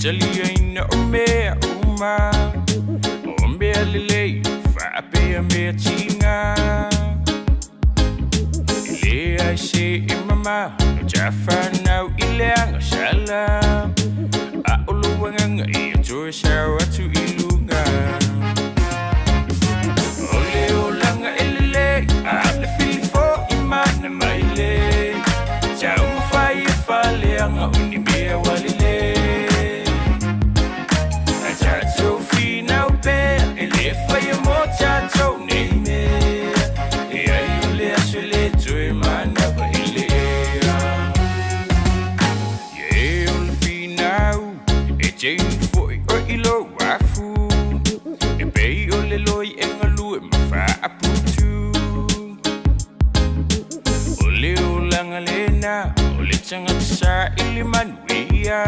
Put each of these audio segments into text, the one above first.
taliaina o mea uma, o mea lelei faapea mea tiga. E leai se e mama no tafanau i le agasala, a o lou agaga ia toe sao atu i luga. O le olaga e lelei, a le filifo'i mana mai le taumafai e faaleaga o ni mea ua lelei. Ae tatou finau pea e le faia mo tatou nei mea, e ai o le aso e le toe manava i le ea. Ia e o le finau e te inu fo'i oe i lou afu, e pei o le loi e galue ma faaputu. O le olaga lena o le tagata saili manuia,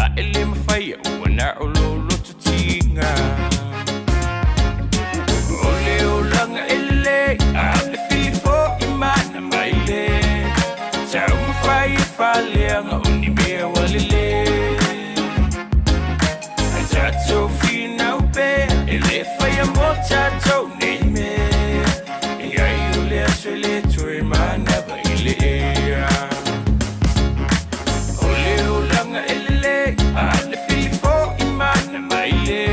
a e le mafaia ua na o lou loto tiga. O le olaga e lelei, a le filifo'i mana mai le taumafai e faaleaga o ni mea ua lelei. Ae tatou finau pea e le faia mo tatou nei mea, e ai o le aso e le toe manava i le ea. O le olaga e lelei, a le filifo'i mana mai le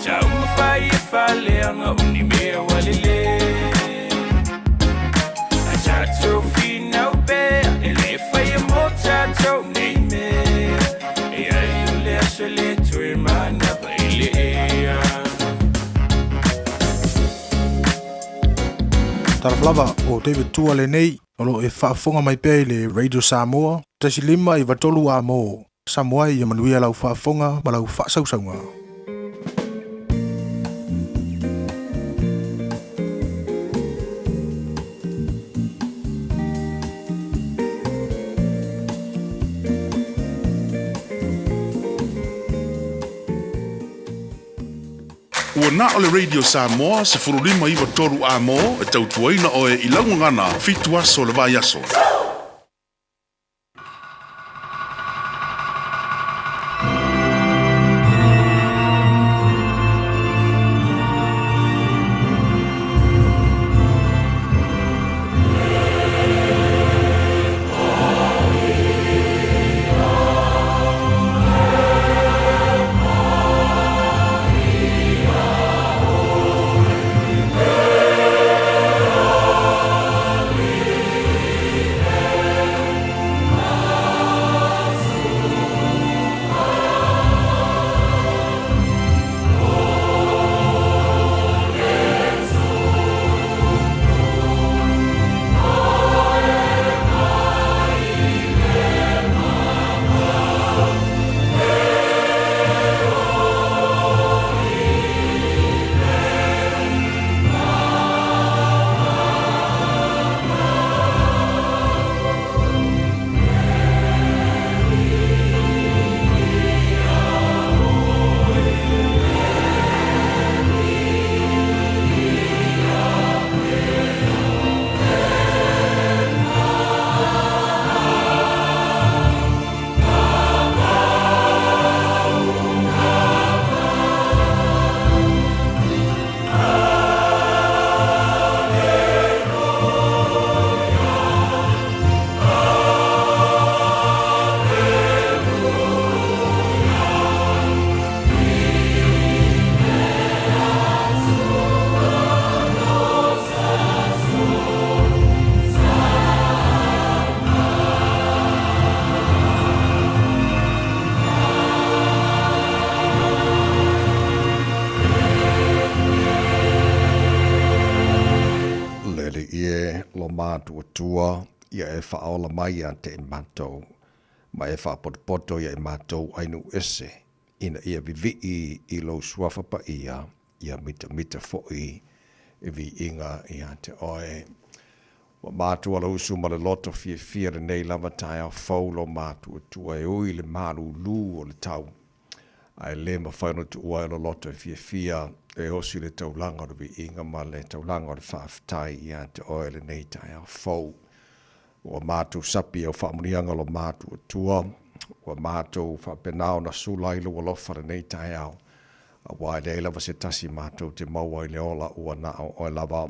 taumafai e faaleaga o ni mea ua lelei. Ae tatou finau pea e le faia mo tatou nei mea, e ai o le aso e le toe manava i le ea. Talofa lava, o David Tua lenei, o lo o e faafofoga mai pea i le Radio Samoa, 1.5 93 A mo Samoa ia manuia lau faafofoga ma lau faasausauga. Ua na o le Radio Samoa 15 9 3 A mo e tautuaina oe i lau gagana fitu aso o le vaiaso. Le Alii e, lo matuatua, ia e faaola mai ia te i matou, ma e faapotopoto ia i matou ainu ese, ina ia vivii i lou suafa paia, ia mitamita foi i viiga ia te oe. Ua matua lou usu ma le loto fiafia lenei lava taeao fou lo matuatua e ui le malūlū o le tau, ae le mafai ona tuua ai lo loto e fiafia e osi le taulaga o le viiga ma le taulaga o le faafetai ia te oe lenei taeao fou. Ua matou sapi au faamuniaga lo matuatua. Ua matou faapena ona sula ai lou alofa lenei taeao, aua e leai lava se tasi matou te maua i le ola ua na o oe lava.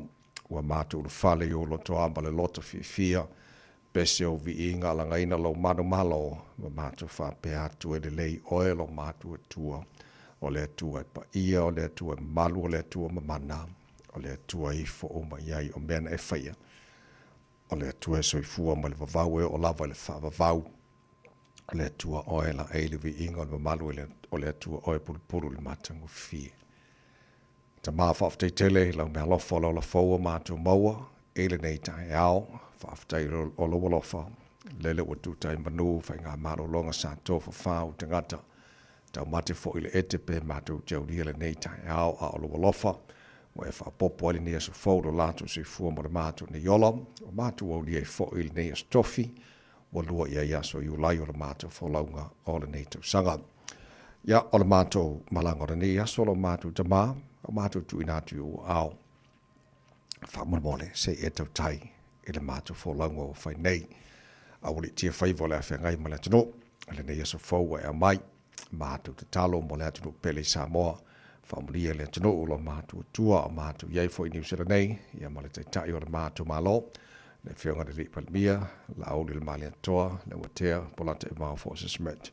Ua matou ulufale i ou lotoa ma le loto fiafia, pese ou viiga alagaina lou manumalo, ma matou faapea atu e lelei oe lo matou Atua, o le Atua e paia, o le Atua e mamalu, o le Atua mamana, o le Atua e ifo uma i ai o mea na e faia. O le Atua e soifua mai le vavau e oo lava i le faavavau. O le Atua oe laei le viiga o le mamalu o le Atua oe pulupulu i le matagofie. Tama faafetai tele i lau mealofa o le ola fou o matou maua i lenei taeao. Faafetai o lou alofa lele ua tuta ai manu faigamalologa sa tofafa ou tagata. Taumate foi i le ete pe matou te aulia lenei taeao a o lou alofa ua e faaopoopo ai lenei aso fou lo latou soifua ma le matou nei ola. Ua matou aulia ai foi lenei aso tofi ua lua i ai aso Iulai o le matou folauga o lenei tausaga. Ia, o le matou malaga o lenei aso lo matou tama, o matou tuuina atu i ou aao. Faamolemole, se i e tautai i le matou folauga ua fai nei. Aualiitia faiva o le a feagai ma le atunuu, lenei aso fou ua e aumai. Matou tatalo mo le atunuu pele i Samoa. Faamanuia le atunuu lo matou Atua o matou i ai foi i Niu Sila nei, ia ma le Taitai o le matou Malo, le Afioga i le Alii Palemia, Laauli le Malietoa, Leuatea, Polata Ivao Forces Smith.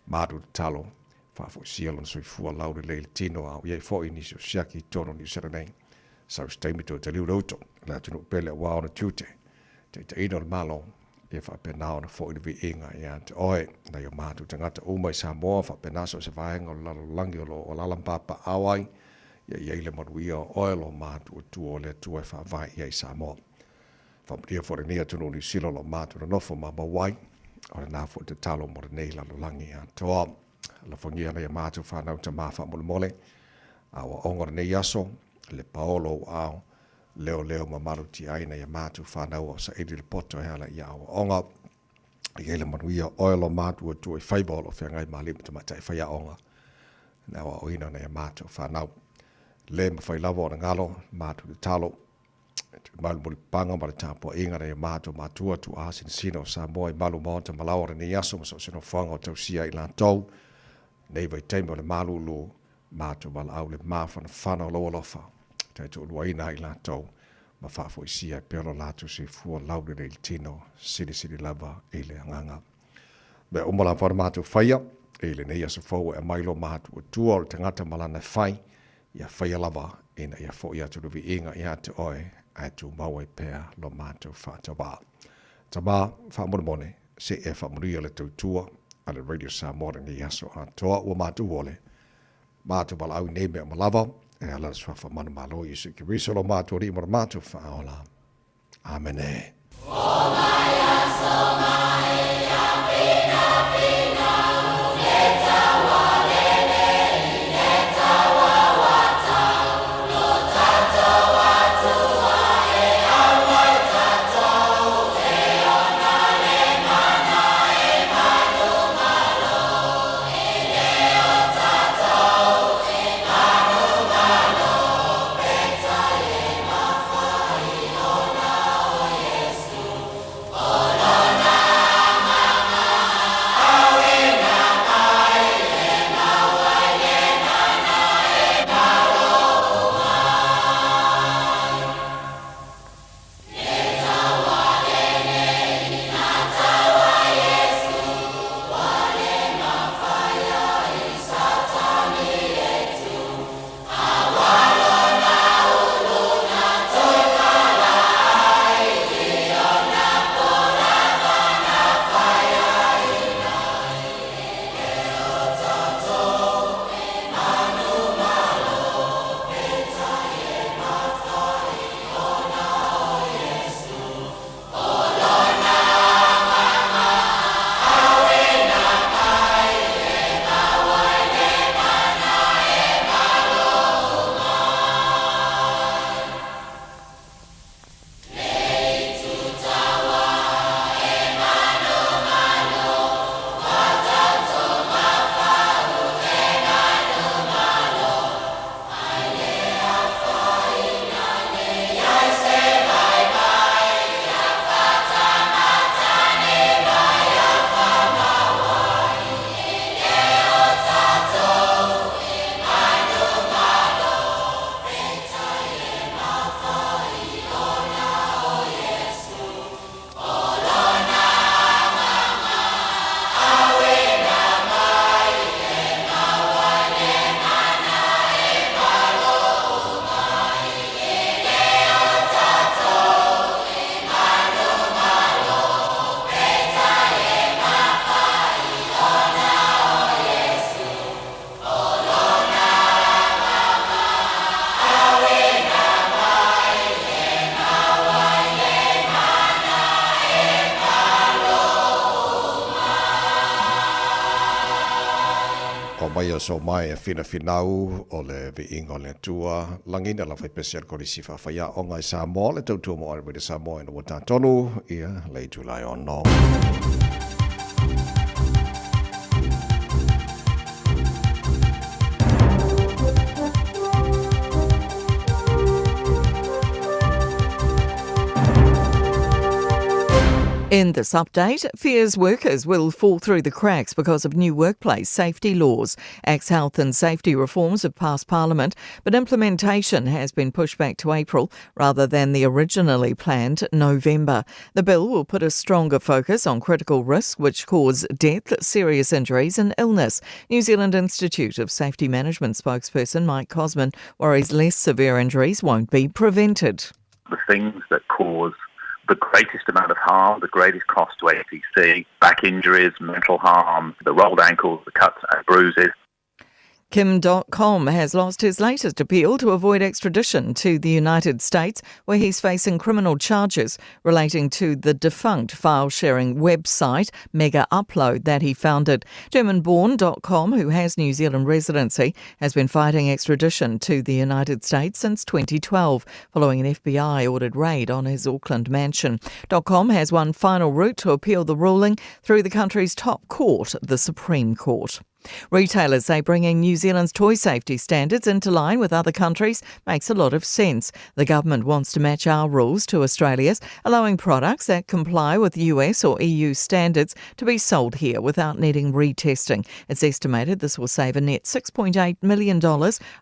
Matou tatalo, faafoisia lona soifua laulelei i le tino a o i ai foi nisi o siaki i totonu o Niu Sila nei. Sau se taimi toe taliu le uto, le atunuu pele aua ona tiute, taitaiina o le Malo, ia faapena ona foi le viiga ia te oe. Nai o matou tagata uma i Samoa, faapena so o se vaega o le lalolagi o lo o alaala ma papaaao ai, ia i ai le manuia o oe lo matou Atua o le Atua e faavae i ai Samoa. Faamanuia foi lenei atunuu Niu Sila o lo o matou nonofo ma mau ai, o lena foi tatalo mo lenei lalolagi atoa. Alofagia nai a matou fanau tama faamolemole, aoaoga o lenei aso, le paolo o ou aao, leoleo ma malutia ai nai a matou fanau o saili le poto e ala i aoaoga. I ai le manuia o oe lo matou Atua i faiva o lo o feagai ma alii ma tamaitai faiaoga le aoaoina o nai a matou fanau. Le mafai lava ona galo matou tatalo e malu mulipapaga ma le tapuaiga nai a matou matua tuaa sinasina o Samoa i malu maota ma laoa lenei aso ma so o se nofoaga o tausia ai latou nei vaitaimi o le malulu matou valaau le mafanafana o lou alofa taitoaluaina ai latou ma faafoisia ai pea lo latou soifua laulelei i le tino silisili lava i le agaga. Mea uma lava na matou faia i lenei aso fou e aumai lo matou Atua o le tagata ma lana e fai, ia faia lava ina ia foi atu le viiga ia te oe ae tumau ai pea lo matou faatauvaa. Tama, faamolemole, se i e faamanuia le tautua a le Radio Samoa lenei aso atoa ua matou ole, matou valaau i nei mea uma lava, e ala le suafa manumalo Iesu Keriso lo matou Alii ma lo matou Faaola. Amene. mai aso mai e finafinau o le viiga o le Atua, lagina lava i pese a le Kolisi Faafaiaoga i Samoa, le tautua mo Radio Samoa ina ua tatonu ia le itula e ono. In this update, fears workers will fall through the cracks because of new workplace safety laws. Acts health and safety reforms have passed Parliament, but implementation has been pushed back to April rather than the originally planned November. The bill will put a stronger focus on critical risks which cause death, serious injuries and illness. New Zealand Institute of Safety Management spokesperson Mike Cosman worries less severe injuries won't be prevented. The things that cause the greatest amount of harm, the greatest cost to ACC, back injuries, mental harm, the rolled ankles, the cuts and bruises. Kim Dotcom has lost his latest appeal to avoid extradition to the United States, where he's facing criminal charges relating to the defunct file sharing website Megaupload that he founded. German born Dotcom, who has New Zealand residency, has been fighting extradition to the United States since 2012, following an FBI ordered raid on his Auckland mansion. Dotcom has one final route to appeal the ruling through the country's top court, the Supreme Court. Retailers say bringing New Zealand's toy safety standards into line with other countries makes a lot of sense. The government wants to match our rules to Australia's, allowing products that comply with US or EU standards to be sold here without needing retesting. It's estimated this will save a net $6.8 million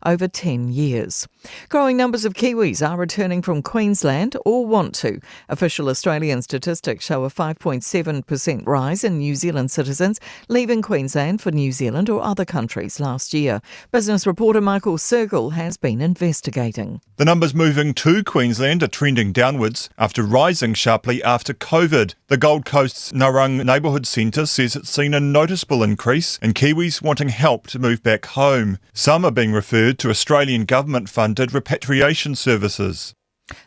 over 10 years. Growing numbers of Kiwis are returning from Queensland or want to. Official Australian statistics show a 5.7% rise in New Zealand citizens leaving Queensland for New Zealand or other countries last year. Business reporter Michael Sergel has been investigating. The numbers moving to Queensland are trending downwards after rising sharply after COVID. The Gold Coast's Narung Neighbourhood Centre says it's seen a noticeable increase in Kiwis wanting help to move back home. Some are being referred to Australian government funded repatriation services.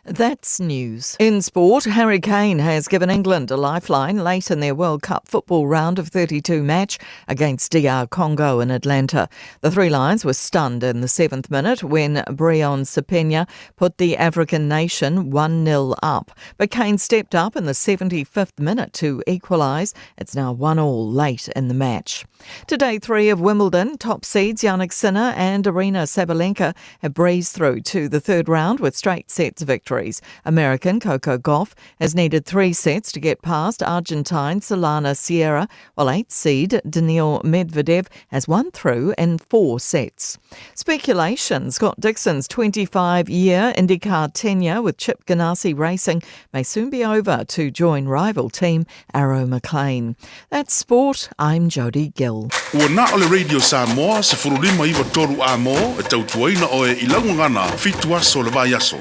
That's news. In sport, Harry Kane has given England a lifeline late in their World Cup football round of 32 match against DR Congo in Atlanta. The Three Lions were stunned in the seventh minute when Brion Sapenya put the African nation 1 0 up. But Kane stepped up in the 75th minute to equalise. It's now 1 all late in the match. Today, three of Wimbledon top seeds Jannik Sinner and Aryna Sabalenka have breezed through to the third round with straight sets victories. American Coco Gauff has needed three sets to get past Argentine Solana Sierra, while eight seed Daniil Medvedev has won through in four sets. Speculation Scott Dixon's 25 year IndyCar tenure with Chip Ganassi Racing may soon be over to join rival team Arrow McLean. That's sport. I'm Jody Gill. Ua na o le Radio Samoa 1593 A-mo e tautuaina oe i lau gagana fitu aso o le vaiaso.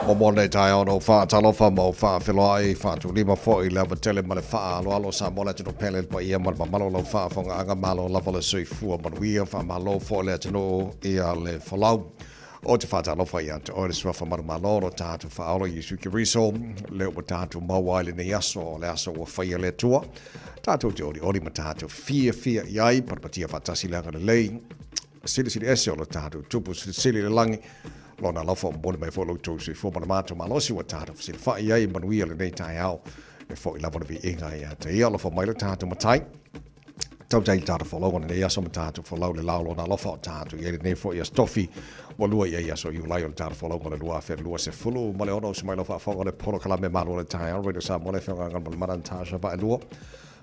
Momo nei taeao na ou faatalofa ma ou faafeloai, faatulima foi i le ava tele ma le faaaloalo Samoa le atunuu pele le paia ma le mamalu o lau faafogaaga malo lava le soifua manuia faamalo foi le atunuu ia le folau. Ou te faatalofa ia te oe le suafa manumalo lo tatou faaola Iesu Keriso, lea ua tatou maua ai lenei aso, o le aso ua faia le Atua. Tatou te olioli ma tatou fiafia i ai, patapatia faatasi le agalelei, silisili ese o lo tatou tupu silisili le lagi, lona alofa o momoli mai foi lo outou soifua ma le matou malosi ua tatou fesilafai ai manuia lenei taeao, e foi lava le viiga ia te ia, alofa mai lo tatou Matai. Tautai i tātou folau o lenei aso ma tātou folau le lao lona alofa o tātou i ai lenei foi aso tofi ua lua i ai aso Iulai o le tātou folau o le 2026 uso mai lau faafofoga o le polokalame malo o le taeao Radio Samoa le afioga ma le mana Natasha Vaaelua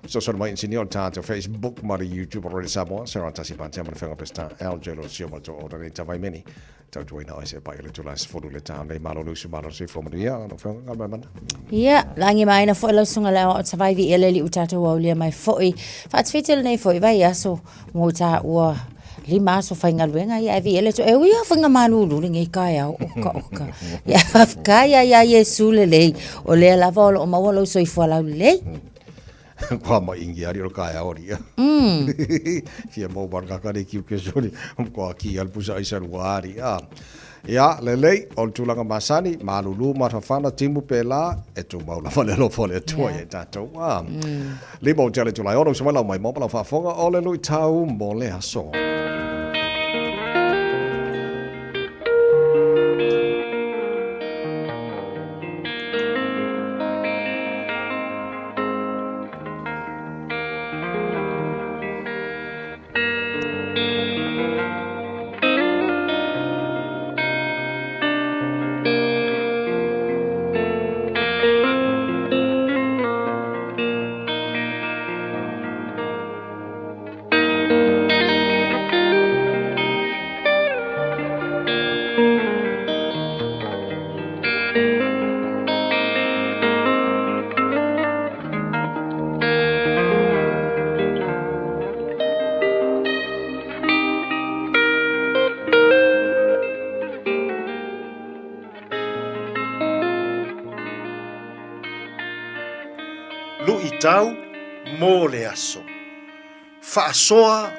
fesoasoani mai inisinia o le tātou Facebook ma le YouTube o Radio Samoa Sarah Tasi Patea ma le afioga Pesita LJ Lo Sio ma le tō o lenei tavaimeni Tautuaina oe se pai o le tula sefulu le tau nei malo le usu malo soifua manuia lau afioga Galumalemana. Ia, lagi ma aina foi lau susuga le aoao tavai viia le alii ua tatou aulia mai foi. Faatefete lenei foi vaiaso mo taua lima aso faigaluega ia ae viia le Atua. E ui lava faiga malulu lenei taeao, oka oka. Ia faafetai lava ia Iesu lelei, o lea lava o lo o maua lou soifua laulelei. Kua ma ingi ari o ka ori. Fia mo mar ka kare ki ke sori. Kua ki al pusa ai saru ari. A. Ia, lelei, o le tulaga masani, malulu ma fafana timu pēlā, e tumau lava le alofa o le Atua ia i tātou. A. Lima o te ale tulae ono, uso mai lau mai mo ma lau faafofoga o le luitau mo le aso. Luʻitau mo le aso. Faasoa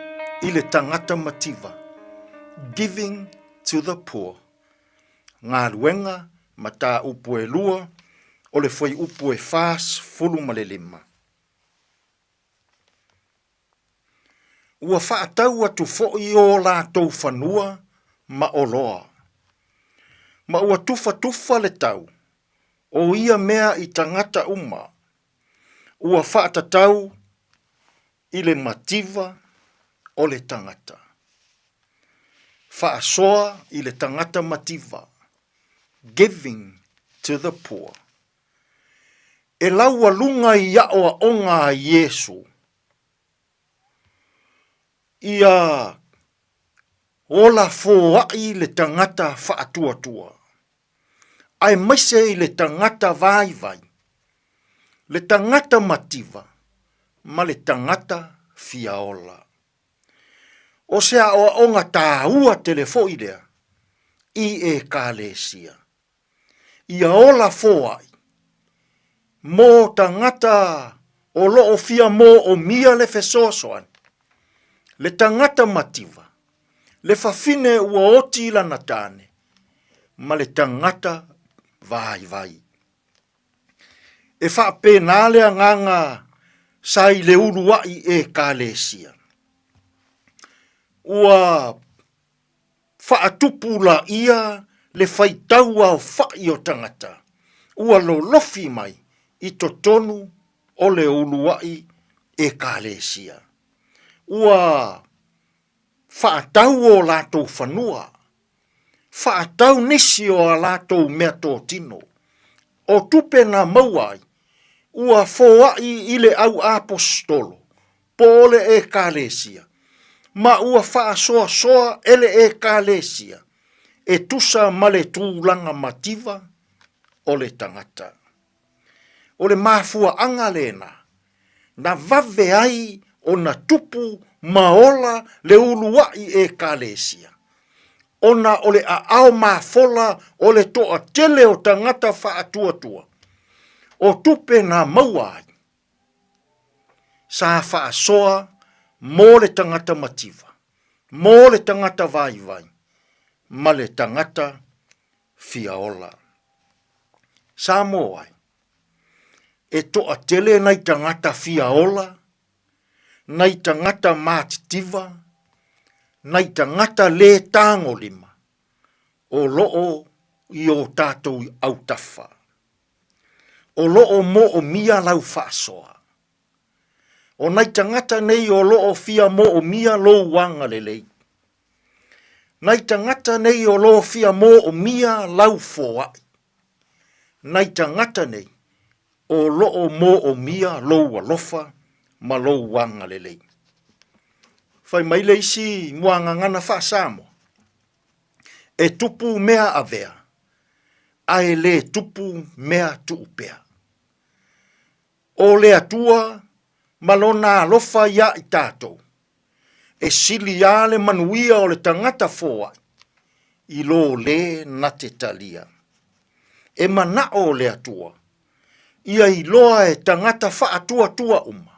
i le tagata mativa, Giving to the poor. Galuega mataupu e lua o le fuaiupu e 45. Ua faatau atu foi o latou fanua ma oloa. Ma ua tufatufa le tau o ia mea i tagata uma, ua faatatau i le mativa o le tagata. Faasoa i le tagata mativa, giving to the poor. E laualuga i aʻoaʻoga a Iesū, ia ola foaʻi le tagata faatuatua, aemaise i le tagata vaivai, le tagata mativa ma le tagata fiaola. ʻO se aʻoaʻoga tāua tele foʻi lea i ʻEkalesia. Ia ola foaʻi mō tagata o loʻo fia mōʻomia le fesoasoani, le tagata mativa, le fafine ua oti i lana tāne, ma le tagata vaivai. E faapena le agaga sa i le uluaʻi ʻEkalesia. Ua faatupulaia le faitau aofaʻi o tagata ua lolofi mai i totonu o le uluaʻi ʻEkalesia. Ua faatau o latou fanua faatau nisi o a latou meatotino, o tupe na maua ai, ua foaʻi i le au aposetolo, po o le ʻEkalesia, ma ua faasoasoa e le ʻEkalesia e tusa ma le tulaga mativa o le tagata. O le mafuaaga lena na vave ai ona tupu ma ola le uluaʻi ʻEkalesia, ona o le aʻao mafola o le toatele o tagata faatuatua, o tupe na maua ai, sa faasoa mo le tagata mativa, mo le tagata vaivai, ma le tagata fiaola. Samoa ai, e toatele nai tagata fiaola, nai tagata matitiva, nai tagata le tagolima o loo i o tatou autafa. O loo moomia lau faasoa. O nai tagata nei o loo fia moomia lou agalelei. Nai tagata nei o loo fia moomia lau foai. Nai tagata nei o loo moomia lou alofa ma lou agalelei. Fai mai le isi muagagana faa-Samoa, E tupu mea avea, ae le tupu mea tuupea. O le Atua ma Lona alofa iā i tatou, e sili a le manuia o le tagata foai i lo lē na te talia. E manaʻo le Atua, ia iloa e tagata faatuatua uma,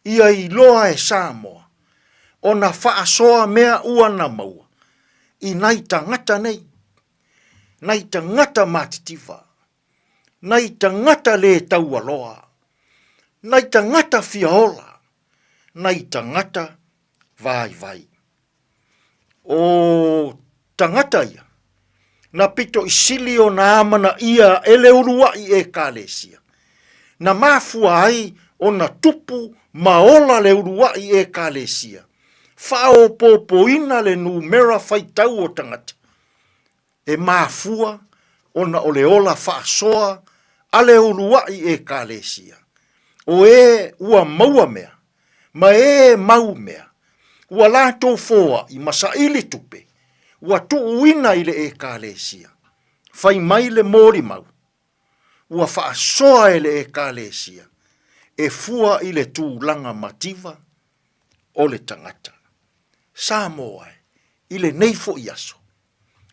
ia iloa e Samoa, ona faasoa mea ua na maua i nai tagata nei, nai tagata matitiva, nai tagata lē taualoa, nai tagata fiaola, nai tagata vaivai. O tagata ia, na pito i sili ona amanaia e le uluaʻi ʻEkalesia, na mafua ai ona tupu ma ola le uluaʻi ʻEkalesia, faaopoopoina le numera faitau o tagata, e mafua ona o le ola faasoa a le uluaʻi ʻEkalesia, o ē ua maua mea, ma ē mau mea, ua latou foaʻi ma saili tupe, ua tuuina i le ʻEkalesia. Fai mai le molimau, ua faasoa e le Ekalesia e fua i le tulaga mativa o le tagata. Samoa e, i lenei foi aso,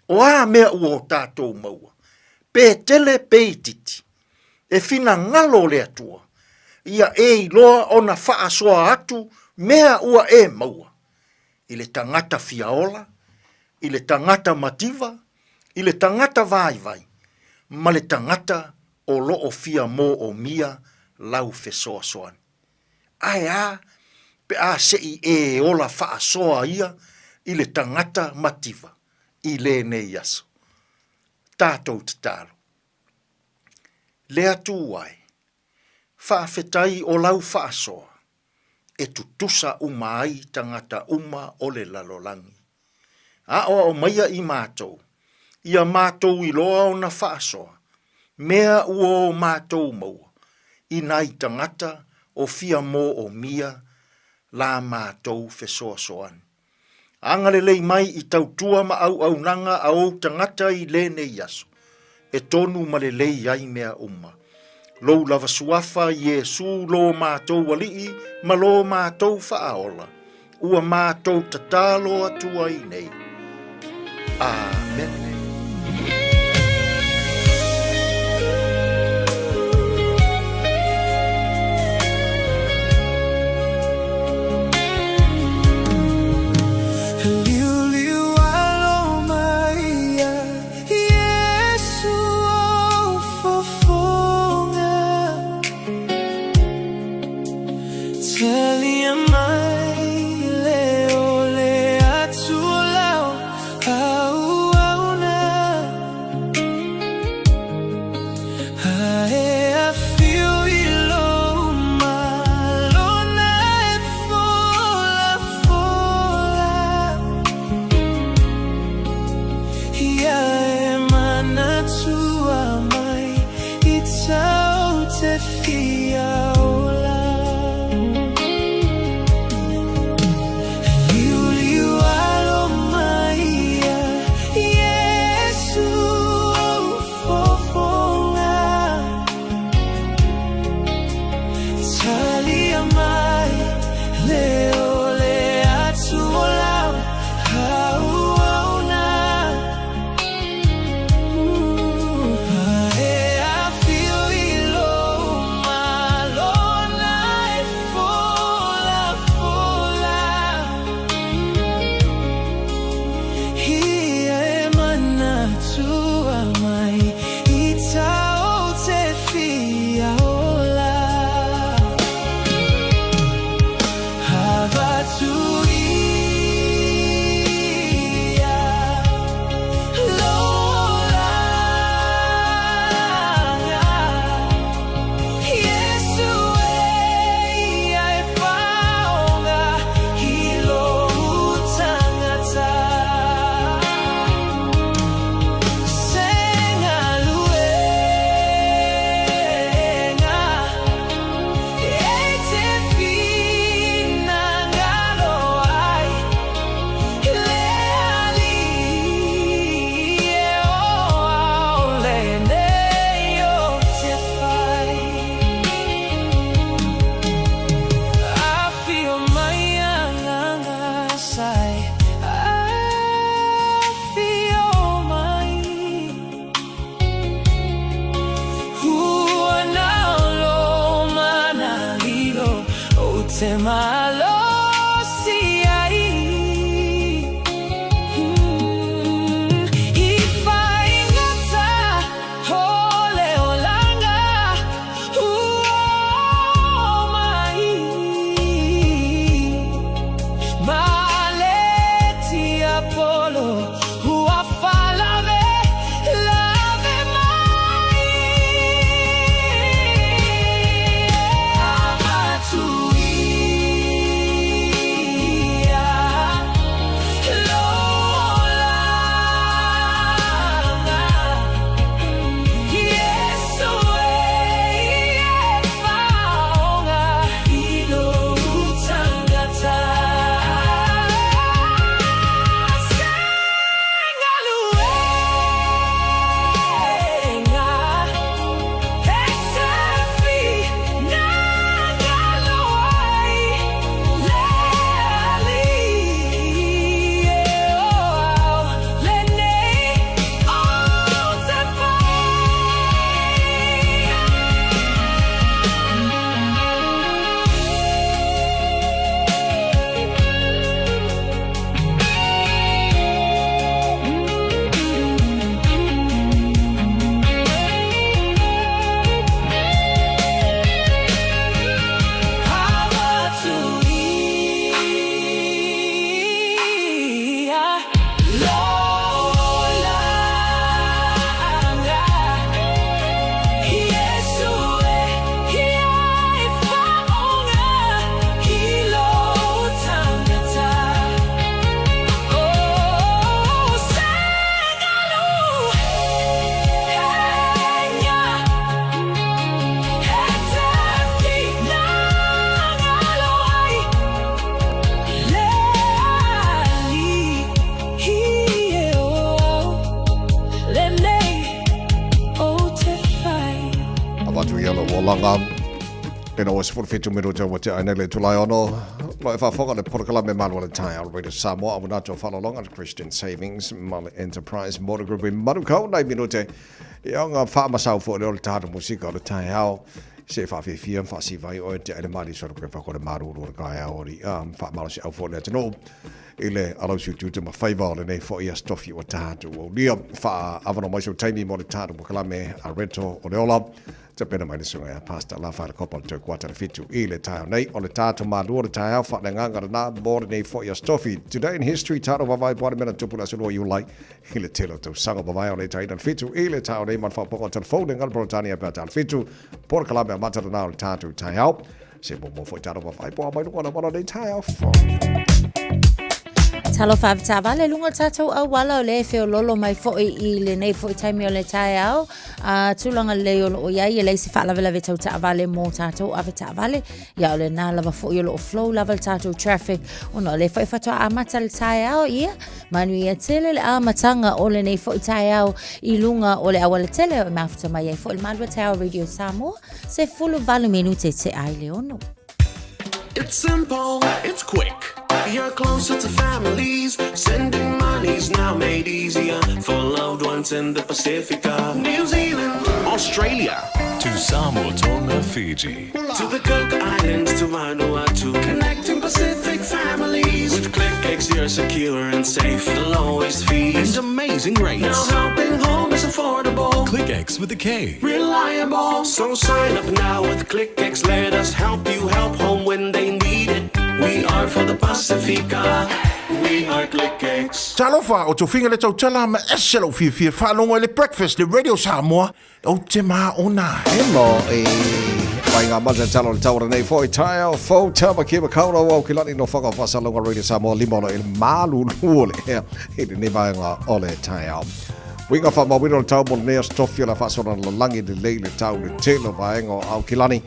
o a mea ua o tatou maua, pe tele pe itiiti, e finagalo le Atua ia e iloa ona faasoa atu mea ua e maua i le tagata fia ola, i le tagata mativa, i le tagata vaivai, ma le tagata o lo o fia moomia lau fesoasoani. Ae a pe a se i e ola faasoa ia i le tagata mativa i lenei aso? Tatou tatalo. Le Atua e, faafetai o lau faasoa e tutusa uma ai tagata uma o le lalolagi. Aoao maia i matou, ia matou iloa ona faasoa mea ua o matou maua i nai tagata o fia moomia la matou fesoasoani. Agalelei mai i tautua ma auaunaga a ou tagata i lenei aso, e tonu ma lelei ai mea uma. Lou lava suafa Iesu lo matou Alii ma lo matou Faaola, ua matou tatalo atu ai nei. Amene. avatu ia lou olaga. Lena ua 17 minute ua tea ai nei le itula e ono. Lo e faafofoga le polokalame Malu o le Taeao Radio Samoa a ua nato faalologa le Christian Savings ma le Enterprise Motor Group i Manukau nai minute ia nga faamasau foi lea o le tatou musika o le taeao se faafiafia ma faasiva ai oe tea ai le mali solo ke whako le maruru o le taeao o li a faamalosiau foi le atunuu i le alausi o tiute ma faiva o lenei foi aso tofi ua tatou aulia. Faaavanoa mai sou taimi mo le tatou polokalame a Reto o le Ola. Tapena mai le susuga ia Pastor Lafaele Kopa o le Taukuata le 7 i le taeao nei. O le tatou malua o le taeao faaleagaga lena mo lenei foi aso tofi. Today in history, tatou vavae po o le mea na tupu i le aso 2 Iulai i le tele o tausaga mavae o le taina le 7 i le taeao nei ma le faaopoopoga o telefone ngana Peretania pe a ta le 7. Polokalame amata lena o le tatou taeao. Se mo foi talo vavae po a mai lunga na wala nei taeao fou. Talofa avetaavale luga o le tatou auala o lea e feololo mai foi i lenei foi taimi o le taeao. A tulaga lelei o loo iai e leai se faalavelave tau taavale mo tatou avetaavale. Ia o lena lava foi o loo flow lava le tatou traffic ona o lea foi faatoa amata le taeao. Ia manuia tele le amataga o lenei foi taeao i luga o le auala tele o e mafuta mai ai foi le Malua Taeao Radio Samoa. 18 minute tea ai le ono. It's simple, it's quick. You're closer to families. Sending money's now made easier for loved ones in the Pacifica, New Zealand, Australia, To Samoa, Tonga, Fiji. to the Cook Islands, to Vanuatu, connecting Pacific families. With KlickEx, you're secure and safe, the lowest fees And amazing rates. Now helping home is affordable. KlickEx with a K. Reliable. So sign up now with KlickEx. Let us help you help home when they need it. We are for the Pasifika. We are KlickEx. Talofa, o Tofiga le tautala ma ese lou fiafia faalogo i le Breakfast le Radio Samoa, ou te maona ai. Hello e mai ngā mata talo le tauara nei foi taeao fou tama ki makaurau au ki lani no whanga whasalonga Radio Samoa lima ono i le malulu o le ea i lenei vaenga o le taeao. Uiga whamawina o le tau mo lenei aso tofi o le whaasona lalangi le lei le tau le tele o vaenga o Aukilani.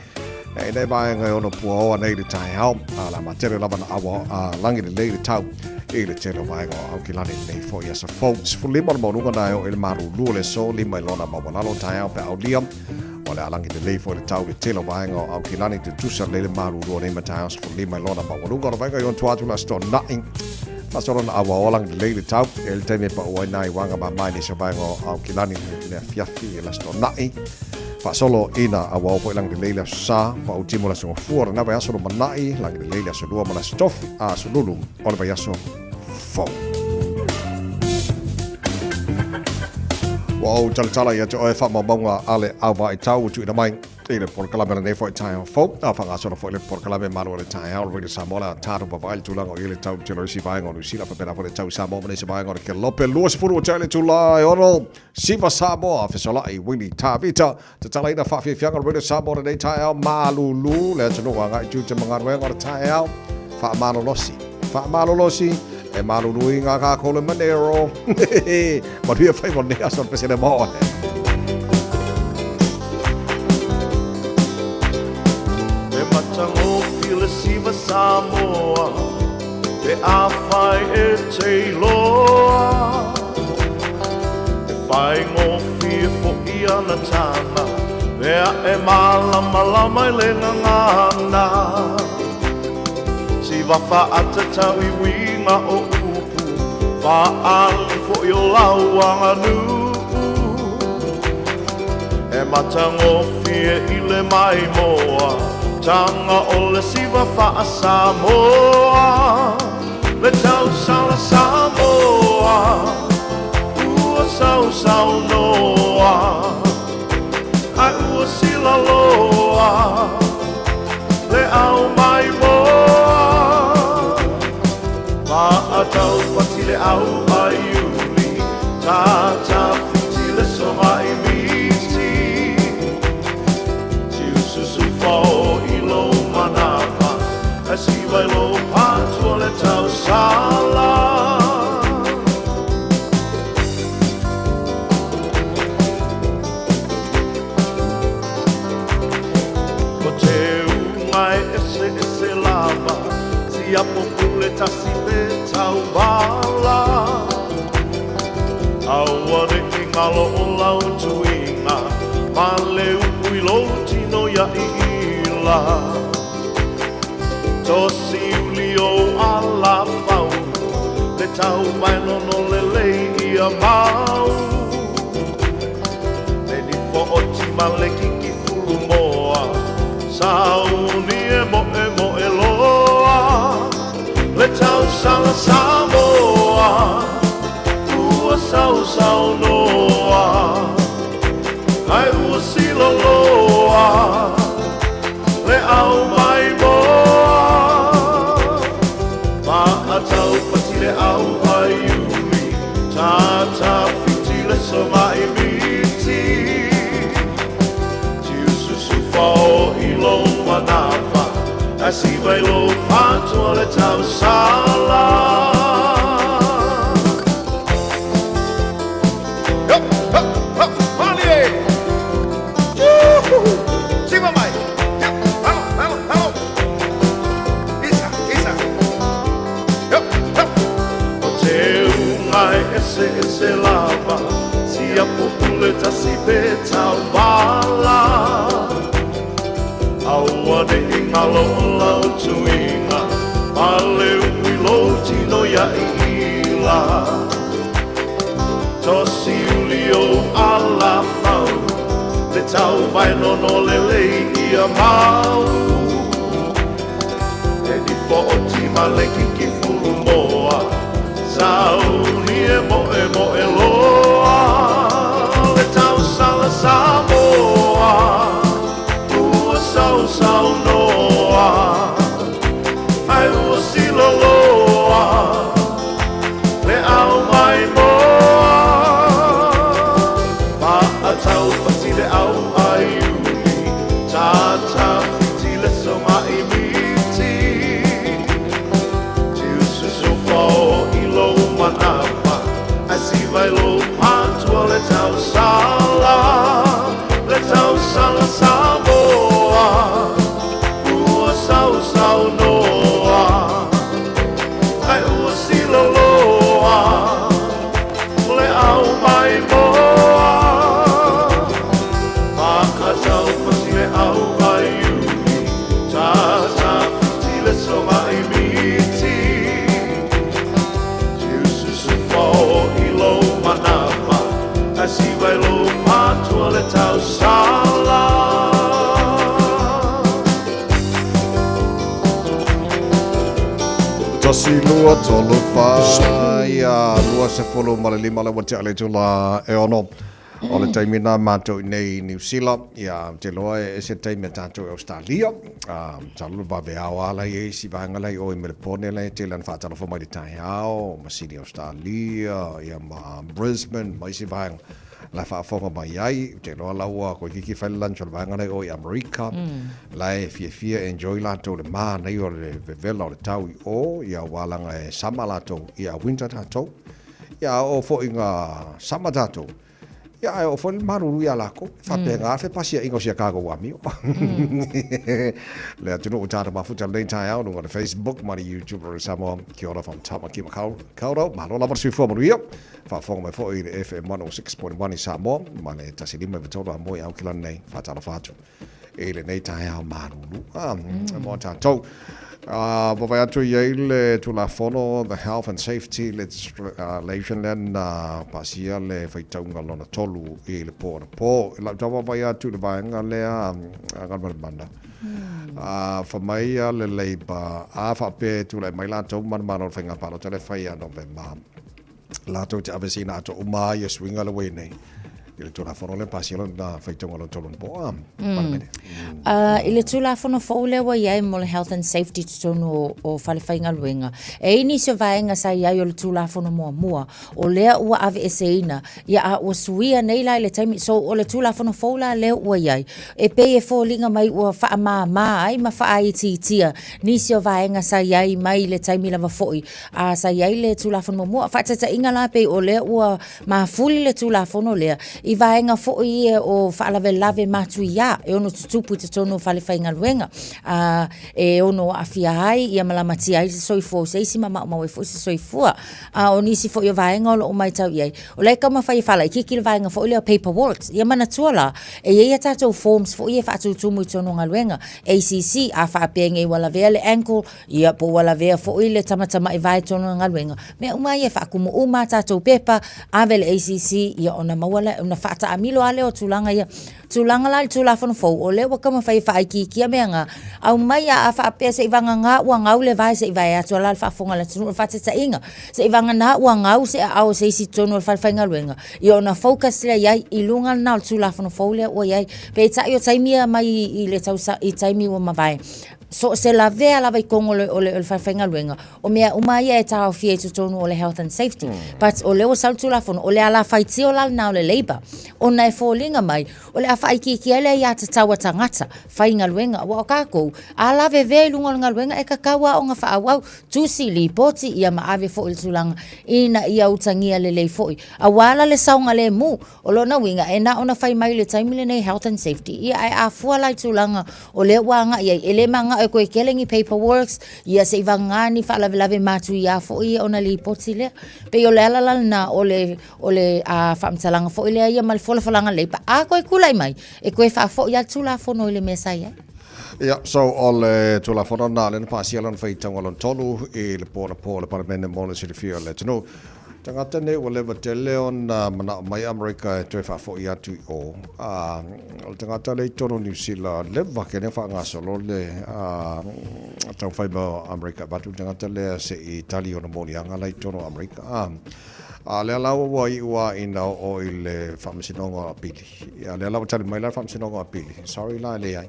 E nei vaenga e ono puaoa nei le taeao, a la matele lava na awa a langi le lei le tau i le tele o vaenga o Aukilani lenei foi aso fou. 15 o le maualuga na e o i le malulu o le aso lima i lona maualalo taeao pe aulia. O le a langi lelei foi le tau le tele o vaenga o Aukilani tutusa lelei le malulu o nei mataeao 15 i lona maualuga o le vaenga i ona tua atu le aso Toonai. Faasolo na aua o langi lelei le tau e le taimi e pau ai nā i wanga mamai nisi o vaenga o Aukilani le afiafi i le aso Toonai. Faasolo ina aua o foi langi lelei le aso Sa, pa u timo le aso Gafua o lena vaiaso lumanai, langi lelei le aso Lua ma le aso Tofi, a aso Lulu o le vaiaso fou. Ua ou talatala ia te oe faamaumauga a le au vaitau ua tuuina mai i le polokalame o lenei foi taeao fou. A faagasolo foi le polokalame Malo o le Taeao o Radio Samoa le a tatou vavaai le tulaga o i le tau tele o isi vaega o Niu Sila faapena foi le tau i Samoa ma nisi vaega o le Kelope 20 ua tea le itula e ono Siva Samoa fesolai Willie Tavita tatalaina faafiafiaga o le Radio Samoa o lenei taeao malulu le atunuu agai tiute ma galuega o le taeao faamalolosi faamalolosi e malulu i ngā kākou le manero manuia faiva o lenei aso le pesele mo E matagofie le siva Samoa Pe afai e te iloa E faigofie foi ana tana Mea e malamalama i le gagana Siva faatatau i uiga o upu Faaali foi o lau aganuu E matagofie i le maimoa Taga o le siva faa-Samoa Le tausala Samoa Ua sausaunoa Ae ua silaloa Le au maimoa Maataupati le au a Iuli Tatafiti le soga i miti Tiususu fao i lou manava Ae siva i lou patu o le tausala. Ko te unga e eseese lava, Siapo pule tasi pe tauvala. Aua ne i ngalo o lau tuiga, Ma le upu i lou. ia ila Tosi uli o ala fau Le tau vai nono lelei ia mau Le nifo o tima le kiki fulu moa Sauni e moe moe loa Le tau sala Samoa Ua sau sau noa Ai ua siloloa Le au mai moa Ma atau pati le au ai uli Tata fiti le songa i miti Tiu susu fao i lo manapa Asi vai lo patua le tau sala Ese ese lava Sia pupule tasi pe tau vala Aua ne i ngalo o lau tuinga Ma le ui lo tino ia i ila Tosi uli o ala fau Le tau vai nono le lei ia mau E ni fo o tima le kiki fulu moa Sauni e moe moe loa Le tau sala Samoa Ua sau sau noa Ai ua siloloa Le au mai moa Ma a tau pati le au ai uli Tata fiti le songa i miti Tiu susu fao i lo manapa Asi vai lo patua le tau sala Le tau sala Samoa Ua sau sau noa Ai ua siloloa Le au mai moa Makatau pati le au ai uli Tata fiti le songa i miti Tiu susu fao i lo manapa Asi vai lo patua le tau sala Tasi lua tolu whā ia 25 le ua tea le tula e ono o le taimi nā mātou i nei Niu Sila ia te loa e ese taimi a tātou e Australia sa lo vave ao ala i isi vaega lai o i Melepone lai tele ana whaatalofa mai le taeao ma Sydney Australia ia ma Brisbane ma isi vaega la faafofoga mai ai te loa laua ko kiki whai lunch o le vaega lai o i Amerika la e fiafia enjoy latou le mānaia o le vevela o le tau i o ia ualaga e sama latou ia winter tatou ia oo foi ga sama tatou ia ae oo foi le malulu iā lakou faapega le fepasiaʻiga o sia kakou amio le atunuu tatou mafuta lenei taeao luga o le Facebook ma le YouTube o le Samoa. Kia ora from Tamaki Makaurau. Malo lava le soifua manuia. Faafofoga mai foi i le FM 106.1 i Samoa ma le 153 a moe Aukilani nei. Faatalofa atu i lenei taeao malulu. Mo tatou. Vaavaai atu i ai le Tulafono The Health and Safety Legislation lea na pasia le faitauga lona tolu i le po anapo. I lau tau vaavaai atu i le vaega lea a Galumalemana, fa mai ia le Labour a faapea e tulai mai latou ma le Malo o le Faiga Palota lea e fai ia Novema. Latou te ave sina atoa uma ai ia suiga le wai nei i le Tulafono lea pasia lona faitauga lona tolu anapo a Palemene. I le Tulafono fou lea ua i ai mo le Health and Safety i totonu o falefaigaluega, e i ai nisi o vaega sa i ai o le Tulafono muamua, o lea ua aveeseina, ia a ua suia nei la i le taimi, so o le Tulafono fou la lea ua i ai, e pei e foliga mai ua faamāmā ai ma faaitiitia nisi o vaega sa i ai mai le taimi lava foi a sa i ai le Tulafono muamua. Faataitaiga la, pei o lea ua mafuli le Tulafono lea i vaega foi ia o faalavelave matuia e ono tutupu i totonu o falefaigaluega, a, e ono aafia ai ia ma lamatia ai se soifua o se isi ma maumau ai foi se soifua. A o nisi foi o vaega o lo o matau i ai, o la e taumafai e faalaitiiti le vaega foi lea o paper works. Ia manatua la, e i ai a tatou forms foi ia e faatutumu i totonu o galuega, ACC, a faapea nei ua lavea le ankle, ia po ua lavea foi le tamatamaivae i totonu o galuega, mea uma ia e faatumu uma a tatou pepa, ave i le ACC, ia ona maua lea, ona faataamilo lava lea o tulaga ia. Tulaga la i le Tulafono fou, o lea ua taumafai e faaitiitia mea na, aumai a faapea seivagana ua gau le vae se i vae atu la le faafofoga a le atunuu. O le faataitaiga, seivagana ua gau se aao o se isi i totonu o le falefaigaluega, ia ona focus lea i ai i luga lena o le Tulafono fou lea ua i ai. Peitai o taimi ia mai i le tausaga, i taimi ua mavae, so o se lavea lava i totonu o le falefaigaluega, o mea uma ia e taofia i totonu o le health and safety. But o lea ua sau le Tulafono, o le ala faitio la lena o le labour, ona e foliga mai, o le a faaitiitia ai le aiatatau a tagata faigaluega. Aua o tatou, a lavevea i luga o le galuega, e tatau lava ona faaauau, tusi, lipoti, ia ma ave foi i le tulaga ina ia utagia lelei foi. Aua la le saogalemu, o lona uiga, e na ona fai mai i le taimi lenei health and safety, ia ae a fua la i tulaga o lea ua agai ai, e le manao e toe tele ni paper works, ia seivagana ni faalavelave matuia foi ia ona lipoti lea. Pei o le ala la lena o le, o le faamatalaga foi lea ia ma le folafolaga lelei, pe a toe tulai mai, e toe faafoi lava le Tulafono i le mea sa i ai. Ia, so o le Tulafono lena lea na pasia lona faitauga lona tolu i le po anapo o le Palemene mo le silafia o le atunuu. Tagata nei ua leva tele ona manao mai Amerika e toe faafoi atu i o. A, o le tagata lea i totonu o Niu Sila, leva kene faagasolo le a, taumafai mai o Amerika e avatu le tagata lea se i tali ona moliaga la i totonu o Amerika. A, a lea la ua iu lava ina oo i le Faamasinoga o Apili. Ia, lea la ua tali mai la le Faamasinoga o Apili, sorry la e leai.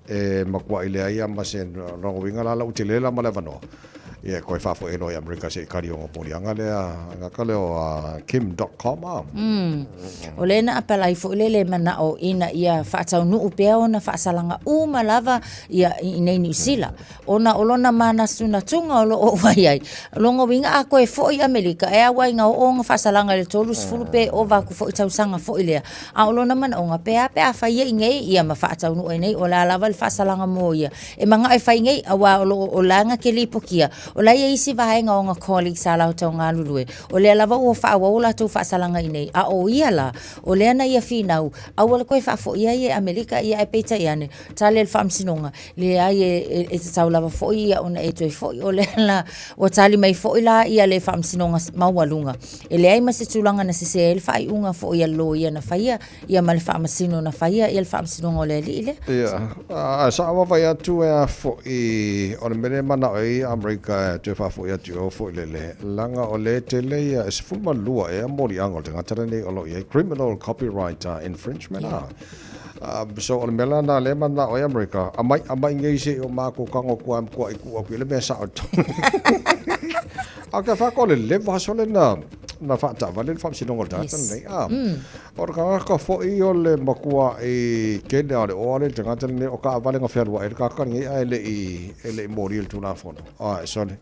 E matuai leai lava ma se lona uiga la ua tele la ma le avanoa. Ia e toe faafoi loa i Amerika se i kali ona moliaga lea gata lea o Kim Dotcom a. O lea na apalai foi lele manao ina ia faataunuu pea ona faasalaga uma lava ia i inei Niu Sila. Ona o lona manatunatuga o lo o ua i ai, o lona uiga a toe foi i Amerika e auai ina oo ona faasalaga i le 30 pe ova atu foi tausaga foi lea. A o lona manaoga, pe a pe a fai ia i nei ia ma faataunuu ai nei, o le a lava le faasalaga mo ia. E manao e fai nei, auā o lo o la na te lipotia, o la e i ai isi vaega o ona colleagues sa latou galulue, o lea lava ua faaauau o latou faasalaga i nei, a o ia la, o lea na ia finau, aua le toe faafoia ia i Amerika, ia ae peitai ane, tali a le Faamasinoga, leai e, e tatau lava foi ia ona e toe foi, o lea la, ua tali mai foi la ia le Faamasinoga Maualuga, e leai ma se tulaga na sese ai le faaiuga foi a le loia na faia, ia ma le faamasino na faia ia le faamasinoga o le alii lea. Ia, a sa vaavaai atu e a foi, o le mea lea e manao ai Amerika e toe faafoi atu i o foi lele, leaga o lea e tele ia, e 12 ea moliaga o le tagata lenei o lo o i ai, criminal copyright infringement a. So o le mea la lena lea e manao ai Amerika, aumai, aumai nei se i o matou tago atu lava e matuai tuu atu i ai le mea sao i totonu. A o ke whako le leva aso le na, na whaatawale le whamsinonga o le tagata lenei. A, o le tagata foi o le matua i kene a le oa le tagata lenei o taavale na fealuai le tagata lenei ae le i, e le i moli i le Tulafono. Ae, sorry.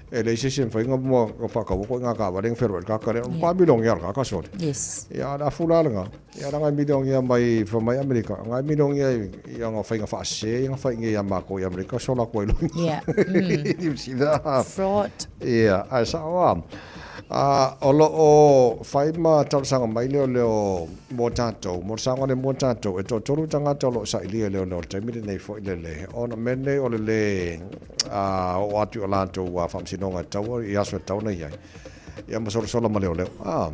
E leai se isi e mafai ona faataua koe i ngā taavale na fealuai le tagata lea. O le matua milionea o le tagata, sorry. Yes. Ia, a le afu la lena. Ia, leaga e milionea mai, fai mai Amerika, na e milionea i ana faiga faasese ia na fai i nei ia matou i Amerika, sola atu ai loa. Yeah. Niu Sila. Fraud. Ia, ae sao lava. A, o lo o fai ma talosaga mai leoleo mo tatou, mo le saogalemu o tatou, e toatolu tagata o lo o sailia i leoleo i le taimi lenei foi lele, ona o mea nei o le lē oo atu i o latou faamasinoga e tatau, i aso e tatau ona i ai. Ia ma solasola ma leoleo. A,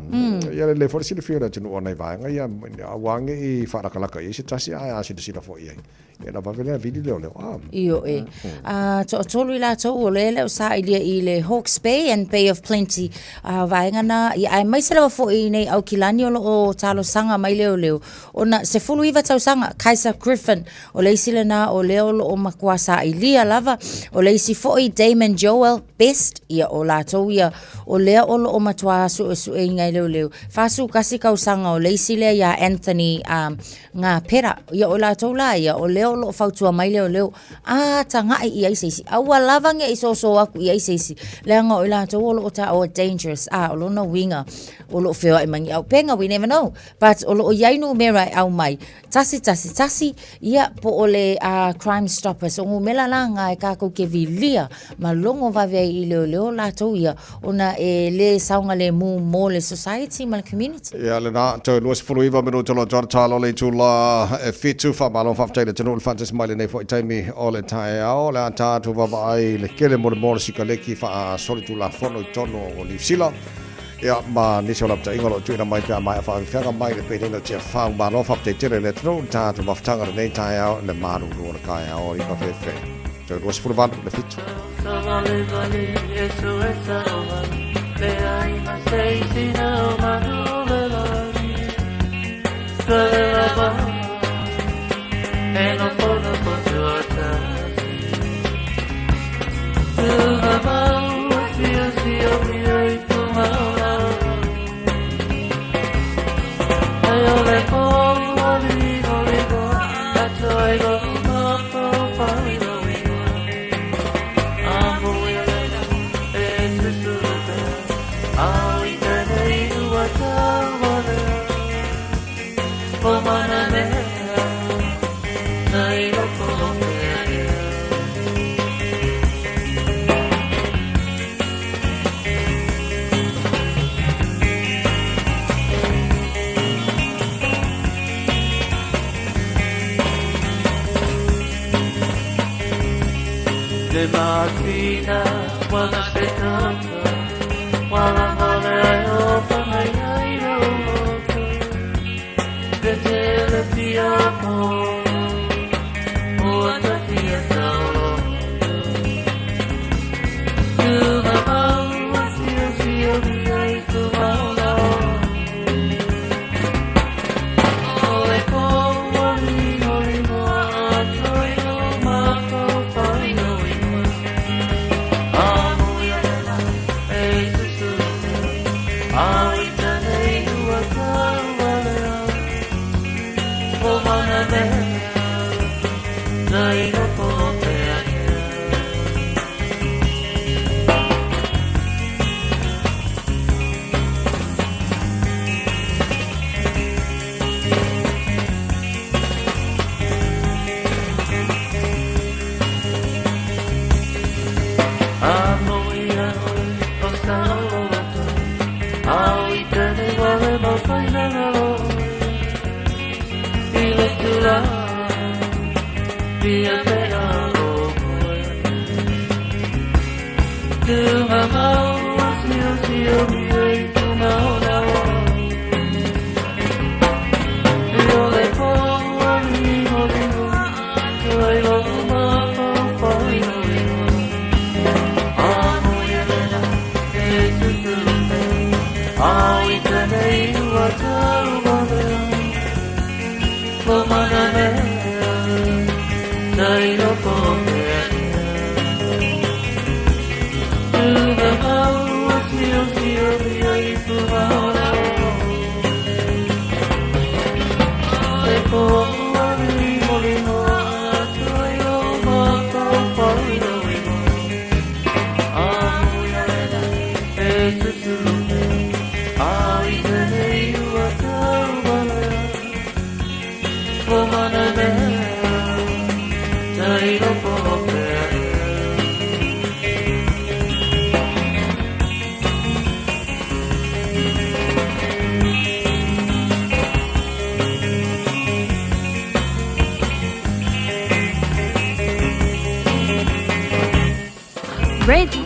ia lelei foi le silafia o le atunuu o nai vaega ia, aua ne i faalakalaka i ai se tasi ae a silasila foi i ai. Ia na vave lea vili leoleo. A. Ioe. A, toatolu i latou o lea e le o sailia i le Hawke's Bay and Bay of Plenty a, vaega na, ia, aemaise lava foi i nei Aukilani o lo o talosaga mai leoleo, ona 19 tausaga, Kaiser Griffin, o le isi lena o lea o lo o matua sailia lava, o le isi foi Damon Joel Best, ia o latou ia, o lea o o lo o matua suesueina e leoleo. 41 tausaga o le isi lea ia Anthony um, Ngapera. Ia o latou la ia, o lea o lo o fautua mai leoleo, a tagai i ai se isi. Aua lava ne i soso aku i ai se isi. Leaga o i latou o lo o taua dangerous, a o lona uiga o lo o feoai mai ni aupenga, we never know. But o lo o i ai numera e aumai, 111, ia, po o le uh, Crime Stoppers. O numera la nga e kākou ke vilia ma logo vave ai i leoleo latou ia, ona e lē saogalēmū mo le society ma le community. Ia lena, toe 29 minuta o lo o talo le itula e fitu. Faamalo faafetai i le atunuu i le faatasi mai lenei foi taimi o le taeao. O le a tatou vaavaai i le kele mo le mo le sikaleki faasolitulafono i totonu o Niu Sila. Ia, ma nisi o lapataiga o lo o tuuina mai pe a maea faafiafiaga mai le Penina o Tiafau. Malo faafetai tele i le atunuu i le tatou mafutaga lenei taeao i le malulu o le taeao i Pafefe. Toe 28 le fitu.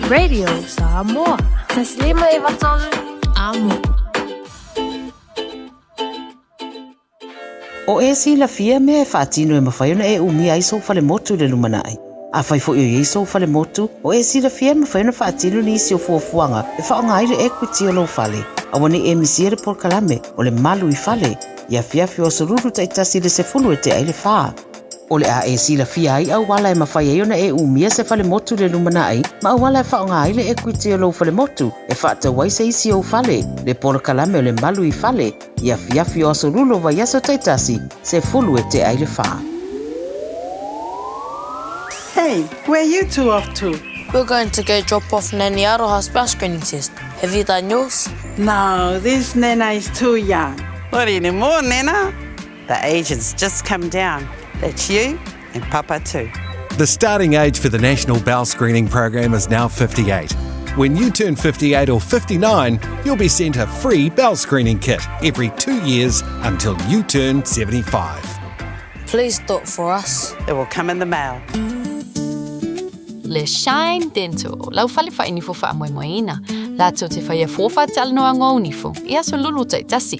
Radio Samoa. Taslima e vatolu amo. O e silafia mea e faatino e mafai ona e umia ai sou falemotu i le lumanai. Afai foi o i ai sou falemotu, o e silafia e mafai ona faatino nisi o fuafuaga e faaaoga ai le equity o lou fale. Aua ne i e misia le polokalame o le Malu i Fale i afiafi o aso Lulu taitasi i le 10 e tea ai le fa. O le a e silafia ai auala e mafai ai ona e umia se falemotu i le lumanai ma auala e faaaoga ai le equity o lou falemotu e faatau ai se isi ou fale, le polokalame o le Malu i Fale, i afiafi o Aso Lulu o vaiaso taitasi, 10 e tea ai le fa. Hey, where you two off to? We're going to go drop off Nanny Aroha's bowel screening test. Have you done yours? No, this Nana is too young. Not anymore, Nana. The agent's just come down. That's you and Papa too. The starting age for the National Bowel Screening Program is now 58. When you turn 58 or 59, you'll be sent a free bowel screening kit every 2 years until you turn 75. Please do it for us. It will come in the mail. Le Shine Dental, lau fale faainifo faamoemoeina, latou te faia fua faatalanoaga o nifo i aso lulu taitasi.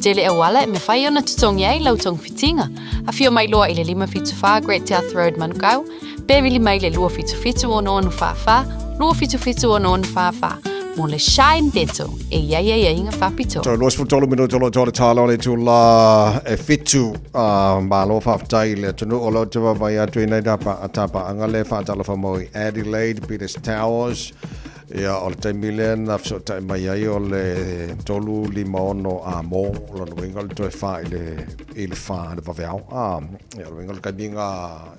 Tele auala e mafai ona totogi ai lau togafitiga. Afio mai loa i le 574 Great South Road, Manukau, pe vili mai le 277 6644, 277 6644 mo le Shine Dental e i ai aiaiga faapitoa. Toe 23 minute o lo o le tala o le itula e fitu a malo faafetai i le atunuu o lo o te vaavaai atu i nei tapaaga le faatalofa mau i Adelaide, Peters Towers, Ia, o le taimi lea na fesootai mai ai o le 356 amo, o lona uiga o le toe fa i le, i le fa i le vaveao. A, ia, o le uiga o le taimi ga,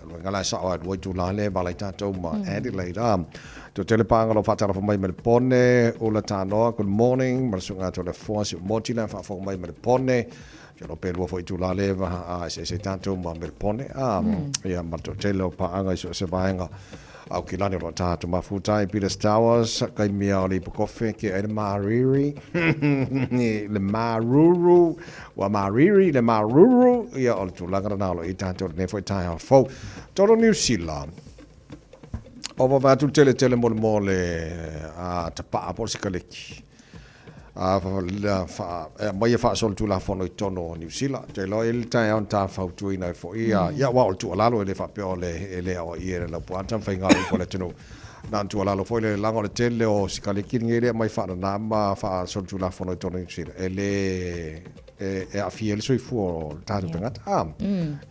o le uiga la e sao ai lua itula lea e vala ai tatou ma Adelaide. A, toatele paga o lo o faatalofa mai Melepone, Ula Tanoa, good morning, ma le suiga atu o le Afoa, Siumoti la e faafofoga mai Melepone. Ia lo pe lua foi itula lea e a eseese ai tatou ma Melepone. A, ia, ma le toatele o paaga i so o se vaega. Aukilani o lo o tātou mafuta i Peters Towers, kai mea o le ipu kofe ke ai le mariri, le maruru, ua mariri, le maruru, ia o le tulaga lena o lo o i tātou lenei foi taeao fou. Tolo Niu Sila, o vavae atu le tele tele mo le mo le a tapaa po o le sikaleki. E aumai e faasolitulafono i totonu o Niu Sila. Ou te iloa e i ai le taeao na ta fautuaina ai foi ia, ia aua o le tuualalo e le faapea o le e le aoaia e le Laupua Taumafaiga o upu a le atunuu. Na ona tuualalo foi lea leaga o le tele o sikaleki lenei lea e aumai faanana ma faasolitulafono i totonu o Niu Sila, e le e aafia ai le soifua o tatou tagata. A,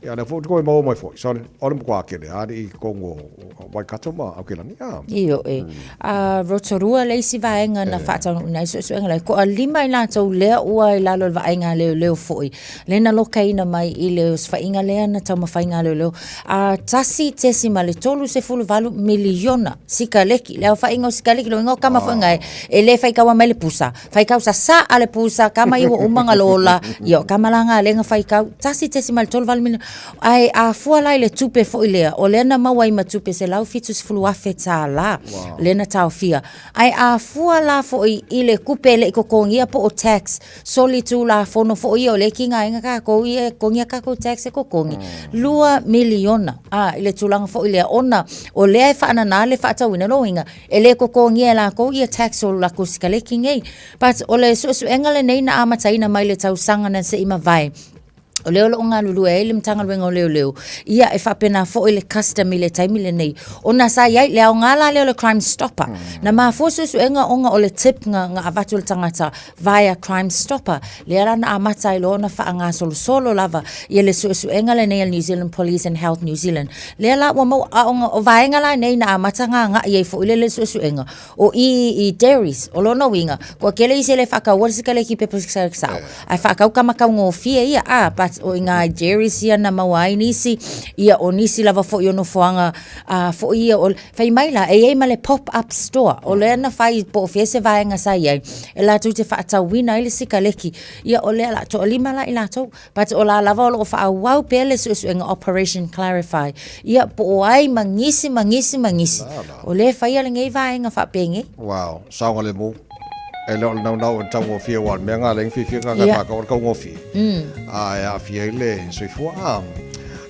ia lea foi ua toe maua mai foi, sorry, o le matua tele lava i totonu o Waikato ma Aukilani. A. Ioe. A Rotorua le isi vaega na faataunuuina ai suesuega lea. Toalima i latou lea ua i lalo o le vaaiga a leoleo foi, lea na lokaina mai i le osofaiga lea na taumafaiga a leoleo, a 1.38 miliona sikaleki. Le aofaiga o sikaleki, lona uiga o kama foi na e le faitaua mai le pusa, Faikau sasā a le pusa, kama i ua uma nga lola, ia o kama la nga lenga faikau, 1.38 miliona. Ae a fua la i le tupe foi lea, o lea na maua ai ma tupe 170,000 tālā, lea na taofia. Ae a fua la foi i le kupe e le i totogia po o tax, solitulafono foi ia o lea e kiga ai kākou ia e totogi a kākou tax e totogi, 2 miliona, a, i le tulaga foi lea, ona o lea e faanana le faatauina, lona uiga, E le totogia e lakou ia tax o lakou sikaleki nei. But o le suesuega lenei na amataina mai le tausaga na se i mavae, o lea o lo o galulue ai le Matagaluega o Leoleo, ia e faapena foi le custom i le taimi lenei. Ona sa i ai le aoga la lea o le Crime Stopper. Na mafua suesuega ona o le tip na avatu e le tagata via Crime Stopper, lea la na amata ai loa ona faagasolosolo lava ia le suesuega lenei a le New Zealand Police and Health New Zealand. Lea la ua maua, a o vaega la nei na amata gaga'i ai foi le suesuega, o i i dairies, o lona uiga, kua tele isi e le faataua le sikaleki pepa sikaleki sao, ae faatau tama taugofie ia, a, but o i ngā dairies ia na maua ai nisi, ia o nisi lava foi o nofoaga a, foi ia o, Fai mai la, e i ai ma le pop-up store, o lea na fai po o fea se vaega sa i ai, e latou te faatauina ai le sikaleki. Ia, o lea la, toalima la i latou, but o la lava o lo o faaauau pea le suesuega Operation Clarify. Ia, po o ai ma nisi ma nisi ma nisi, o lea e faia lenei vaega faapenei. Wow, saogalemu. E le o le naunau o le taugofie aua o le mea lena lea na fiafia tagata e faatau o le taugofie. A e aafia ai le soifua. A,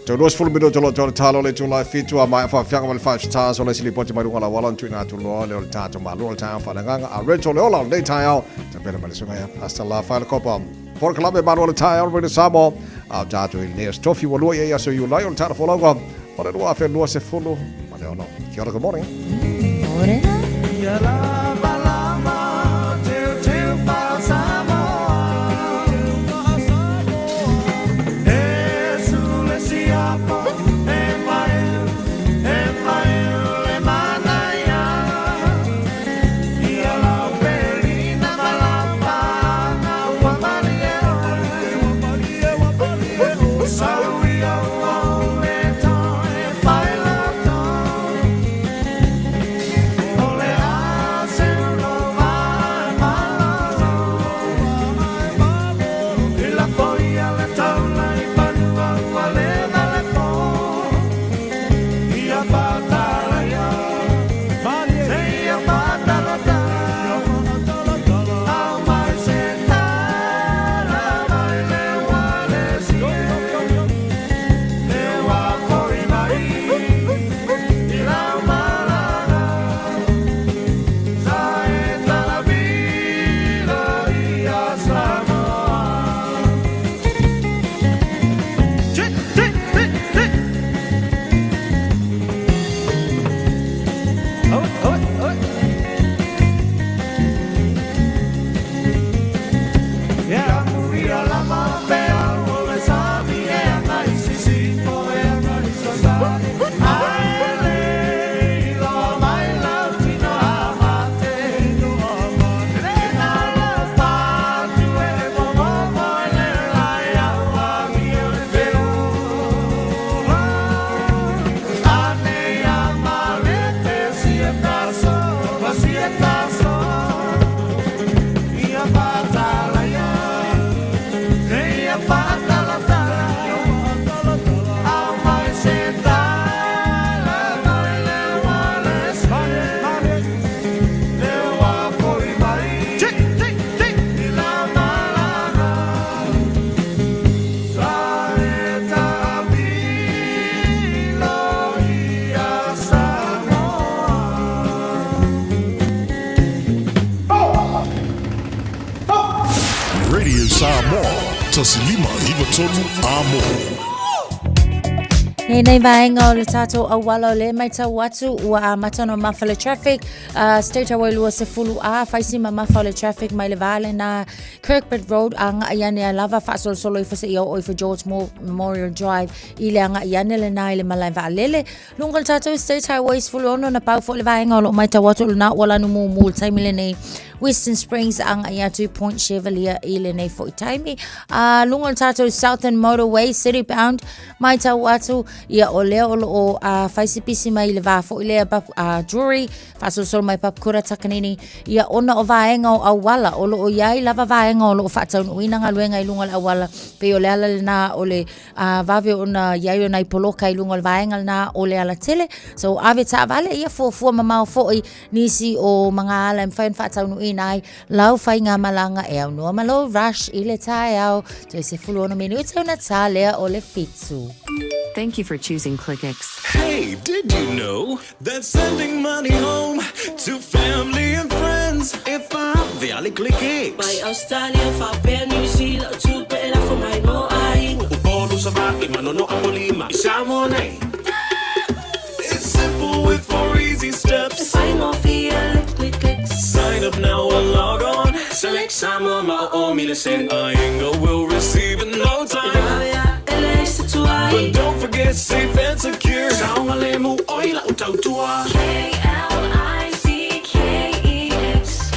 toe 20 minute o lo o toe o le talo le itula e fitu a maea faafiaga ma le Five Stars o le isi lipoti mai luga o le auala ona tuuina atu loa lea o le tatou malo o le taeao faaleagaga a Rachel le ola o lenei taeao tapena mai le susuga ia Pastor Lafaele Kopa. Polokalame malo o le taeao o le Samoa a o tatou i lenei aso tofi ua lua i ai aso Iulai o le tala folauga o le 2026. Kia ora, good morning. Morena. 1593 Amo. Lenei vaega o le tātou auala o le maitau atu ua amata ona mamafa le traffic State Highway 20 A faisi mamafa o le traffic mai le vā lena Kirkwood Road agai ane a lava faasolosolo ifo seia oo ifo George Moore Memorial Drive i le agai ane lena i le malae vaalele. Luga o le tātou State Highway 16 na pau foi le vaega o lo o maitau atu o lena ua lanu mumu i le taimi lenei Western Springs agai atu Point Chevalier i lenei foi taimi. A luga o le tātou Southern Motorway City Bound maitau atu ia o lea o lo o fai si pisi mai i le vā foi lea Drury faasolosolo mai Papakura Takanini ia ona o vaega o auala o lo o i ai lava vaega o lo o faataunuuina galuega i luga o le auala pei o le ala lena o le vave ona i ai o nai poloka i luga o le vaega lena o le alatele. So ave taavale ia fuafua mamao foi nisi o magaala e mafai ona faataunuuina ai lau faigamalaga e aunoa ma lou rush i le taeao toe 16 minute ona tā lea o le 7. Thank you for choosing ClickX. Hey, did you know that sending money home to family and friends if I'm the Ali ClickX? Mai Australia, faapea New Zealand, o tupe e lafo mai mo aiga. Upolu, Savaii, Manono, Apolima, i Samoa nei. It's simple with four easy steps. E faigofie le ClickX. Sign up now or log on. Select Samoa ma o o mile sen. Aiga will receive in no time. E vave a e leai se tuai. But don't forget safe and secure. Saogalemu oi lau tautua. K-L-I-C-K-E-X.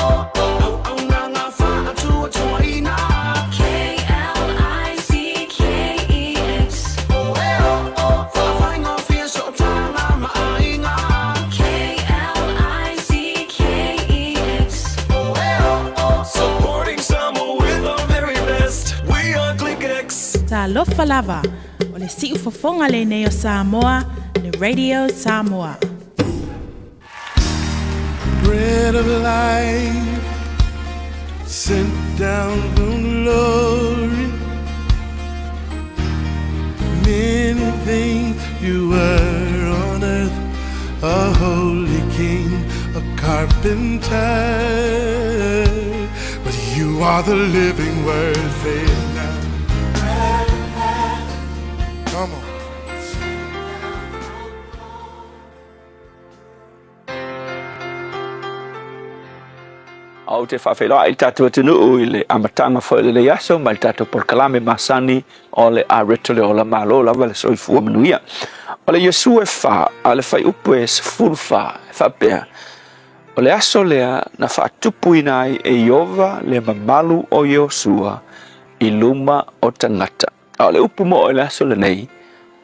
Auaunaga faatuatuaina. K-L-I-C-K-E-X. Faafaigofie sootaga ma aiga. K-L-I-C-K-E-X. Supporting Samoa with our very best. We are ClickX. Talofa lava, o le siufofoga lenei o Samoa, le Radio Samoa. Bread of life sent down from glory. Many things you were on earth, a holy king, a carpenter. But you are the living word, say it now. Come on. Ou te faafeiloai i le tatou atunuu i le amataga foi o lenei aso ma le tatou polokalame masani o le Areto le Ola Malo lava le soifua manuia. O le Iosua e 4 a le fuaiupu e 14 e faapea, O le aso lea na faatupuina ai e Ieova le mamalu o Iosua i luma o tagata. A o le upu moʻo i le aso lenei,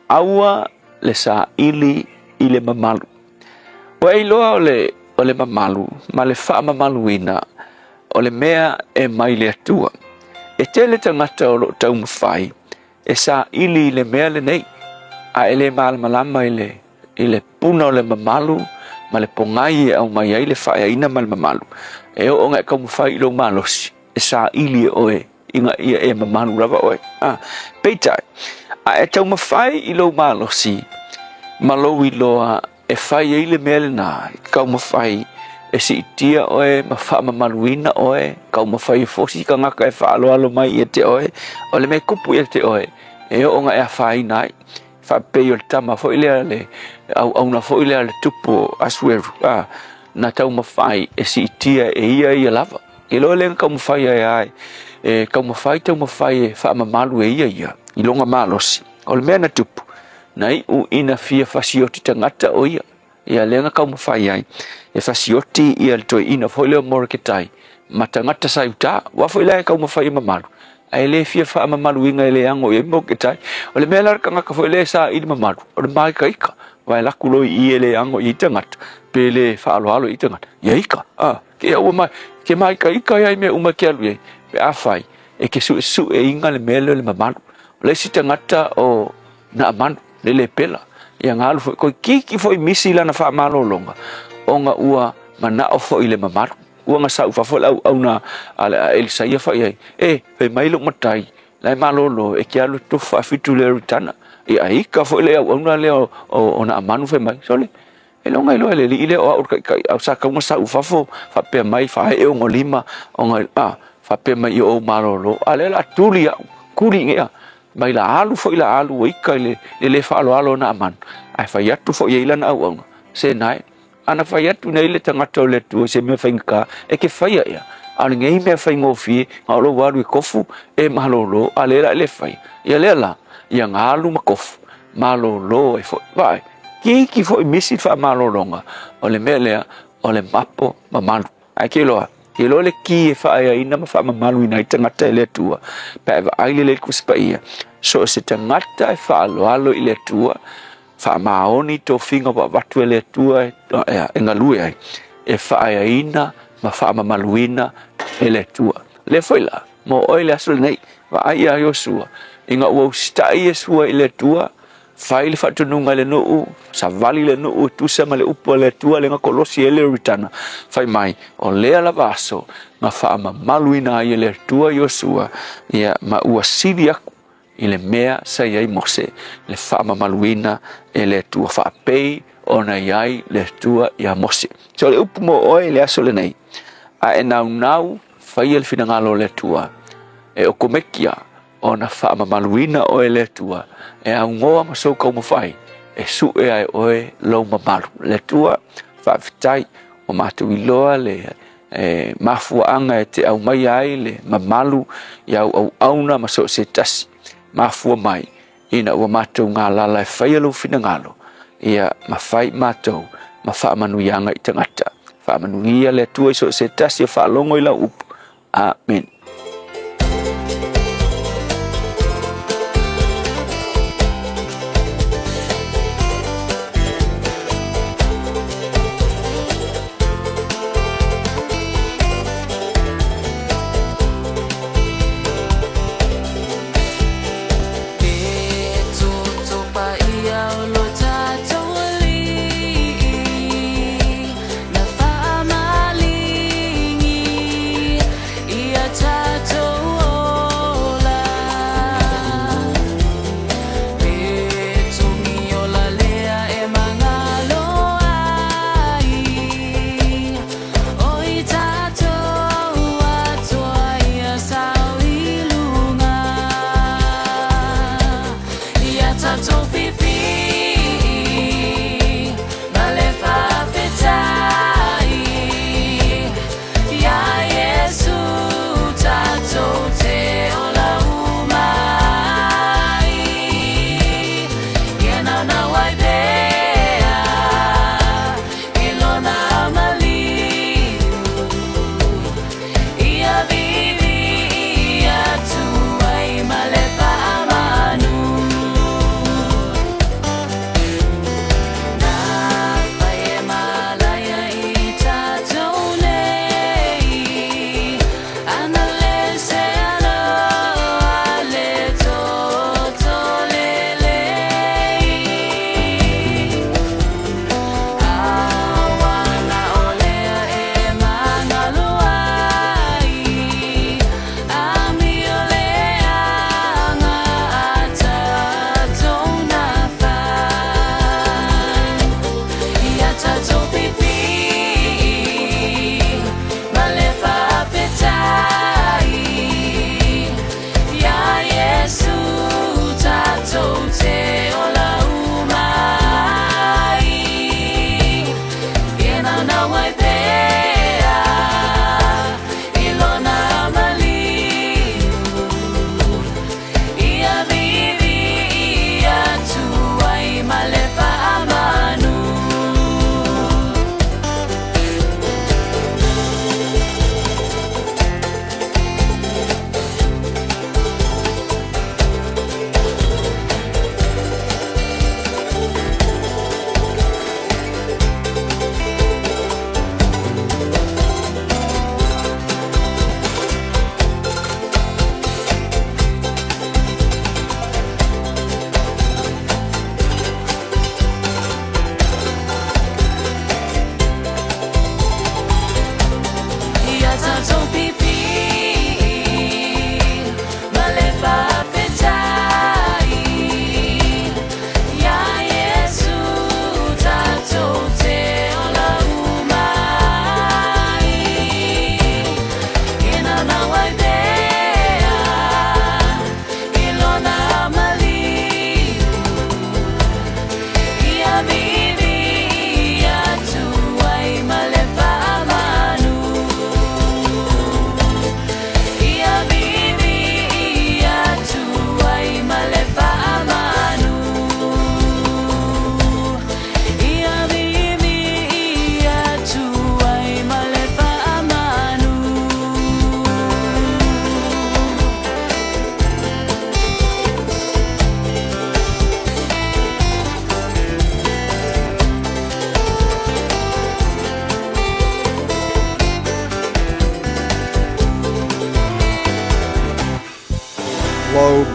aua le saili i le mamalu. Ua e iloa o le, o le mamalu ma le faamamaluina o le mea e mai le Atua. E tele tagata o lo o taumafai e saili i le mea lenei, a e le malamalama i le, i le puna o le mamalu ma le pogai e aumai ai le faaeaina ma le mamalu. E oo ina e taumafai i lou malosi e saili e oe ina ia e mamalu lava oe. A, peitai, a e taumafai i lou malosi ma lou iloa e fai ai le mea lena, e taumafai e siitia oe ma faamamaluina oe, taumafai e fosi tagata e faaaloalo mai ia te oe, o le mea e tupu ia te oe, e oo ina e afaina ai. Faapei o le tama foi lea le auauna foi lea a le tupu o Asueru, a, na taumafai e siitia e ia ia lava. Iloa lea na taumafai ai a e taumafai taumafai e faamamalu e ia ia i lona malosi. O le mea na tupu, na iu ina fia fasioti tagata o ia. Ia lea na taumafai ai e fasioti ia le toeaina foi lea o Moreketai ma tagata sa i uta. Aua foi la e taumafai e mamalu, ae le fia faamamaluina e le ano i ai Moreketai. O le mea la le tagata foi lea e saili mamalu, o le māikaika, aua e alu atu loa i i e le ano i ai tagata, pe le faaaloalo i ai tagata, ia ika, a, ke aua mai, ke māikaika ai i mea uma e ke alu i ai, pe afai e ke suesueina le mea lea o le mamalu. O le isi tagata o Naamanu, le lepela, ia na alu foi, toeitiiti foi misi lana faamalologa, ona ua manao foi i le mamalu. Ua na sau i fafo le auauna a le a Elisaia fai i ai, E, fai mai lou matai, la e malolo, e te alu e tofu faafitu i le Ioritana. Ia a ika foi le auauna lea o Naamanu fai mai, Sole, e loga iloa e le alii lea o au le taitai, a sa tatau ona sau i fafo faapea mai, faaee ona lima, ona, a, Faapea mai ia ou malolo, a lea la tuli au, tuli ia mai la alu foi la alu ua ika i le, le le faaaloalo o Naamanu, ae fai atu foi i ai lana auauna, se nae, ana fai atu nei le tagata o le Atua i se mea faigata, e te faia ea, a o lenei mea faigofie, na o lou alu e kofu, e malolo, a lea la e le faia. Ia lea la, ia na alu ma kofu, malolo ai foi. Vaai, kiki foi misi le faamalologa, o le mea lea, o le mapo mamalu. Ae ke iloa, ke iloa le ki e faaeaina ma faamamaluina ai tagata e le Atua, pe a e vaai lelei i le Tusi Paia, so o se tagata e faaaloalo i le Atua, faamaoni tofiga ua avatu e le Atua e, e galue ai, e faaeaina ma faamamaluina e le Atua. Lea foi la, mo oe le aso lenei, vaai ia Iosua, ina ua usitai Iesua i le Atua, Fai le faatonuga i le nuu, savali le nuu e tusa ma le upu a le Atua lea na kolosi ai le Ioritana, fai mai, o lea lava aso na faamamaluina ai e le Atua Iosua, ia, ma ua sili aku i le mea sa i ai Mose le faamamaluina e le Atua, faapei ona i ai le Atua ia Mose. So o le upu mo oe i le aso lenei, a e naunau faia le finagalo o le Atua, e okomekia ona faamamaluina oe e le Atua, e augoa ma sou taumafai, e sue ai oe lou mamalu. Le Atua, faafetai, ua matou iloa le e, mafuaaga e te aumaia ai le mamalu i au auauna ma so o se tasi. Mafua mai, ina ua matou galala e faia lou finagalo, ia ma fai matou ma faamanuiaga i tagata. Faamanuia le Atua i so o se tasi e faalogo i lau upu. Amen.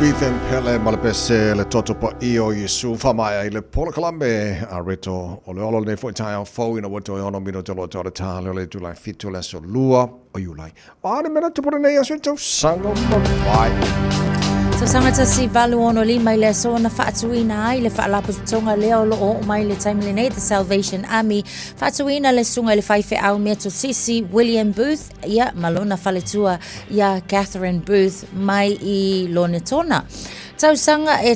Ethan Pele ma le pese le toto paia o Iesu faamaea i le polokalame a Reto o le olo lenei foi taeao fou ina ua toe ono minute o lo o toe tā leo le itula e fitu le aso lua o Iulai. O a ni mea na tupu lenei aso i tausaga ua mavae? Tausaga 1865 i le aso na faatuina ai le faalapotopotoga lea o lo o oo mai i le taimi lenei, The Salvation Army, faatuina le susuga i le faifeau Metotisi William Booth ia ma lona faletua iā Catherine Booth mai i Lonetona. Tausaga e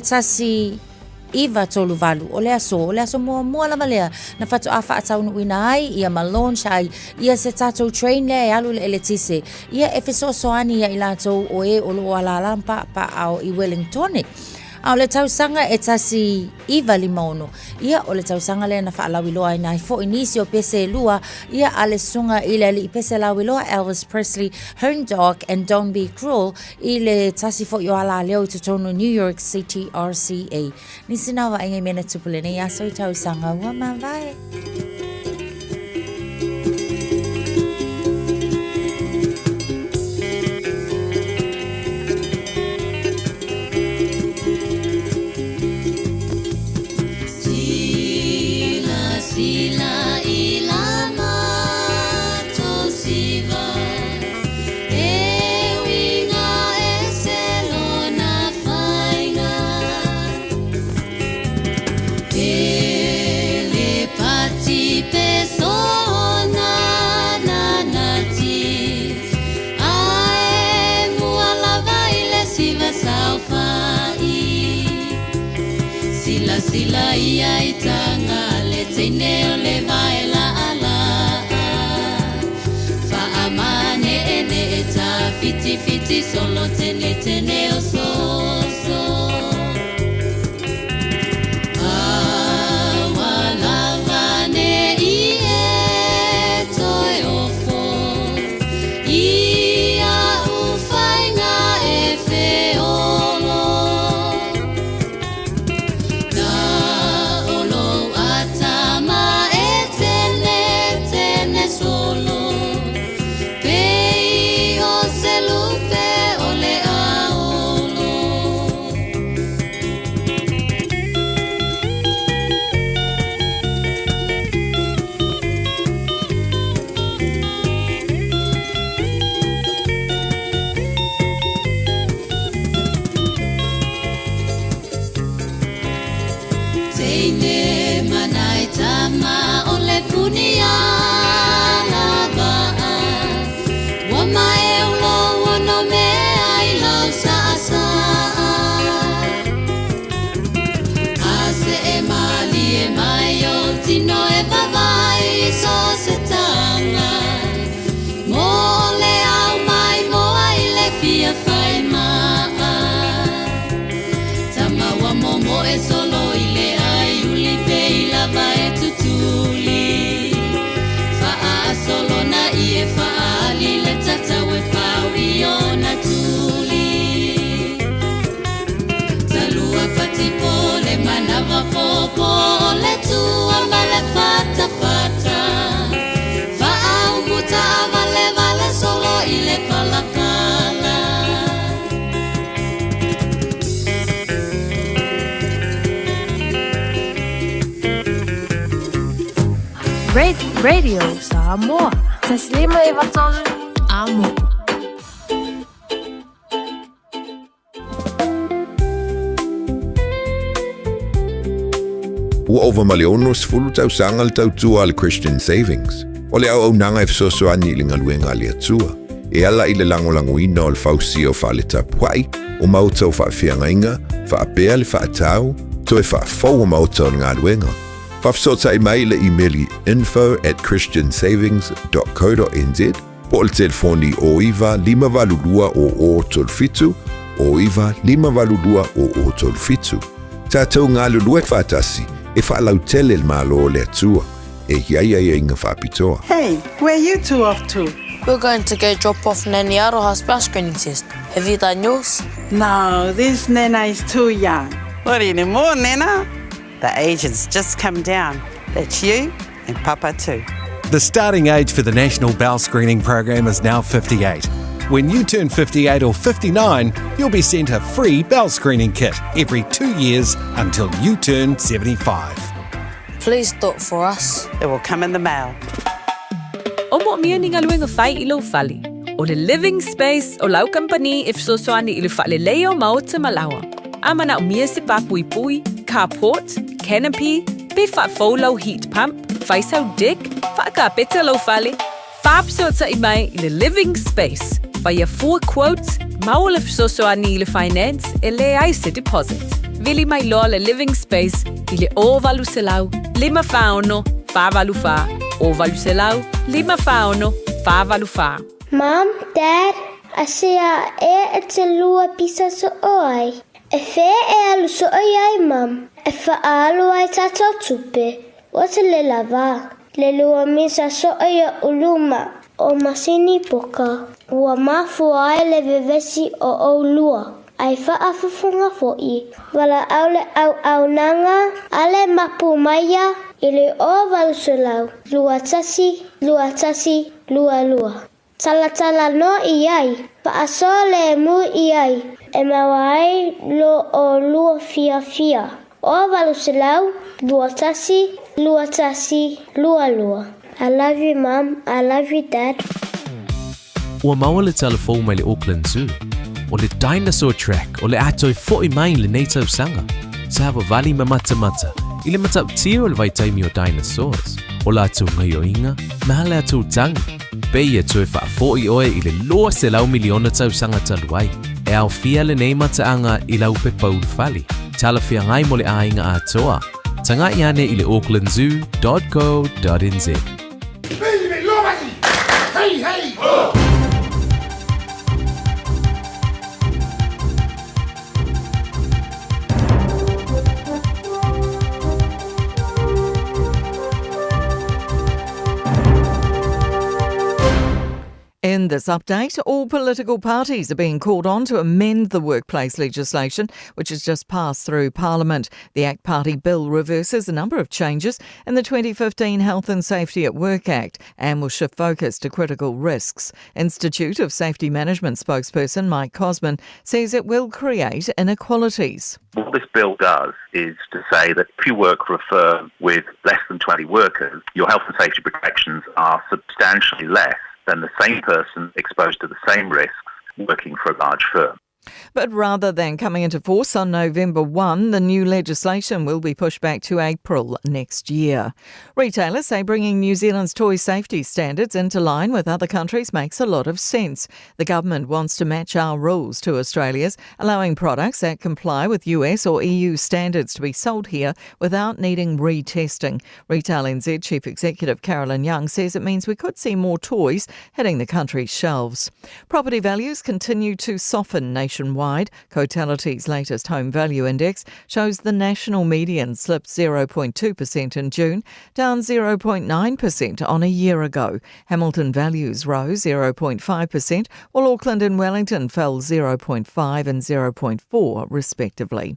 1938, o le aso, o le aso muamua lava lea na faatoa faataunuuina ai ia ma launch ai ia se tatou train lea e alu i le eletise, ia e fesoasoani ia i latou o e o lo o alaala ma paʻapaʻao i Wellingtone. A o le tausaga e 1956, ia o le tausaga lea na faalauiloaina ai foi nisi o pese e lua, ia a le susuga i le alii pese lauiloa Elvis Presley, Hound Dog and Don't Be Cruel, i le tasi foi o alaleo i totonu o New York City RCA. Nisi na vaaiga i mea na tupu lenei aso i tausaga ua mavae. Radio Samoa. 153 Amo. Ua ova ma le 60 tausaga le tautua a le Christian Savings. O le auaunaga e fesoasoani i le galuega a le Atua, e ala i le lagolagoina o le fausia o fale tapuai, o maota o faafeagaiga, faapea le faatau, toe faafou o maota o le galuega. Faafesootai mai i le imeli info at christiansavings dot co dot nz po o le telefoni 09 582 0037, 09 582 0037. Tatou galulue faatasi e faalautele le Malo o le Atua e i ai aiaiga faapitoa. Hey, where you two off to? We're going to go drop off Nanny Aroha's bowel screening test. Have you done yours? No, this Nana is too young. Not anymore, Nana. The agent's just come down. That's you and Papa too. The starting age for the National Bowel Screening Program is now 58. When you turn 58 or 59, you'll be sent a free bowel screening kit every two years until you turn 75. Please do it for us. It will come in the mail. O moomia ni galuega fai i lou fale. O le Living Space o lau kamupani e fesoasoani i le faaleleia o maota ma laoa. A manaomia se pā puipui, carport, canopy, pe faafou lau heat pump, fai sau deck, faakapeta lou fale, faafesootai mai i le Living Space, faia fua quote, maua le fesoasoani i le finance e leai se deposit. Vili mai loa le Living Space i le 0800 546 484, 0800 546 484. Mum, Dad, asea e e te lua pisa so'o ai? E fea e alu so'o i ai, Mum? E fa'aalu ai tatou tupe. Ua te le lava. Le lua misa so'o i luma o masini poka. Ua mafua ai le vevesi o ʻolua. Ai faafofoga foʻi. Valaau le auaunaga a le Mapu Maia i le 0800 21 21 22. Talatala noa i ai, faasolemu i ai, e maua ai lo ʻolua fiafia. 0800 21 21 22. I love you mum, I love you dad. Ua maua le tala fou mai le Auckland Zoo. O le Dinosaur Track o le a toe foʻi mai i lenei tausaga. Savavali ma matamata i le matautia o le vaitaimi o dinosaurs, o latou gaioiga ma latou tagi. Pei e toe faafoʻi oe i le 200 miliona tausaga talu ai. E aofia lenei mataaga i lau pepa ulufale, talafeagai mo le aiga atoa. Tagai ane i le aucklandzoo.co.nz. Hey, hey! Ho! In this update, all political parties are being called on to amend the workplace legislation, which has just passed through Parliament. The ACT Party bill reverses a number of changes in the 2015 Health and Safety at Work Act and will shift focus to critical risks. Institute of Safety Management spokesperson Mike Cosman says it will create inequalities. What this bill does is to say that if you work for a firm with less than 20 workers, your health and safety protections are substantially less than the same person exposed to the same risks working for a large firm. But rather than coming into force on November 1, the new legislation will be pushed back to April next year. Retailers say bringing New Zealand's toy safety standards into line with other countries makes a lot of sense. The government wants to match our rules to Australia's, allowing products that comply with US or EU standards to be sold here without needing retesting. Retail NZ Chief Executive Carolyn Young says it means we could see more toys hitting the country's shelves. Property values continue to soften nationwide. Cotality's latest home value index shows the national median slipped 0.2% in June, down 0.9% on a year ago. Hamilton values rose 0.5%, while Auckland and Wellington fell 0.5 and 0.4 respectively.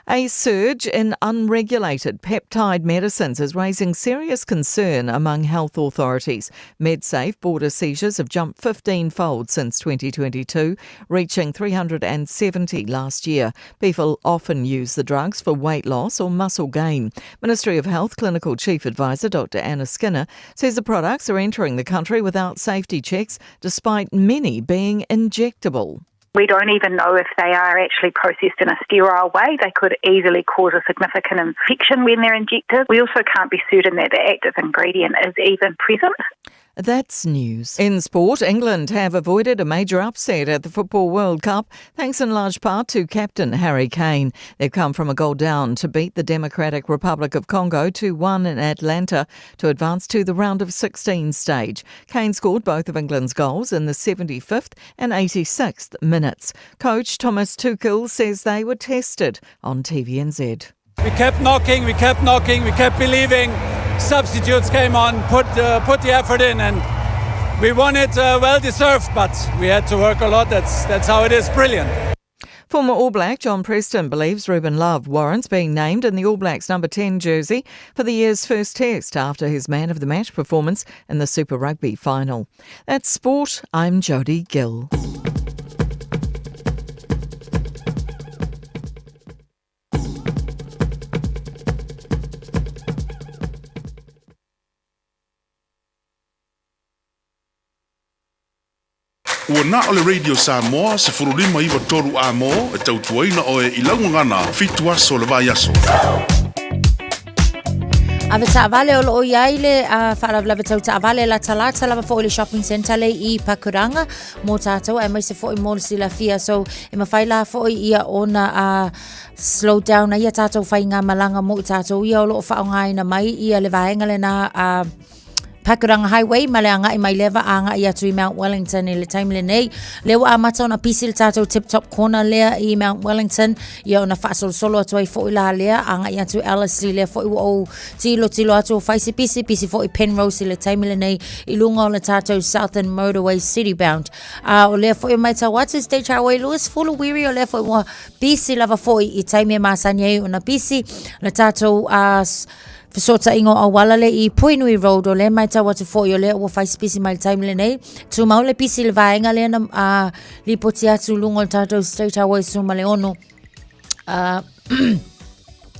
A surge in unregulated peptide medicines is raising serious concern among health authorities. MedSafe border seizures have jumped 15 fold since 2022, reaching 370 last year. People often use the drugs for weight loss or muscle gain. Ministry of Health Clinical Chief Advisor Dr. Anna Skinner says the products are entering the country without safety checks, despite many being injectable. We don't even know if they are actually processed in a sterile way. They could easily cause a significant infection when they're injected. We also can't be certain that the active ingredient is even present. That's news. In sport, England have avoided a major upset at the Football World Cup, thanks in large part to captain Harry Kane. They've come from a goal down to beat the Democratic Republic of Congo 2 1 in Atlanta to advance to the round of 16 stage. Kane scored both of England's goals in the 75th and 86th minutes. Coach Thomas Tuchel says they were tested on TVNZ. We kept knocking, we kept knocking, we kept believing. Substitutes came on, put, put the effort in, and we won it uh, well deserved, but we had to work a lot. That's, that's how it is. Brilliant. Former All Black John Preston believes Ruben Love warrants being named in the All Blacks number 10 jersey for the year's first test after his man of the match performance in the Super Rugby final. That's sport. I'm Jody Gill. Ua na o le Radio Samoa 1593 amo e tautuaina oe i lau gagana fitu aso le vaiaso. Ave taavale o loo iai le faalavelave tau taavale latalata lava foi le shopping centre le i Pakuranga mo tātou aemaise foi mo le silafia so e mawhai la foi ia ona slow down ai ia tātou whainga malanga mo i tātou ia o loo whaongaina mai ia le vaenga lena Pakuranga Highway ma le agai mai lea vaa agai atu i Mount Wellington i le taimi lenei. Lea ua amata ona pisi le tātou Tip Top Corner lea i Mount Wellington, ia ona faasolosolo atu ai foi la lea agai atu Ellerslie lea foi ua ou tilotilo atu o fai se pisi, pisi foi Penrose i le taimi lenei i luga o le tātou Southern Motorway City Bound. A o lea foi e matau atu State Highway 20 Wiri o lea foi ua pisi lava foi i taimi e masani ai ona pisi le tātou Fesootaiga o auala le i Poinui Road o lea matau atu foi o lea ua fai se pisi mai le taimi lenei. Tumau le pisi i le vaega lea na lipoti atu i luga o le tatou State Highway 16.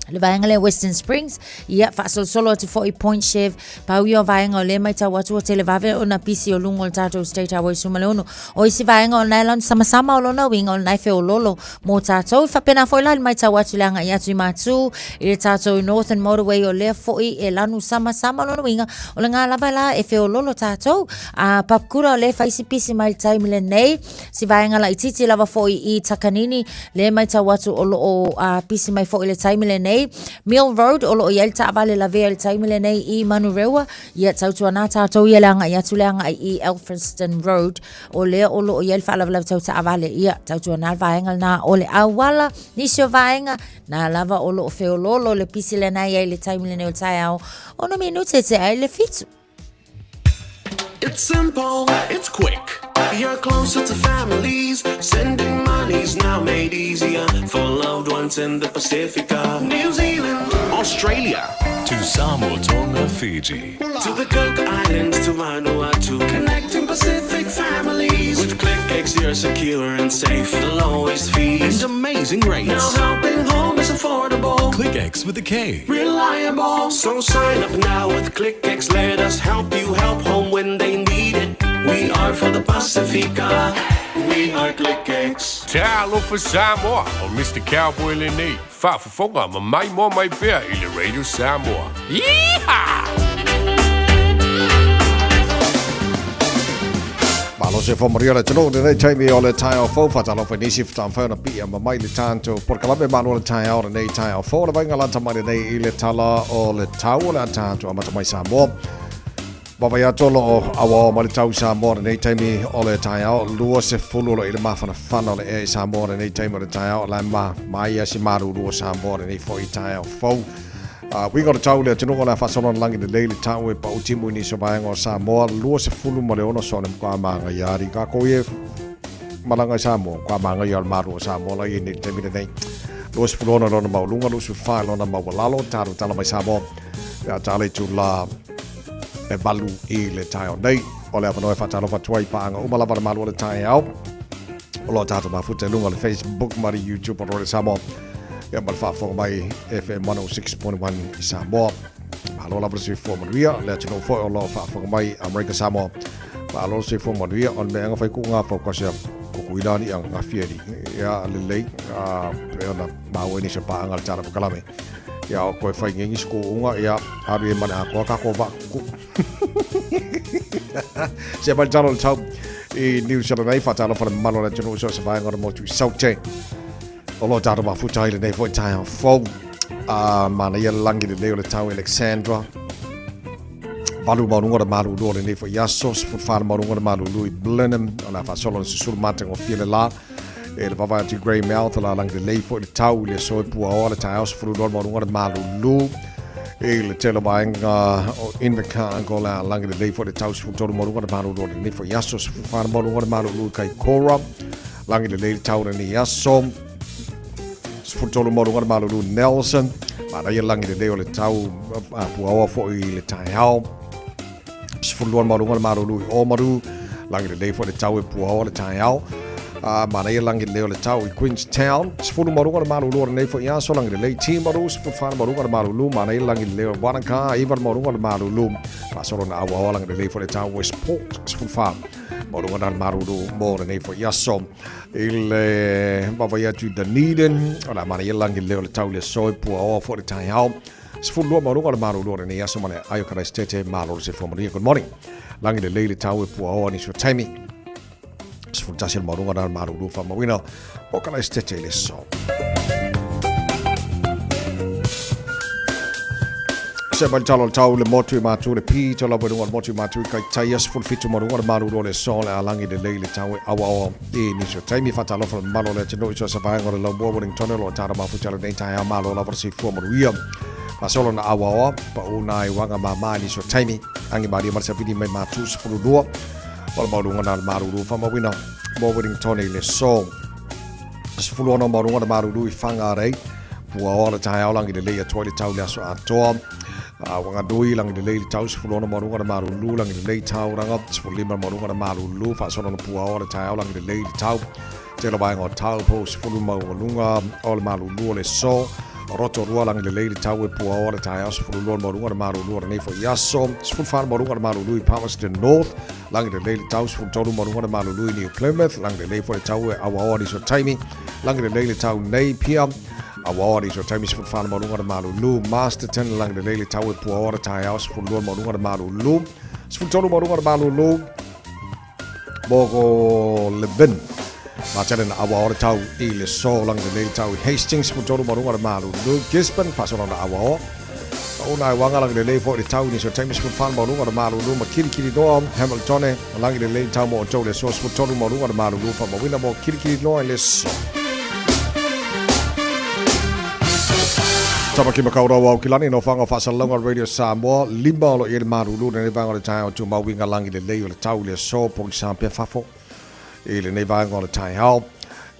Le vaega lea Western Springs, ia faasolosolo atu foi Point Chev, pau ia o vaega o lea matau atu ua televave ona pisi o luga o le tatou State Highway 16. O isi vaega o lena e lanu samasama o lona uiga o lena e feololo mō tātou. I faapena foi la le matau atu le agai atu i Matū i le tātou Northern Motorway o lea foi e lanu samasama lona uiga o le ngā lava la e feololo tātou. A Papakura o lea e fai si pisi mai le taimi lenei, si vaega laitiiti lava foi i Takanini le matau atu o loo pisi mai foi le taimi lenei. Mill Road o loo i ai le taavale lavea i le taimi lenei i Manurewa, ia tautuana tātou ia le agai atu le agai i Elphinstone Road o lea o loo i ai le faalavelave tau taavale, ia tautuana le vaega lena o le auala, nisi o vaega na lava o loo feololo le pisi lena i ai le taimi lenei o le taeao, ono minute te ai le fitu. It's simple, it's quick. You're closer to families. Sending money's now made easier for loved ones in the Pacifica, New Zealand, Australia, To Samoa, Tonga, Fiji. To the Cook Islands, to Vanuatu, connecting Pacific families. With KlickEx, you're secure and safe. The lowest fees and amazing rates. Now helping home is affordable. KlickEx with a K. Reliable. So sign up now with KlickEx. Let us help you help home when they need it. We are for the Pacifica. We are KlickEx. Talofa Samoa, o Mr. Cowboy lenei, faafofoga ma maimoa mai pea i le Radio Samoa. Yeehaw! Malo se fo maria le tino lenei taimi o le taeao fou whatalofa i nisi whatamwhai ona pia ma mai le tātou porokalame malo le taeao lenei taeao fou le vainga lata mai lenei i le tala o le tau o le a tātou amata mai Samoa. Vaavaai atu o lo o auaoa mai le tau i Samoa lenei taimi o le taeao, 20 o lo i le mafanafana o le ea i Samoa lenei taimi o le taeao, o la e ma, mai a si malulu o Samoa lenei foi taeao fou. Uiga o le tau le atunuu o le a faasolo ana lagi lelei le tau e pau timu i nisi o vaega o Samoa, 26 sone ma maga ia ari kākou e malaga i Samoa, kwa maga ia o le malu o Samoa la i nei le taimi lenei. 26 lona maualuga, 24 lona maualalo, tātou tala mai Samoa, pe a tala i tula e valu i le taeao nei. O le avanoa e faatalofa atu ai i paaga uma lava le malu o le taeao. O lo o tatou mafuta i luga o le Facebook ma le YouTube o Rore Samoa. Ia ma le faafofoga mai FM 106.1 i Samoa. Malo lava le soifua manuia, le atunuu foi o lo o faafofoga mai Amerika Samoa. Malo le soifua manuia, o le mea ega fai ku ngā pau kasi a kukuila ni a ngawhia ni. Ia lelei, pe ona maua i nisi o paaga le tala pakalame. Ia o koe whai ngengi sku unga, ia aru e mane akoa ka ko va ku. Se mai talo le tau i New Zealand nei, whatalo whare malo le atunuu so se vaenga o le motu i Saute. O lo tātou mafuta i lenei foi taeao fou. Mana ia le langi lelei o le tau Alexandra. Valu maualuga o le malulu o lenei foi aso, 14 maualuga o le malulu i Blenheim, o le a faasolo le susulu matagofie le la. E le vavae atu i Greymouth, o le a langi lelei foi le tau i le aso e puaoa le taeao, 12 maualuga o le malulu. I le tele o vaega o Invercargill, o le a langi lelei foi le tau, 13 maualuga o le malulu o lenei foi aso, 14 maualuga o le malulu i Kaikoura. Langi lelei le tau o lenei aso. 13 maualuga le malulu Nelson, manaia le lagi lelei o le tau a puaoa foi i le taeao. 12 maualuga le malulu i Oamaru, lagi lelei foi le tau e puaoa le taeao. A manaia lagi lelei o le tau i Queenstown, 10 maualuga le malulu o lenei foi aso, lagi lelei Timaru, 14 maualuga le malulu, manaia lagi lelei o Wanaka, 9 maualuga le malulu. Faasolo na auaoa lagi lelei foi le tau Westport, 14 maualuga na le malulu mo lenei foi aso. I le vaavaai atu i Dunedin, o le a manaia lagi lelei o le tau i le aso e puaoa foi le taeao. 12 maualuga o le malulu o lenei aso ma le aai o Karaisitete, malo le soifua manuia. Good morning. Lagi lelei le tau e puaoa nisi o taimi. 11 le maualuga na le malulu faamauina o Karaisitete i le aso. Se mai talo tau le motu i mātu le pi tau lava i lunga o le motu i mātu i Kaitaia 17 maualuga le malulu o le aso le a lagi lelei le tau e auaoa i nisi o taimi. Faatalofa le mamalu o le atunuu i so o se vaega o le laumua Wellington o lo o tara mafuta lenei taeao malo lava le soifua manuia. Faasolo na auaoa pau na i waga māmā i nisi o taimi. Angi malie ma le savili mai mātu 12 o le maualuga na le malulu faamauina mo Wellington i le aso. 16 maualuga le malulu i Whangarei. Puaoa le taeao lagi lelei atu ai le tau i le aso atoa. Wanganui lagi lelei le tau 16 maualuga le malulu lagi lelei Tauranga 15 maualuga le malulu faasolo na puaoa le taeao lagi lelei le tau. Tele vaega o Taupo 10 maualuga o le malulu o le aso. Rotorua lagi lelei le tau e puaoa le taeao 12 maualuga le malulu o lenei foi aso. 14 maualuga le malulu i Palmerston North lagi lelei le tau 13 maualuga le malulu i New Plymouth lagi lelei foi le tau e auaoa nisi o taimi lagi lelei le tau Napier auaoa nisi o taimi 14 maualuga le malulu Masterton lagi lelei le tau e puaoa le taeao 12 maualuga le malulu 13 maualuga le malulu mo Levin. Matele na auaoa le tau i le aso lagi lelei le tau i Hastings 13 maualuga le malulu Gisborne faasolo na auaoa Ona e wanga lagi lelei foi le tau nisi o taimi 14 maualuga le malulu ma Kirikiriroa Hamiltone lagi lelei le tau mo outou le aso 13 maualuga le malulu faamauina mo Kirikiriroa i le aso. Tamaki Makaurau Aukilani no whanga whaasalalauga Radio Samoa lima o lo i ai le malulu lenei vaega o le taeao tumau uiga lagi lelei o le tau i le aso pogisa pea fafo i lenei vaega o le taeao.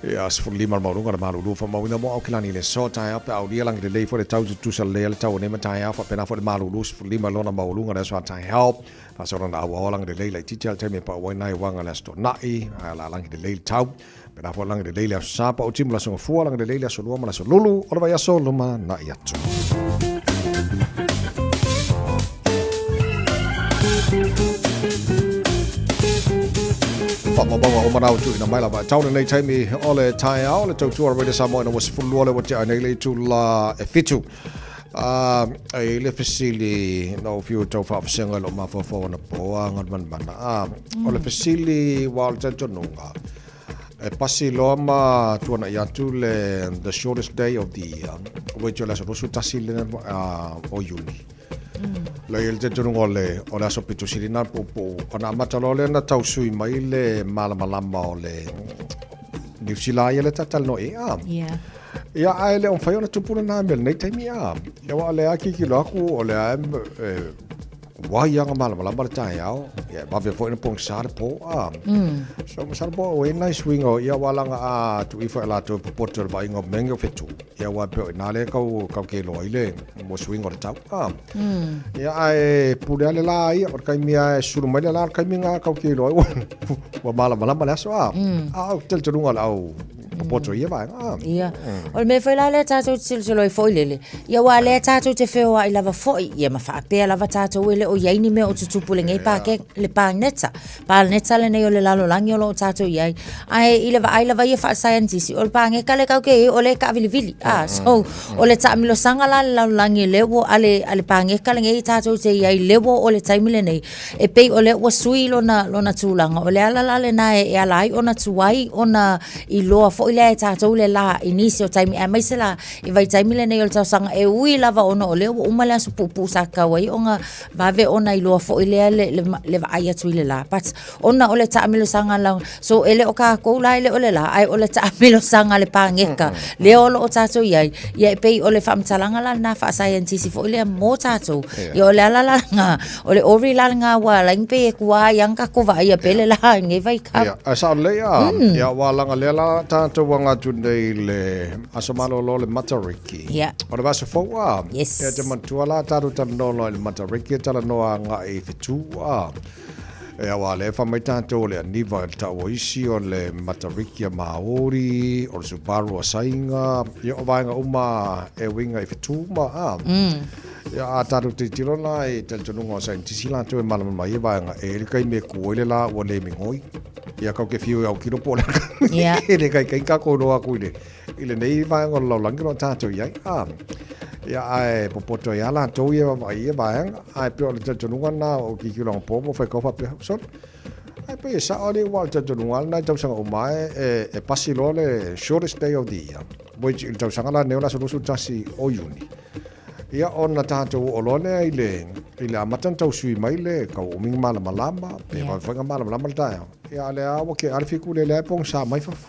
Ia, 15 le maualuga le malulu faamauina mo Aukilani i le aso taeao pe aulia lagi lelei foi le tau tutusa lelei ai le tau o nei mataeao faapena foi le malulu 15 lona maualuga le aso a taeao. Faasolo na auaoa lagi lelei laitiiti a le taimi e pau ai nai uaga le aso Tona'i ae o le a lagi lelei le tau. Pena foi lagi lelei le aso Sa pau timu le aso Gafua lagi lelei le aso Lua ma le aso Lulu o le vaiaso luma na'i atu. Faamaumauga uma na ua tuuina mai lava e tau lenei taimi o le taeao le tautua o le Radio Samoa ina ua 12 le ua tea ai nei le itula e fitu. E i ai le fesili na ou fiu e tau faavasega i lou mafaufau anapo a Galumalemana. O le fesili ua o le talitonuga e pasi loa ma tuanai atu le the shortest day of the year which o le aso 21 lena o Iuni. Le i ai le talitonuga o le o le aso pito sili lena puupuu ona amata loa lea ona tau sui mai le malamalama o le Niu Sila ia le tatalanoa i ai a. Yeah. Ia, ae le o mafai ona tupu lena mea i lenei taimi a. Ia, aua o lea a tilotilo atu o lea e ua ia na malamalama le taeao, ia e vave foi ona pogisa le po a. So masalo po o i ai nai suiga o ia aua leaga a tuu ifo e latou e popoto i le vaaiga o mea nei o fetu, ia aua e pei o i ina lea e tau tau ke iloa ai le mo suiga o le tau a. Ia ae pule lava le la ia, o le taimi lava e sulu mai le la, o le taimi lena tau ke iloa ai ua malamalama le aso a. A o le talitonuga o le au popoto i ia vaega a. Ia. O le mea foi la lea tatou te tilotilo ai foi lele, ia aua o lea tatou te feoai lava foi, ia ma faapea lava tatou e le o i ai ni mea o tutupu i lenei pake, le paneta, paneta lenei o le lalolagi o lo o tatou i ai. Ae i le vaai lava ia faasaienitisi, o le paneta lea tatou te i ai, o lea e taavilivili. A, so, o le taamilosaga la a le lalolagi lea ua, a le, a le paneta lenei tatou te i ai, lea ua oo i le taimi lenei, E pei o lea ua sui lona, lona tulaga. O le ala la lena e, e ala ai ona tuai ona iloa foi lea e tatou le la i nisi o taimi, aemaise la i vaitaimi lenei o le tausaga e ui lava ona o lea ua uma le aso puupuu sa tatau ai ona vave ona iloa foi lea le, le, le vaai atu i le la. But ona o le taamilosaga la, so e le o kākou la e le o le la, ae o le taamilosaga a le pāgeka lea o lo o tatou i ai, ia e pei o le faamatalaga la lena faasaienitisi foi lea mo tatou. Ia o le ala la lena, O le ori la lena ua ala ai pei e kua ai ana tatou vaaia pele la i lenei vaitau. Ia, ae sao lelei a, ia aua leaga lea la tatou. tatou aga atu nei i le aso malolo o le Matariki. Ia. O le vaiaso fou a. Yes. Ia te manatua la tatou talanoa loa i le Matariki e talanoa agai i fetu a. E aua lea e fai mai tatou o le aniva i le tau o isi o le Matariki a Māori, o le Subaru a Saina, ia o vaega uma e uiga i fetu ma a. Ia a tatou tilotilo la i talitonuga o saienitisi latou e malamalama ai ia vaega e i ai le taimi e ku ai le la ua le migoi. Ia kau ke fiu i autilo po o le a. Ia. E le kaikai kākou loa atu i le i lenei vaega o le lalolagi o lo o tatou i ai. A, ia, ae popoto ai lava latou ia vaavaai i ia vaega, ae pei o le talitonuga lena o tilotilo anapo ma faitau faapea, sole, ae pei e sao alii aua o le talitonuga lava lena i tausaga uma e, e pasi loa le shortest day of the year, which i le tausaga la lenei o le aso 21 o Iuni. Ia, ona tatou oo loa lea i le, i le amata ona tau sui mai le tau umi ona malamalama, pe vave foi ona malamalama le taeao. Ia, a o lea lava ua tea lava le fiku lele lava e pogisa mai fafo.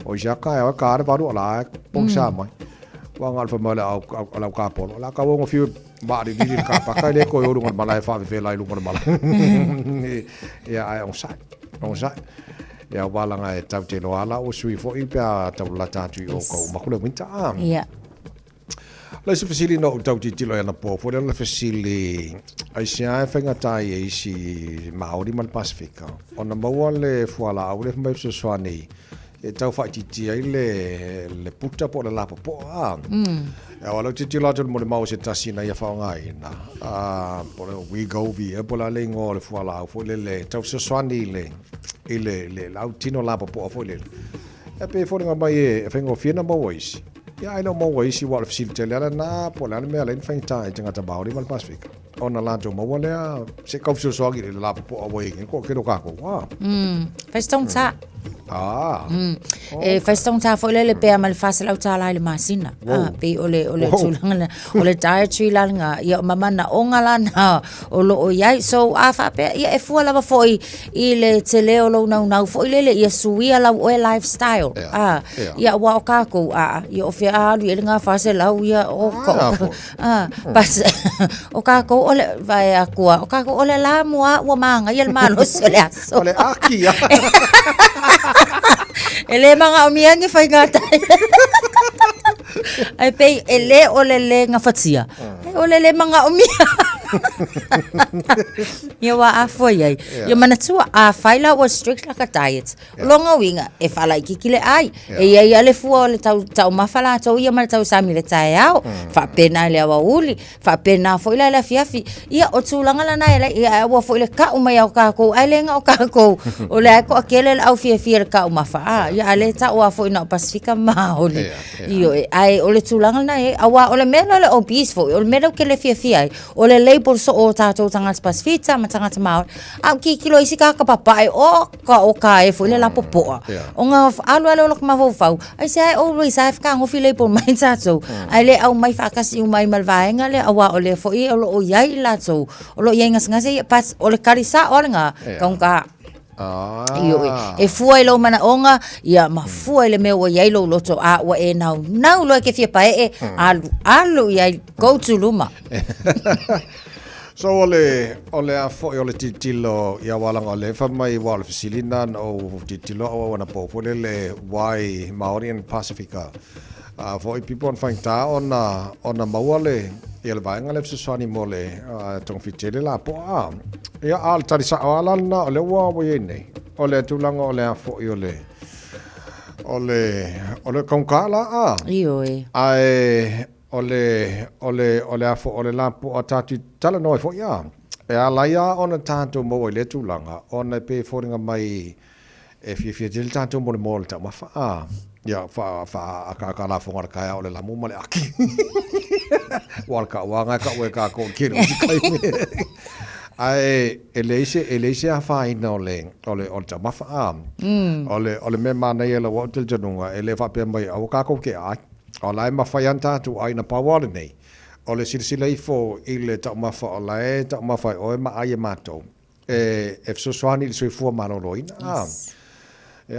O i sea taeao e ta le valu o la e pogisa mai. Ua na o le fai mai o le au, o le au tapolo. O le a tau au fiu e maalilili i le kapaka e le toe o i luga o le malae e faavevela ai i luga o le malae. Ia, ae onosai, onosai. Ia, aua leaga e tatou te iloa lava la ua sui foi pe a tau lalata atu i o kau uma atu le winter. Ah. Ia. Le isi fesili na ou tau tilotilo ai anapo foi lea o le fesili, aisea e faigata ai e isi Māori ma le Pasefika ona maua le fualaau lea fai mai e fesoasoani e tau faaitiitia ai le, le puta po o le lapopoa a. Aua o lea ou tilotilo atu i le molimau a se tasi na ia faaaogaina, a, po o le Wegovy ea po o le a le igoa o le fualaau foi lele e tau fesoasoani i le, i le, le, le autino lapopoa foi lele. E pei e foliga mai e faigofie ona maua isi. Ia, ae le o maua isi, aua o le fesili tele lava lena, po o le a le mea e ala ai ona faigata i tagata Māori ma le Pasefika ona latou maua lea se tau fesoasoani i le lapopoa ua i ai nei le toatele o tatou. Ah. Fai se taugata. Ah. E fai se taugata foi lele pe a ma le $400 i le masina. Ah, pei o le, o le tulaga lena. O le dietary la lena, ia o ma manaoga la na o lo o i ai. So, a faapea, ia e fua lava foi i le tele o lou naunau foi lele ia suia lau oe lifestyle. Ah, ia aua o kākou, a, ia o fea a alu i ai le ngā 400 ia o ko, ah, but o kākou o le, vae akua, o kākou o le la mua ua māngaia le malosi o le aso. O le aki a. E le manaomia ni faigata. Ai pei e le o le le gafatia, ai o le le manaomia. Ia ua afoa i ai. Ia manatua, afai la ua strict laka diet, o lona uiga, e faalaitiiti le ai. E i ai lava le fua o le tau, taumafa latou ia ma le tausami i le taeao, faapena i le aoauli, faapena foi la i le afiafi. Ia, o tulaga lana e alai, ia, ae aua foi le ka'u mai o kākou, ae le na o kākou, o lea e toatele le au fiafia i le taumafa, a, ia, a o lea e ta'u lava foi na o Pasefika ma Māori. Ioe, ae o le tulaga lena e i ai, aua o le mea lea o le obese foi, o le mea lea ou te le fiafia ai, o le label soo o tātou tagata Pasefika ma tagata Māori, a ou tilotilo i isi tagata papae, oka oka e foi le lapopoa. Ona alu lava lea o lota mafaufau, aisea e always lava e fetagofi label mai tatou, ae le aumai faatasi uma ai ma le vaega lea, aua o lea foi o lo o i ai i latou, o lo o i ai gasegase ia, but o le tali sao lava lena, taugata. Ioe, e fua i lou manaoga, ia ma fua i le mea ua i ai lou loto, a ua e naunau loa e ke fia paee, alu, alu i ai, go to luma. So o le, o le a foi o le tilotilo i aua leaga o lea e fai mai aua o le fesili lena na ou tilotilo au anapo foi lele why Maori and Pasifika a foi people ona faigata ona ona maua le ia le vaega lea fesoasoani mo le togafiti ai le lapoa a. Ia a o le tali sao lava la lena o lea ua ua i ai nei o le tulaga o le a foi o le o le o le taugata la a. Ioe. Ae O le, o le, o le a fo, o le lapoa tatou te talanoa ai foi a. E ala ai a ona tatou maua i lea tulaga, ona e pei e foliga mai e fiafia tele tatou mo le moa o le taumafa a. Ia, fa, faaakaaka lafoga o le taeao o le lamu ma le aki. Ua o le tauaga e tau e tatou i le tele o isi taimi. Ae e leai se, e leai se afaina o le, o le, o le taumafa a. O le, o le mea manaia i lau au talitonuga, e le faapea mai aua tatou te ai. O la e mafai lava ona tatou ai, na pau lava lenei, o le silasila ifo i le taumafa o la e taumafa e oe ma ai e matou, e fesoasoani i le soifua maloloina. Yes.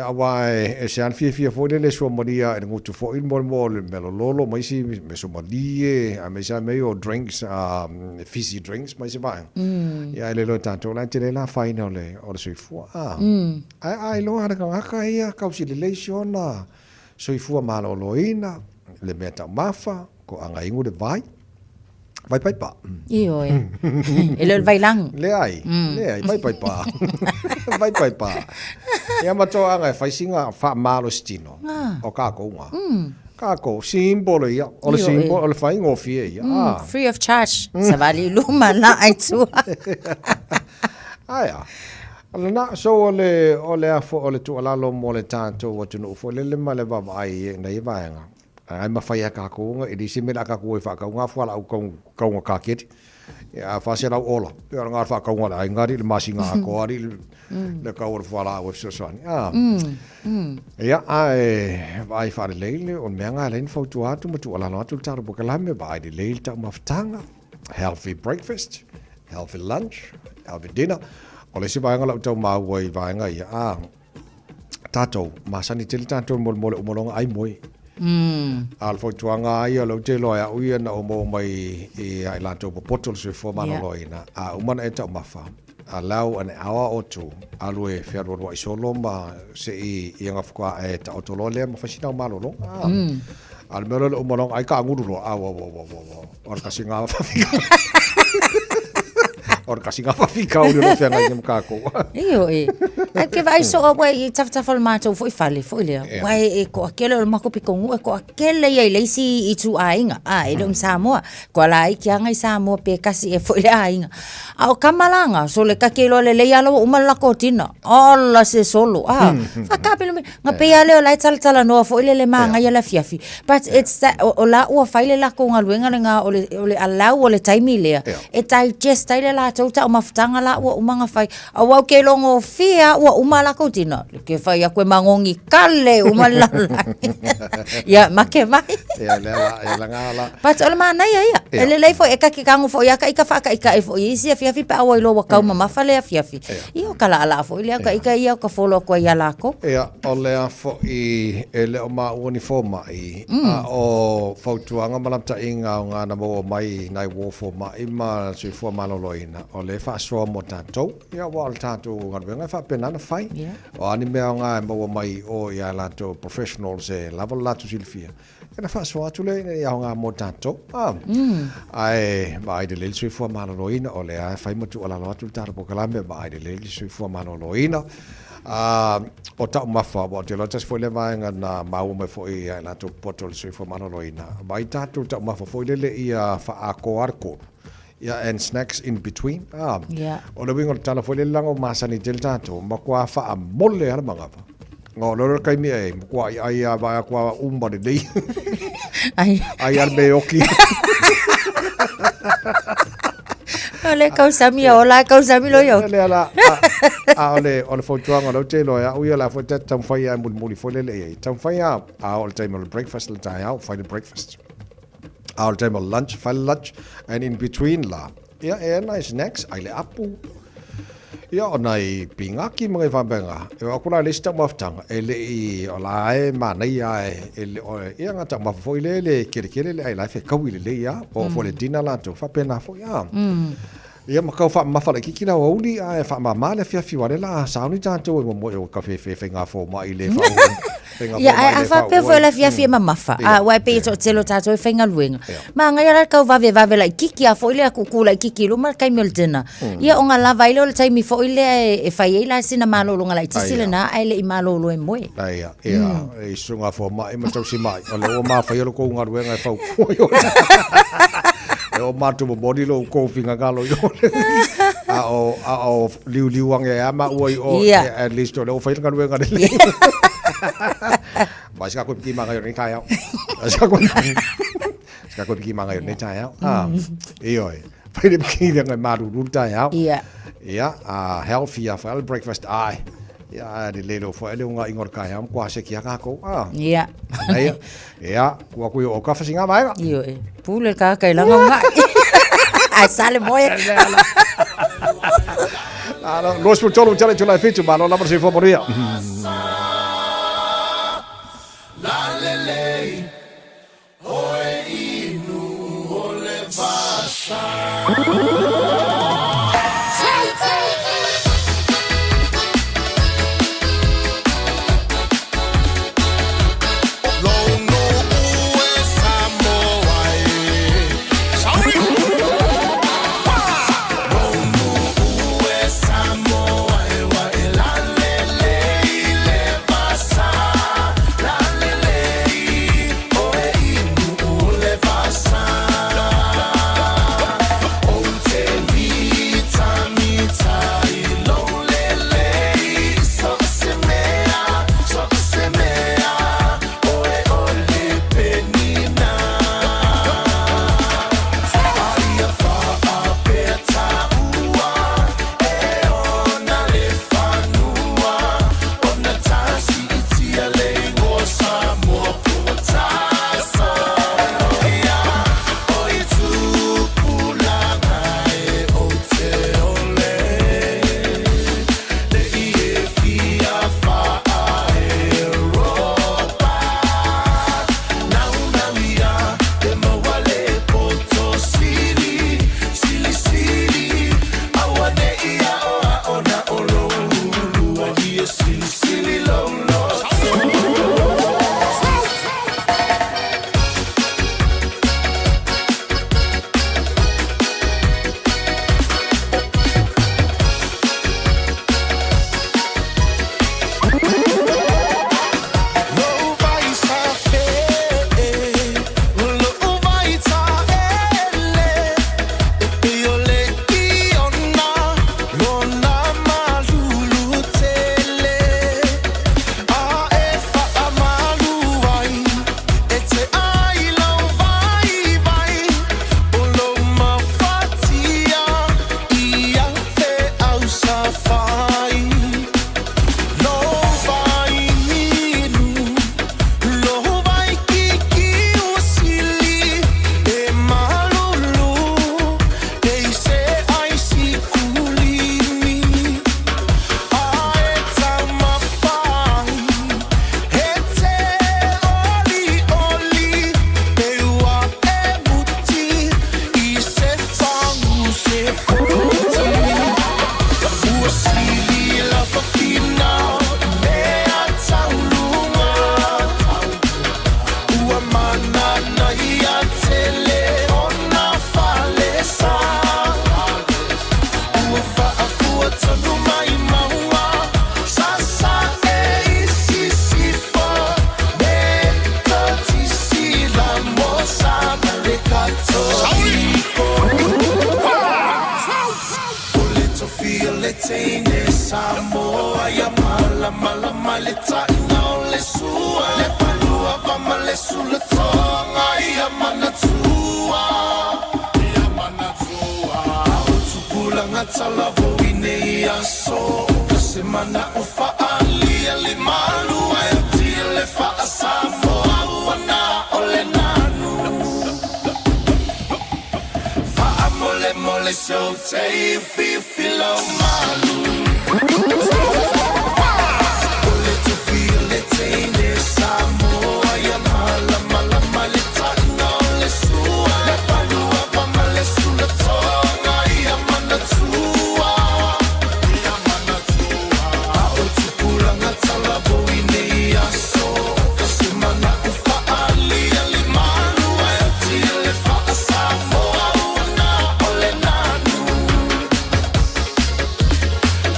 Aua e ese lava le fiafia foi lele e suamalie i le gutu foi mo le mea lololo ma isi mea suamalie, aemaise lava mea ia o drinks, fizzy drinks ma isi vaega. Ia ae le iloa e tatou la e tele le afaina o le soifua. Ae a iloa lava le tagata ia, tausi lelei si ona. soifua malōlōina, le mea taumafa, toaga inu le vai. Vai paipa. Ioe. E le o le vailagu. Leai, leai, vai paipa. Vai paipa. Ia ma toaga e fai sina faamalositino o kākou ga. Kākou, simple ia. O le simple, o le faigofie ia. Ah. Free of charge. Savali i luma la ai tua. Ae a? O lena, so o le, o le a foi, o le tuualalo mo le tatou atunuu foi lele ma le vaavaai i nei vaega. Ai mafai e kākou ona e leai se mea o le a kākou o e faatau ngā fualaau kau, kauga kāketi. Ia, a 400 ola, ia o le ngā whaakaunga le aiga alii le masina atoa alii le, le kau o le fualaau e fesoasoani. Ah. Ia, ae vaai faalelei le, o le mea ngā lei na fautua atu ma tuualalo atu le tatou polokalame, vaai lelei le taumafataga, healthy breakfast, healthy lunch, healthy dinner. O le isi vaega o lau tau maua i vaega ia, ah, Tātou, masani tele tātou mo le mole umaloga ai moe. A o le fautuaga lava ia o lea ou te iloa e au ia na ou maua mai ia i latou popoto le soifua maloloina, a uma ona e taumafa, allow an hour or two, alu e fealualuai solo ma se i ia faatoa e taoto loa lea ma fai sina au malologa. A o le mea lea o le umaloga ai kaagulu loa, auauauauau, o le kasiga o le kasiga faafitauli o lo o feagai nei ma kākou. Ioe. Ae ke vaai soo ua i tafatafa o le matou foi fale foi lea. Yeah. Ua e toatele o le matou pitonuu e toatele ia i le isi ituaiga. A e le o ni Samoa. Koa laiti lava nai Samoa pe tasi ea foi le aiga. A o tama la na, sole ta te iloa lelei lava la ua uma le latou dinner. Ola se solo, a. Faatapelo mai. Na pei lava lea o la e talatalanoa foi lele manaia le afiafi. But it's that, o, o la ua fai le latou galuega lena o le, o le allow o le taimi lea, e digest ai le latou taumafataga la ua uma ona fai. Aua ou te iloa gofie lava ua uma a latou dinner, le ke fai atu e magogi kale uma le lalolagi. Ia, make mai. Ia, lea la, ia laga la. But o le manaia ia. E lelei foi, e ta te tago foi lava ta ita faataitai foi i isi afiafi pe a ua iloa ua tau mamafa le afiafi. Ia, o ka laʻalaʻa foi lea, ka ika ia o ka folo atu ai iā lākou. Ia, o lea foi e le o maua ni fomai, a o fautuaga ma lapataiga o gana maua mai nai uō fomai ma soifua maloloina, o lea e faasoa mo tatou. Ia, aua o le tatou galuega e faapena ona fai. O a ni mea o ga e maua mai i o i a latou professionals e lava lo latou silafia, Ia na faasoa atu lea ina ia aoga mo tatou. Ah. Ae vaai lelei le soifua maloloina, o lea e fai ma tuualalo atu le tatou polokalame, vaai lelei le soifua maloloina. Ah, o taumafa, aua ou te iloa tasi foi lea vaega na maua mai foi ia i latou popoto o le soifua maloloina, vaai tatou taumafa foi lele ia faaatoa le kolu. Ia, and snacks in between. Ah. Yeah. O le uiga o le tala foi lele leaga ua masani tele tatou, matua faamole lava le manava. O le le taimi e matua ai ai a vaai atu a uma lelei. Ai. Ai a le mea e oki. O le kausami ia ola, kausami lo ia. Le ala, a o le, o le fautuaga o lea ou te iloa e au ia la foi te taumafai a e mulimuli foi lele i ai. Taumafai a, a o le taimi o le breakfast le taeao, fai le breakfast. A o le taimi o le lunch, fai le lunch. And in between la, ia e nai snacks, ai le apu, ia o nai pingaki ma ngai faapena. E oo atu la i le isi taumafataga, e le i, o la e manaia e, e le o, ia nga taumafa foi lea e le kelikeli le ai la e fekaui lelei lava, po o foi le dinner latou, faapena foi a. Ia ma kau faamamafa laitiiti le aoauli ae faamama le afiafi aua o lea o le a sauni tatou e momoe o ka fefe faiga fomai le faauu faiga Ia, ae fomai a le faapea faauu foi o le ai. afiafi e mamafa, Ia, a, aua e pei e toatele o tatou e faigaluega. Manaia la le tau vavevave laitiiti lava foi lea, tuutuu laitiiti i luma le taimi o le dinner. Ia ona lava ai lea o le taimi foi lea e fai ai la sina malologa laitiiti Aia. lena ae le i malolo e moe. Aia, ia, e susuga fomai ma tausimai, o lea ua mafaia lo kou galuega e fautua i ole. E o matou momoli lo kou finagalo i ole. A o, a o liuliu ange a maua i o, Ia. e, at least o lea ua fai le galuega lelei. Vai se ka koe piki magai o nei taeao. Vai se ka koe, se ka koe piki magai o nei taeao. Ah, ioe. Fai le piki le ngai maruru le taeao. Ia. Ia, a healthy a fai le breakfast ai. Ia, a le lelo fo ele unga ingo le taeao mkwa se kia kākou. Ah. Ia. Ia, ia, kua kui o ka whasinga maega. Ioe. Pule ka kai langa unga. Ai sale moe. Alo, 23 tele tula fitu, malo lava se fo moria. teine Samoa ia malamalama le taʻina o le sua le palua va ma le sulatoga ia manatua ia manatua o tupulaga talavou i nei aso ka se manaʻo faaalia le malua e tia le faasamoa ua na o le nanu faamolemole se ou tei fifi lau malu O le tofi o le teine Samoa ia malamalama le taʻina o le sua le palua va ma le sulatoga ia manatua ia manatua a o tupulaga talavou i nei aso ka se manaʻo faaalia le malua e tia le faasamoa ua na o le nanu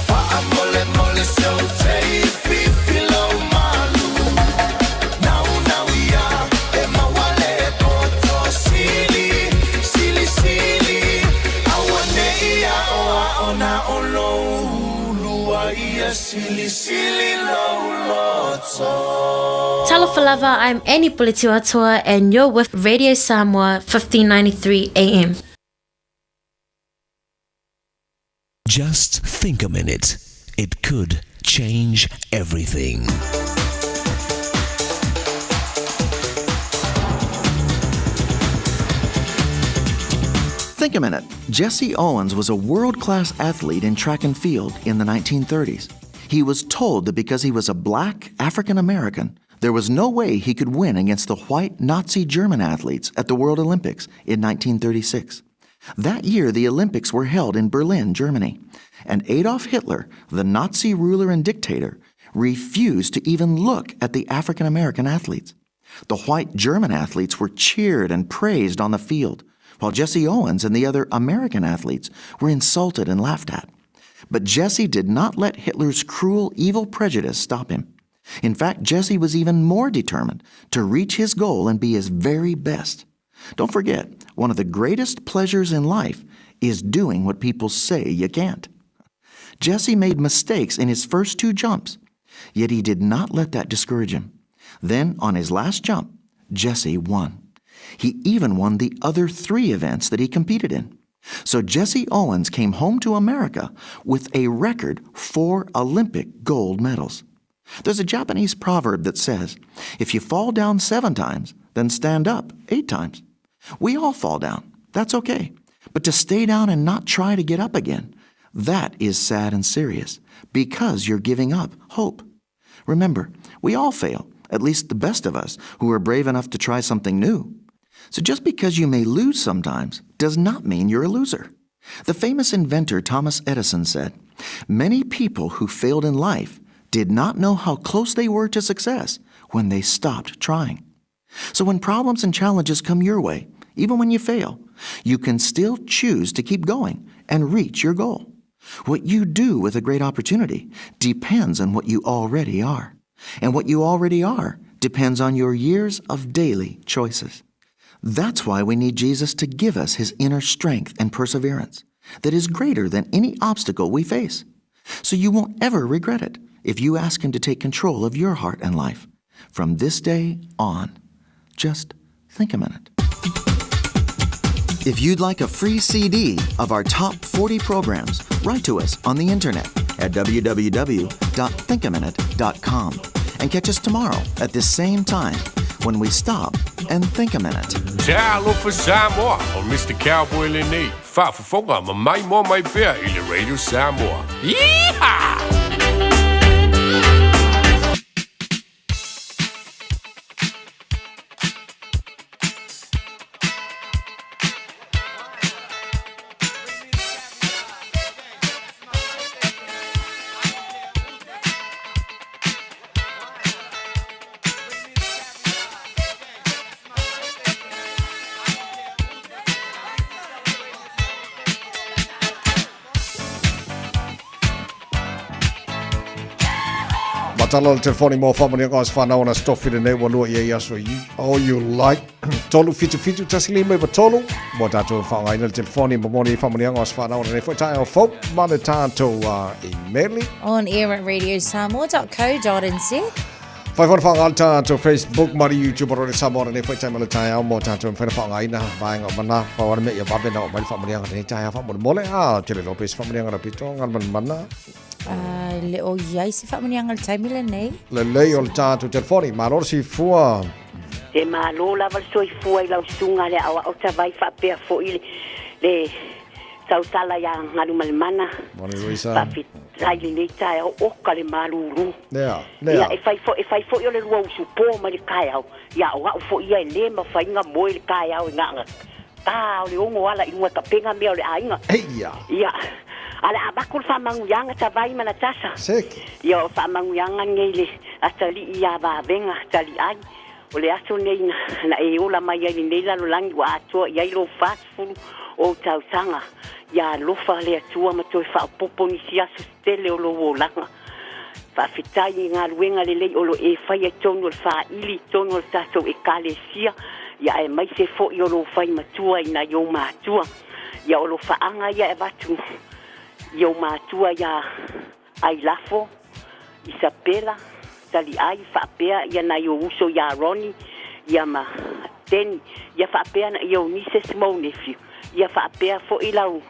faamolemole se ou tei fifi lau malu naunau ia e maua le poto sili silisili auaneʻi aʻoaʻo na o lou ulua ia silisili lou loto. Talofa lava, I'm Annie Puletiuatoa and you're with Radio Samoa 1593 AM. Just think a minute. It could change everything. Think a minute. Jesse Owens was a world class athlete in track and field in the 1930s. He was told that because he was a black African American, there was no way he could win against the white Nazi German athletes at the World Olympics in 1936. That year, the Olympics were held in Berlin, Germany, and Adolf Hitler, the Nazi ruler and dictator, refused to even look at the African American athletes. The white German athletes were cheered and praised on the field, while Jesse Owens and the other American athletes were insulted and laughed at. But Jesse did not let Hitler's cruel, evil prejudice stop him. In fact, Jesse was even more determined to reach his goal and be his very best. Don't forget, one of the greatest pleasures in life is doing what people say you can't. Jesse made mistakes in his first two jumps, yet he did not let that discourage him. Then, on his last jump, Jesse won. He even won the other three events that he competed in. So Jesse Owens came home to America with a record four Olympic gold medals. There's a Japanese proverb that says, if you fall down seven times, then stand up eight times. We all fall down. That's okay. But to stay down and not try to get up again, that is sad and serious because you're giving up hope. Remember, we all fail, at least the best of us who are brave enough to try something new. So just because you may lose sometimes does not mean you're a loser. The famous inventor Thomas Edison said, Many people who failed in life did not know how close they were to success when they stopped trying. So when problems and challenges come your way, even when you fail, you can still choose to keep going and reach your goal. What you do with a great opportunity depends on what you already are. And what you already are depends on your years of daily choices. That's why we need Jesus to give us his inner strength and perseverance that is greater than any obstacle we face. So you won't ever regret it if you ask him to take control of your heart and life. From this day on, just think a minute. If you'd like a free CD of our top 40 programs, write to us on the internet at www.thinkaminute.com and catch us tomorrow at this same time when we stop and think a minute. Talofa Samoa o Mr. Cowboy lenei. Faafofoga ma mai moa mai pea i le Radio Samoa. Yeehaw! Tala le telefoni mo whaamaniaga o aso fanau o le Aso Tofi lenei ua lua i ai aso i all you like. 3 7 7 1 5 9 3 mo tatou e faaaogaina le telefoni momoli ai faamanuiaga o aso fanau o lenei foi taeao fou ma le tatou imeli. On air at radiosamoa.co.nz. Fai foi ona faaaoga le tatou Facebook ma le YouTube o Radio Samoa lenei foi taimi o le taeao mo tatou e mafai ona faaaogaina vaega uma na. Pau lava le mea ia vave ona oo mai le faamanuiaga lenei taeao faamolemole. A, ou te le iloa pe se faamanuiaga lau pito, Galumalemana. A, e le o i ai se faamanuiaga i le taimi lenei. Lelei o le tatou telefoni. Malo le soifua. E malo lava le soifua i lau susuga le aoao tavai faapea foi le tautala ia Galumalemana. Morning Luisa. Faafetai lenei taeao oka le malulu. Lea, lea. Ia e fai foi e fai foi o le lua usu po mai le taeao ia o a'u foi ia e le mafai na moe le taeao e na ta o le ono ala i luga e tapena mea o le aiga. Eia. Ia a le a avatu le faamanuiaga Tavai ma Natasa. Seki. Ia o faamanuiaga nei le atalii ia Vavega Taliai o le aso nei na na e ola mai ai lenei lalolagi ua atoa i ai lou 40 ou tausaga. Ia alofa le Atua ma toe faaopoopo nisi aso se tele o lou olaga. Faafetai i galuega lelei o lo e faia i totonu o le faaili, i totonu o le tatou Ekalesia, ia aemaise foi o lou fai matua i nai ou matua. Ia o lofaaga ia e avatu i ou matua ia Ailafo, Isapela, Taliai, faapea ia nai ou uso ia Ronnie, ia ma Danny, ia faapea i ou nieces ma ou nephew, ia faapea foi lau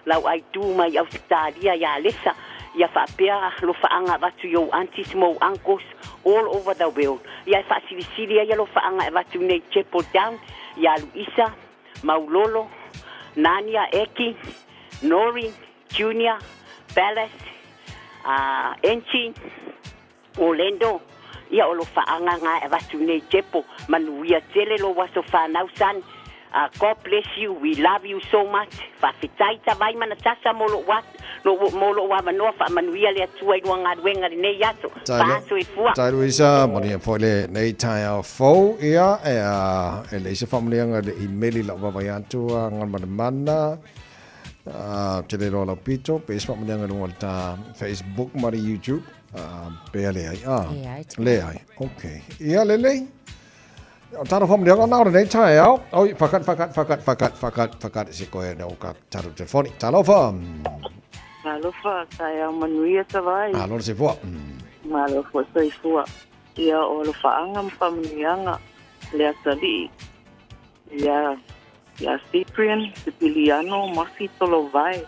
lau aitu mai Ausetalia ia Lesa, ia faapea alofaaga avatu i ou aunties ma ou uncles all over the world. Ia e faasilisili ai alofaaga e avatu nei Chapel Down ia Luisa, Maulolo, Nania, Eki, Nori, Junior, Palace, Enchi, Orlando, ia o lofaaga ga e avatu nei Jepo, manuia tele lou aso fanau son, God bless you, we love you so much, faafetai Tavai ma Natasha mo lou mo lou avanoa, faamanuia le Atua i lua galuega lenei aso, faasoifua. Tai Luisa, manuia foi lenei taeao fou, ia, e, e leai se faamanuiaga i le imeli i lau vaavaai atu a Galumalemana. Ou te le iloa lau pito, pe se faamanuiaga i luga o le ta Facebook ma le YouTube, pe a leai. Ah, Leai. Leai, okay. Ia, lelei. O tātou faamanuiaga na o lenei taeao. Oi, whakat, whakat, whakat, whakat, whakat, whakat, se koe na o ka tātou telefoni. Talofa. Talofa, taeao manuia Tavai. Alo le soifua. Malo foi soifua. Ia o alofaaga ma faamanuiaga le atalii. Ia, ia Cyprian Sipiliano Masi Tolovae,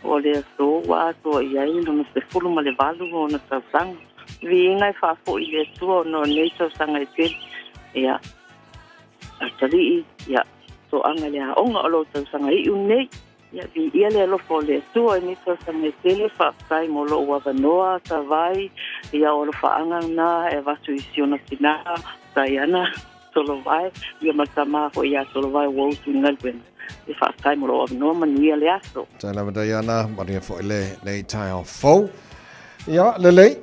o le aso ua atoa i ai lona 18 o ona tausaga. Viiga e faafoi i le Atua ona o nei tausaga e tele. Ia, atalii, ia, toaga le aoga o lou tausaga iu nei. Ia, viia le alofa o le Atua i nei tausaga e tele, faafetai mo lou avanoa, Tavai, ia o alofaaga na e avatu i si ona tina, Diana Tolovae, ia ma le tama foi ia Tolovae ua utu i galuega. Ia faafetai mo lou avanoa, manuia le aso. Tēnā lava Diana, manuia foi lenei taeao fou. Ia, lelei,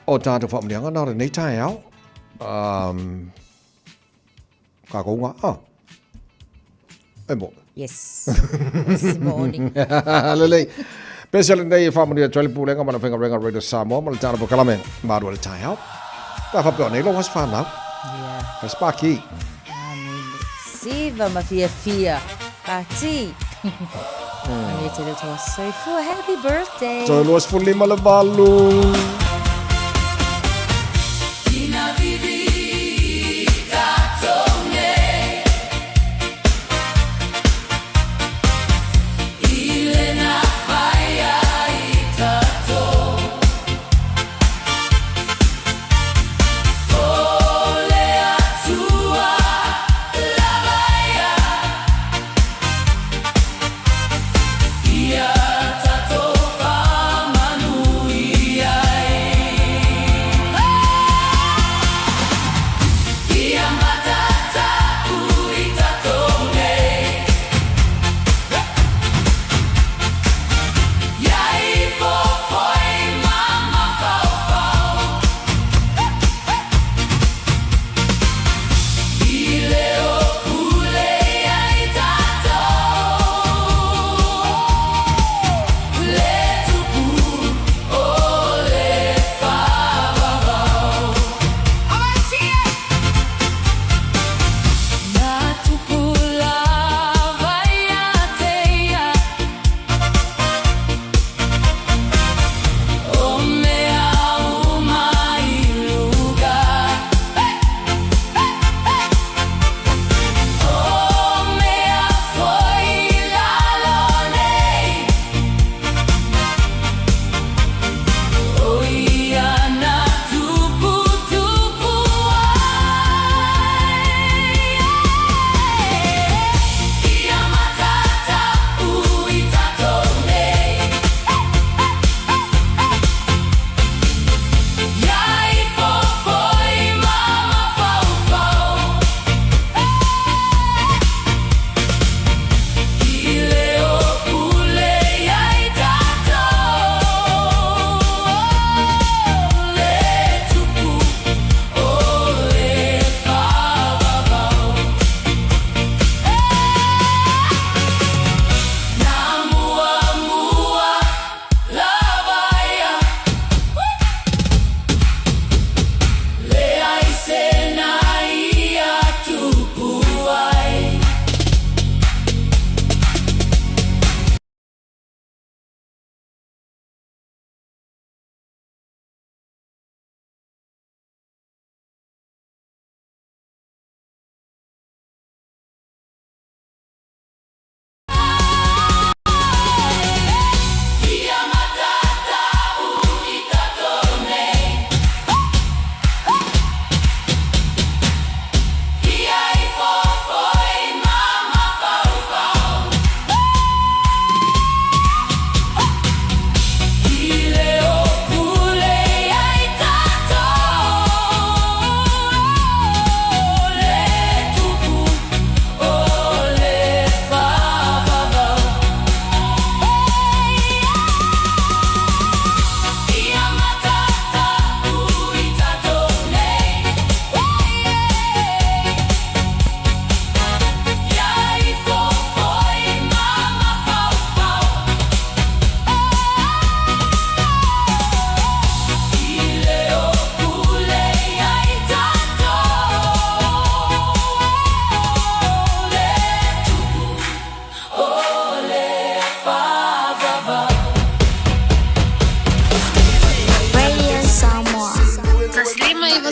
o tātou whaamanianga nā lenei taeao. Ka kounga, ah. E mo. Yes. This morning. Lelei. Pese lenei e whaamanuia atu ai le Pulega ma le Whengarenga Radio Samoa ma le tāna pokalame Marua le taeao. Ka whapea nei lo was whanau. Yeah. Ka sparky. Amene. Siva ma fia fia. Ka ti. Manuia tele o tō soifua. Happy birthday. Toe 25 le valu.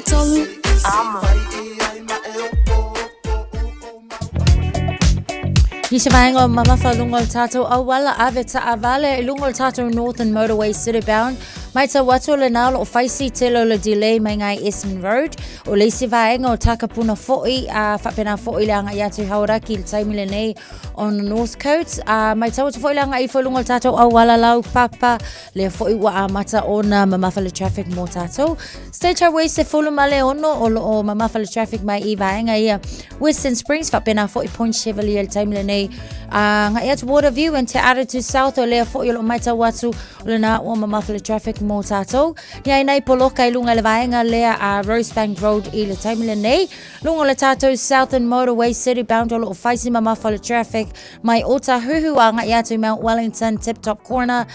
3. Amo. Nisi vaega o mamafa luga o le tātou auala ave taavale i luga o le tātou Northern Motorway City Bound. Maitau atu o lenā o loo faisi tele o le delay mai ngai Esmond Road. O le isi vaega o Takapuna fo'i a faapena fo'i le agai atu i Hauraki i le taimi lenei on the North Coast. A maitau atu fo'i le agai ifo i luga o le tātou auala laupapa lea fo'i ua amata ona mamafa le traffic mō tātou. State Highway 16 o loo mamafa le traffic mai i vaega ia Western Springs faapena fo'i Point Chevalier i le taimi lenei. A agai atu Waterview and Te Atatū South o lea fo'i o loo maitau atu o lenā ua mamafa le traffic mō tātou. Ia i nei poloka i lunga i le vaega lea a Rosebank Road i le taimi lenei. Lunga o le tātou Southern Motorway City Bound o loo faisi mamafa le traffic mai Otahuhu agai atu i Mount Wellington, Tip Top Corner,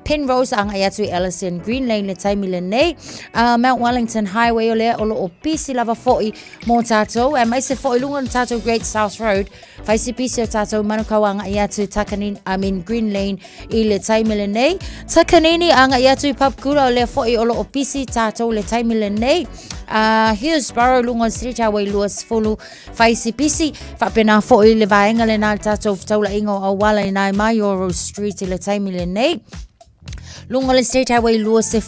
Penrose agai atu i Ellison Green Lane le taimi lenei. Mount Wellington Highway o lea o loo pisi lava fo'i mō tātou, aemaise fo'i lunga o le tātou Great South Road. Faisi pisi o tātou manukau agai atu Takanini, I mean Green Lane i le taimi lenei. Takanini agai atu i Papakura o lea fo'i o loo pisi tātou le taimi lenei. Hillsborough lunga o le Street Highway 20 Faisi pisi, faapena fo'i le vaega lenā le tātou fetaulaiga o auala i nai Maioro Street i le taimi lenei. Lunga o le State Highway 20,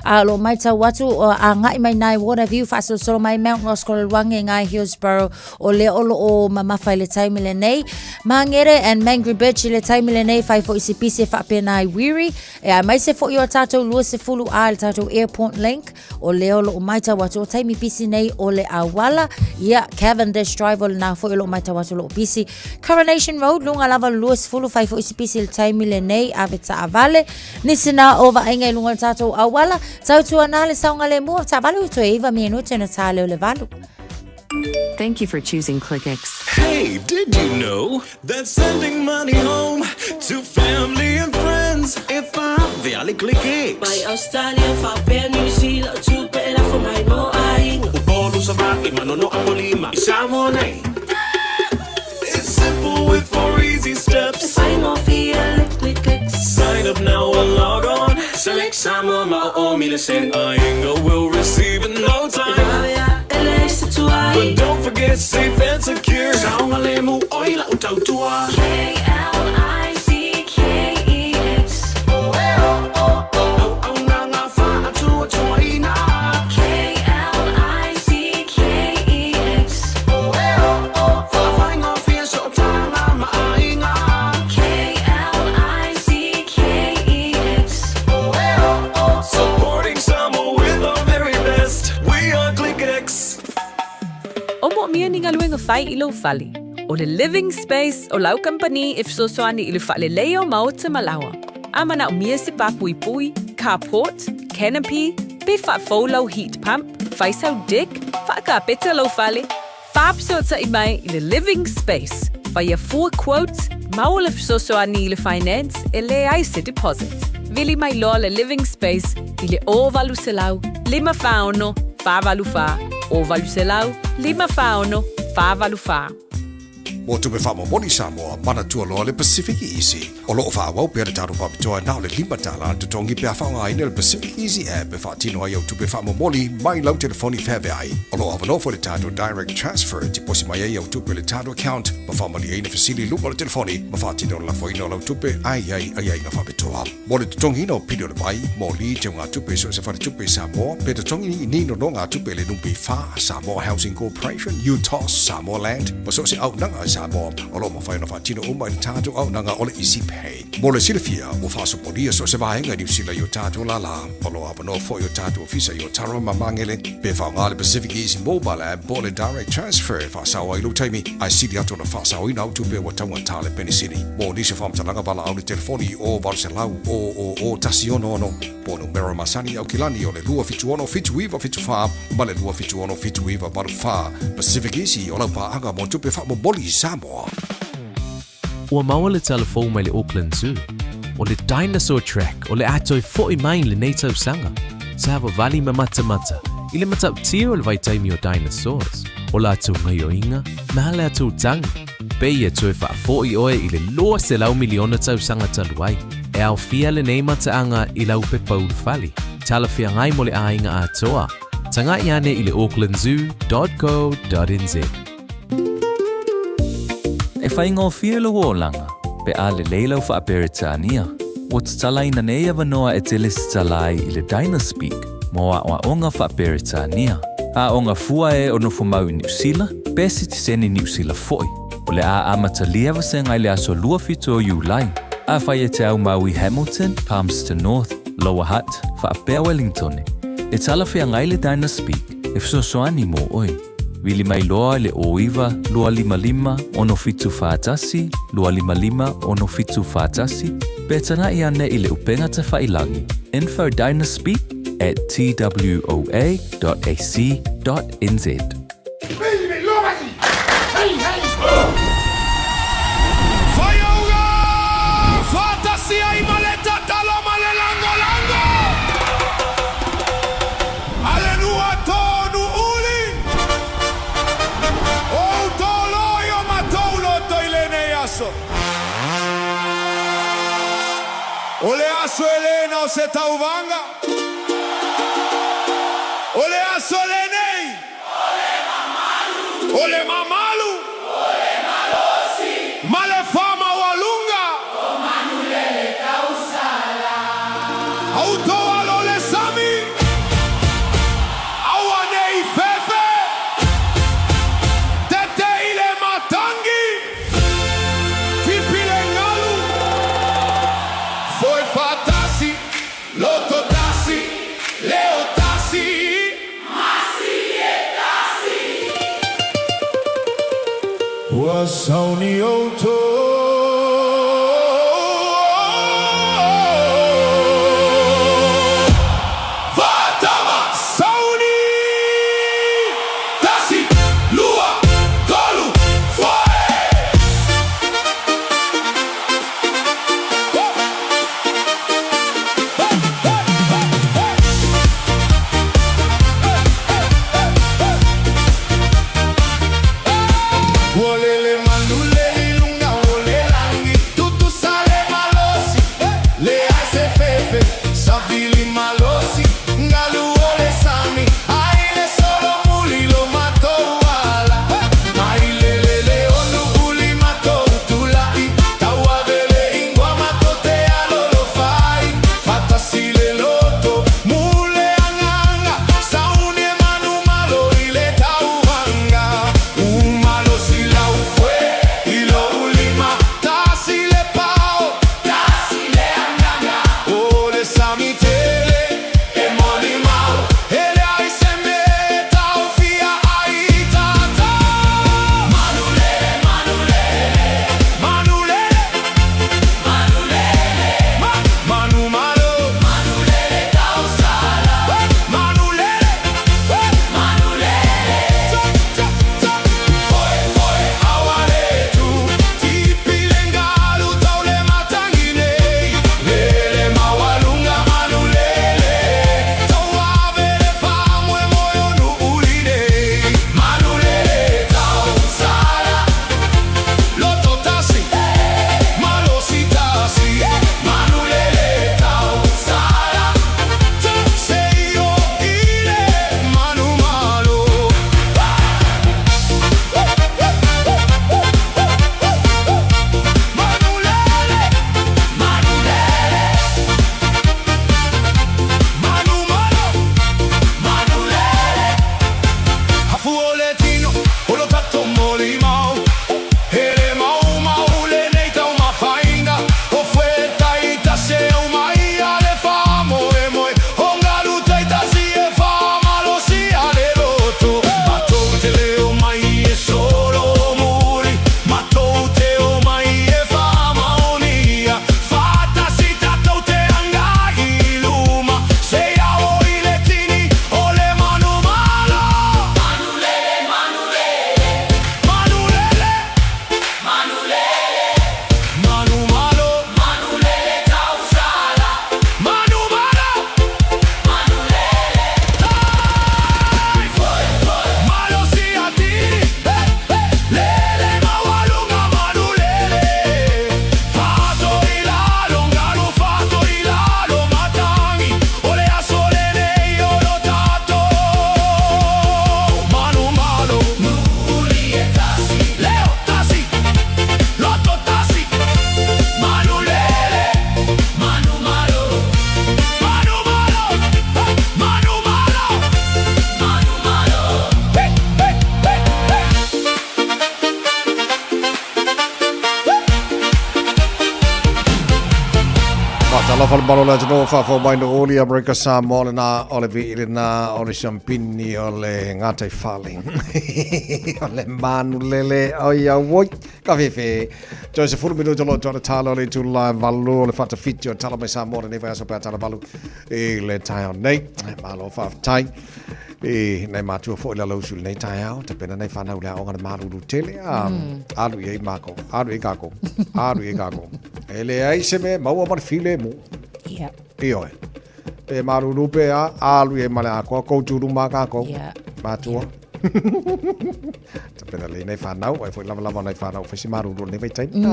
a o lo maitau atu o agai mai nai Waterview faasolosolo mai Mount Roskill Luangi ngai Hillsborough o lea o lo o mamafa i le taimi lenei. Mangere and Mangere Beach i le taimi lenei fai fo'i se pisi e faapena i Wiri. E aemaise fo'i o tātou 20 a i le tātou Airport Link. O lea o loo maitau atu o taimi pisi nei o le auala. Ia, Cavendish Drive o lenā foi o loo maitau atu o loo pisi. Coronation Road, lunga lava le 20, fai foi si pisi i le taimi lenei, ave taavale. Nisi nā o vaaiga i lunga o le tātou auala. Tautua nā le saogalemu o taavale ua toe iva minute ona tā lea o le valu. Thank you for choosing ClickX. Hey, did you know that sending money home to family and friends if I via ClickX? Mai Australia, faapea New Zealand, tupe e lafo mai mo aiga. Upolu, Savaii, Manono, Apolima, i Samoa nei. It's simple with four easy steps. E faigofie le ClickX. Sign up now or log on. Select Samoa ma o o mile send. Aiga will receive in no time. E vave a e leai se tuai. But don't forget safe and secure. Saogalemu oi lau tautua. K-L-I-C-K-E-X. Auaunaga faatuatuaina. K-L-I-C-K-E-X. Faafaigofie sootaga ma aiga. K-L-I-C-K-E-X. Supporting Samoa with our very best. We are ClickX. O moomia ni galuega fai i lou fale. O le Living Space o lau kamupani e fesoasoani i le faaleleia o maota ma laoa. A manaomia se pā puipui, carport, canopy, pe faafou lau heat pump, fai sau deck, faakapeta lou fale, Faafesoatai mai i le Living Space, faia fua quote, maua le fesoasoani i le finance e leai se deposit. Vili mai loa le Living Space i le 0800 546 484, 0800 546 484. Mo tupe faamomoli Samoa, manatua loa le Pacific Easy. O lo o faaauau pea le tatou faapitoa na o le $5 le totogi pe a faaaogaina le Pacific Easy App e faatino ai au tupe faamomoli mai lau telefoni feaveai. O lo o avanoa foi le tatou Direct Transfer e tiposi mai ai au tupe i le tatou account ma faamalieina fesili i luga o le telefoni ma faatino le lafoina o lau tupe a i ai aiaiga faapitoa. Mo le totogiina o pili o le vai, moli, teugatupe i so o se faletupe i Samoa, pe totogi i ni nonogatupe i le NPF, Samoa Housing Corporation, UTOS, Samoa Land, ma so o se auaunaga i Samoa. O lo o mafai ona faatino uma i le tatou auaunaga o le Easy Pay. Mo le silafia, ua faasopolia so o se vaega i Niu Sila i o tatou lālā. O lo o avanoa foi o tatou ofisa i Otara ma Magele, pe faaaoga le Pacific Easy Mobile App po o le Direct Transfer e faasao ai lou taimi, ae sili atu ona faasaoina au tupe ua taugata le penisini. Mo nisi o faamatalaga valaau le telefoni i o 800 000 166 po o numera masani Aukilani o le 276 7974 ma le 276 7984. Pacific Easy o lau paaga mo tupe faamomoli i Samoa. Ua maua le tala fou mai le Auckland Zoo. O le Dinosaur Track o le a toe fo'i mai i lenei tausaga. Savavali ma matamata i le matautia o le vaitaimi o dinosaurs, o latou gaioiga ma latou tagi. Pei e toe faafo'i oe i le 200 miliona tausaga talu ai. E aofia lenei mataaga i lau pepa ulufale, talafeagai mo le aiga atoa. Taga'i ane i le aucklandzoo.co.nz. E faigofie lou olaga pe a lelei lau Faa-Peretania. Ua tatalaina nei avanoa e te lesitala ai i le Dynaspeak mo aoaoga Faa-Peretania. Aoga fua e o nofomau i Niu Sila, pe sitiseni Niu Sila foi. O le a amatalia vasega i le aso 27 o Iulai. Afai e te aumau i Hamilton, Palmerston North, Lower Hutt, faapea Wellingtone, e talafeagai le Dynaspeak e fesoasoani mo oe. Vili mai loa i le 09 255 6741 255 6741 pe taga'i ane i le upega tafailangi info dynaspeak at twoa.ac.nz. Faiauga! Faatasi ai ma le tatalo ma le lagolago! A le nuu tonu uli! O outou i o matou loto i lenei aso. O le aso e lena o se tauvaga. O le aso lenei. O le mamalu. Ma le faamaualuga. Outou alo o le sami. Aua ne i fefe. Tete i le matagi. Tipi le galu. Foe faatasi. Loto tasi. Leo tasi. Ua sauni outou. Faatama sauni tasi lua tolu foe. Ua lele manu le i luga Faatalofa le malo le atunuu faafofoga mai no uli Amerika Samoa lena o le vii lena o le siampini o le gataifale o le manulele oi auoi ka fefe toe 10 minuta o lo o toa le tala o le itula e valu o le faatafiti o Tala Mai Samoa lenei vaiaso pe a tala valu i le taeao nei. Malo faafetai i nai matua foi le alausu i lenei taeao, tapena nai fanau i le aoga na malulu tele, a alu i ai mākou, alu i ai kākou, alu i ai kākou. E leai se mea e maua ma le filemu. Yeah. Ioe. Pe malulu pe a, alu i ai ma le atoa, kou tūluma a kākou. Yeah. Mātua. Tapena lelei nai whanau, ai foi lavalava o nai whanau, whai se maruru o lenei vaitaimi.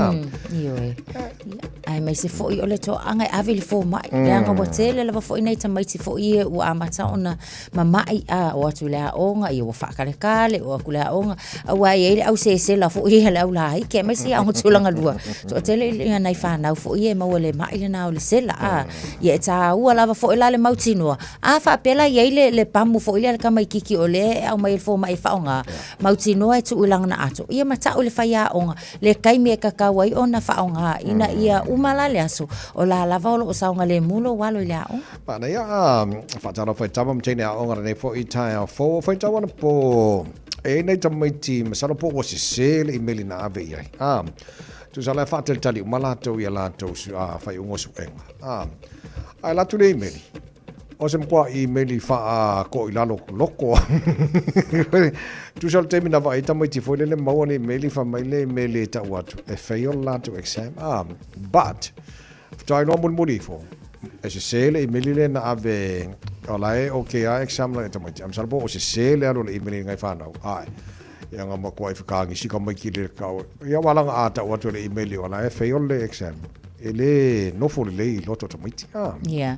Ioe. Ia, aemaise foi o le toaga e ave i le fomai. Leaga ua tele lava foi nai tamaiti foi ia ua amata ona mama'i a o atu i le aoga, ia ua faakalekale, o atu i le aoga, aua e i ai le au sesela foi ia le au laiti, aemaise i aoga tulaga lua. Toatele ia nai fanau foi ia e maua i le ma'i lena o le sela a. Ia e taua lava foi la le mautinoa, a faapea la e i ai le, le pamu foi lea a le tamaitiiti o lea e aumai e le fomai e faaaoga, mautinoa e tuu i lana ato, ia ma tau i le faiaoga le taimi e tatau ai ona faaaoga ina ia uma la le aso, o la lava o lo o saogalemu lou alo i le aoga. Manaia a faatalofa i tama ma teine aoga lenei foi taeao fou o faitau anapo e i ai nai tamaiti masalo po ua sese le imeli na ave i ai. A, tusa la e faatalitali uma latou i a latou faaiuga o suega. A, ae alu atu le imeli, o se matua imeli faatoʻi i lalo loko. Tusa o le taimi na vaai ai tamaiti foi lele maua le imeli fai mai le imeli e tau atu e fail le latou exam. A, but, faatoa iloa mulimuli ifo, e sese le imeli lea na ave, o la e okay lava exam la e tamaiti, ae masalo po o sese le alu o le imeli i ngai fanau. Ae, ia nga matua i whakaangi sika mai ki le kau. Ia walanga a tau atu le imeli o la e fail le exam. E le nofo lelei i loto o tamaiti. Ah. Ia.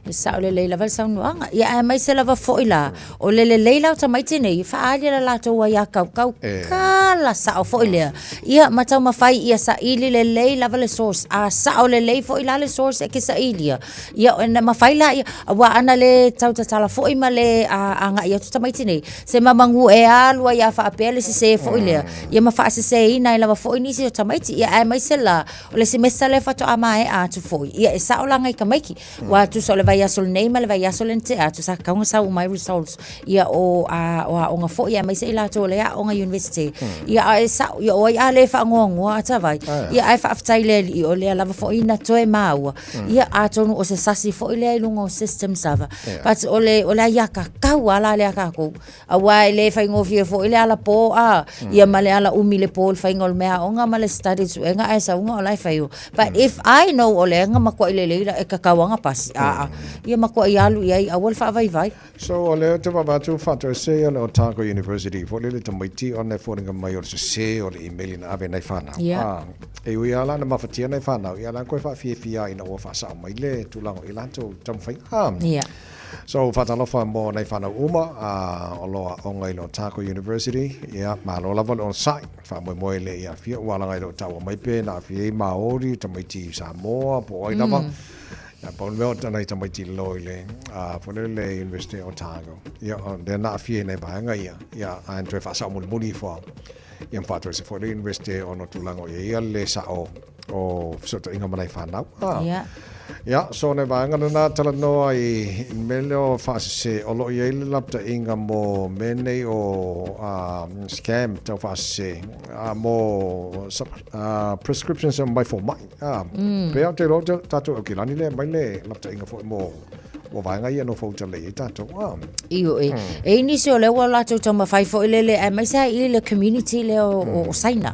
E sao lelei lava le saunoaga. Ia, aemaise lava foi la, o le lelei la o tamaiti nei, e faaali le latou aiā kaukau, kala sao foi lea. Ia, ma taumafai ia saili lelei lava le source. A sao lelei foi la le source e ke sailia. Ia, ona mafai lea, aua ana le tautatala foi ma le agai atu tamaiti nei, se mamagu e alu ai a faapea le sese foi lea, ia ma faaseseina ai lava foi nisi o tamaiti. Ia, aemaise la, o le semester lea faatoa maea atu foi, ia e sao la ngai tamaiti. Aua tusa o le vaiaso lenei ma le vaiaso lea na tea atu, sa tatau ona sau uma ai results ia o o aoga foi aemaise i latou o lea e aoga university. Ia a e sao, ia o ai a le faanoanoa Atavai. Ia ae faafetai i le Alii o lea lava foi na toe maua. Ia atonu o se sasi foi lea i luga o systems lava. But o le o le aiatatau lava la lea a tatou, aua e le faigofie foi le ala po a, ia ma le ala umi i le po i le faiga o le meaaoga ma le study suega ae sauga o la e fai o. But if I know o lea na matuai lelei la e tatau lava ona pasi, aa, ia matuai alu i ai aua le faavaivai. So o lea ou te vaavaai atu faatoese ia le Otago University foi lele tamaiti ona e foliga mai o le sese o le imeli na ave nai fanau. Yeah. E ui lava la na mafatia nai fanau, ia la koe faafiafia ina ua faasao mai le tulaga o i latou taumafaiga. Yeah. So faatalofa mo nai fanau uma o lo o aoga i le Otago University. Ia, malo lava le onosai. Faamoemoe le i aafia ua alaga i lou taua mai pe na aafia ai Maori, tamaiti i Samoa, po o ai lava. Ia, pau le mea o nai tamaiti loa i le, foi lele le University o Otago. Ia, o lea na aafia i nai vaega ia, ia, ae na toe faasao mulimuli ifo lava. Ia ma faatoese foi le University ona o tulaga o i ai ia le sao o fesootaiga ma nai fanau. Ia. Ia, so nai vaega lena talanoa i mea lea o faasese, o lo o i ai le lapataiga mo mea nei o scam tau faasese, mo prescriptions mai fomai. Pei lava ou te iloa o tatou Aukilani lea e aumai le lapataiga foi mo ua vaega ia nofo uta lelei ai tatou. Ioe. E i ai nisi o lea ua latou taumafai foi lele aemaise lava i le community lea o Saina.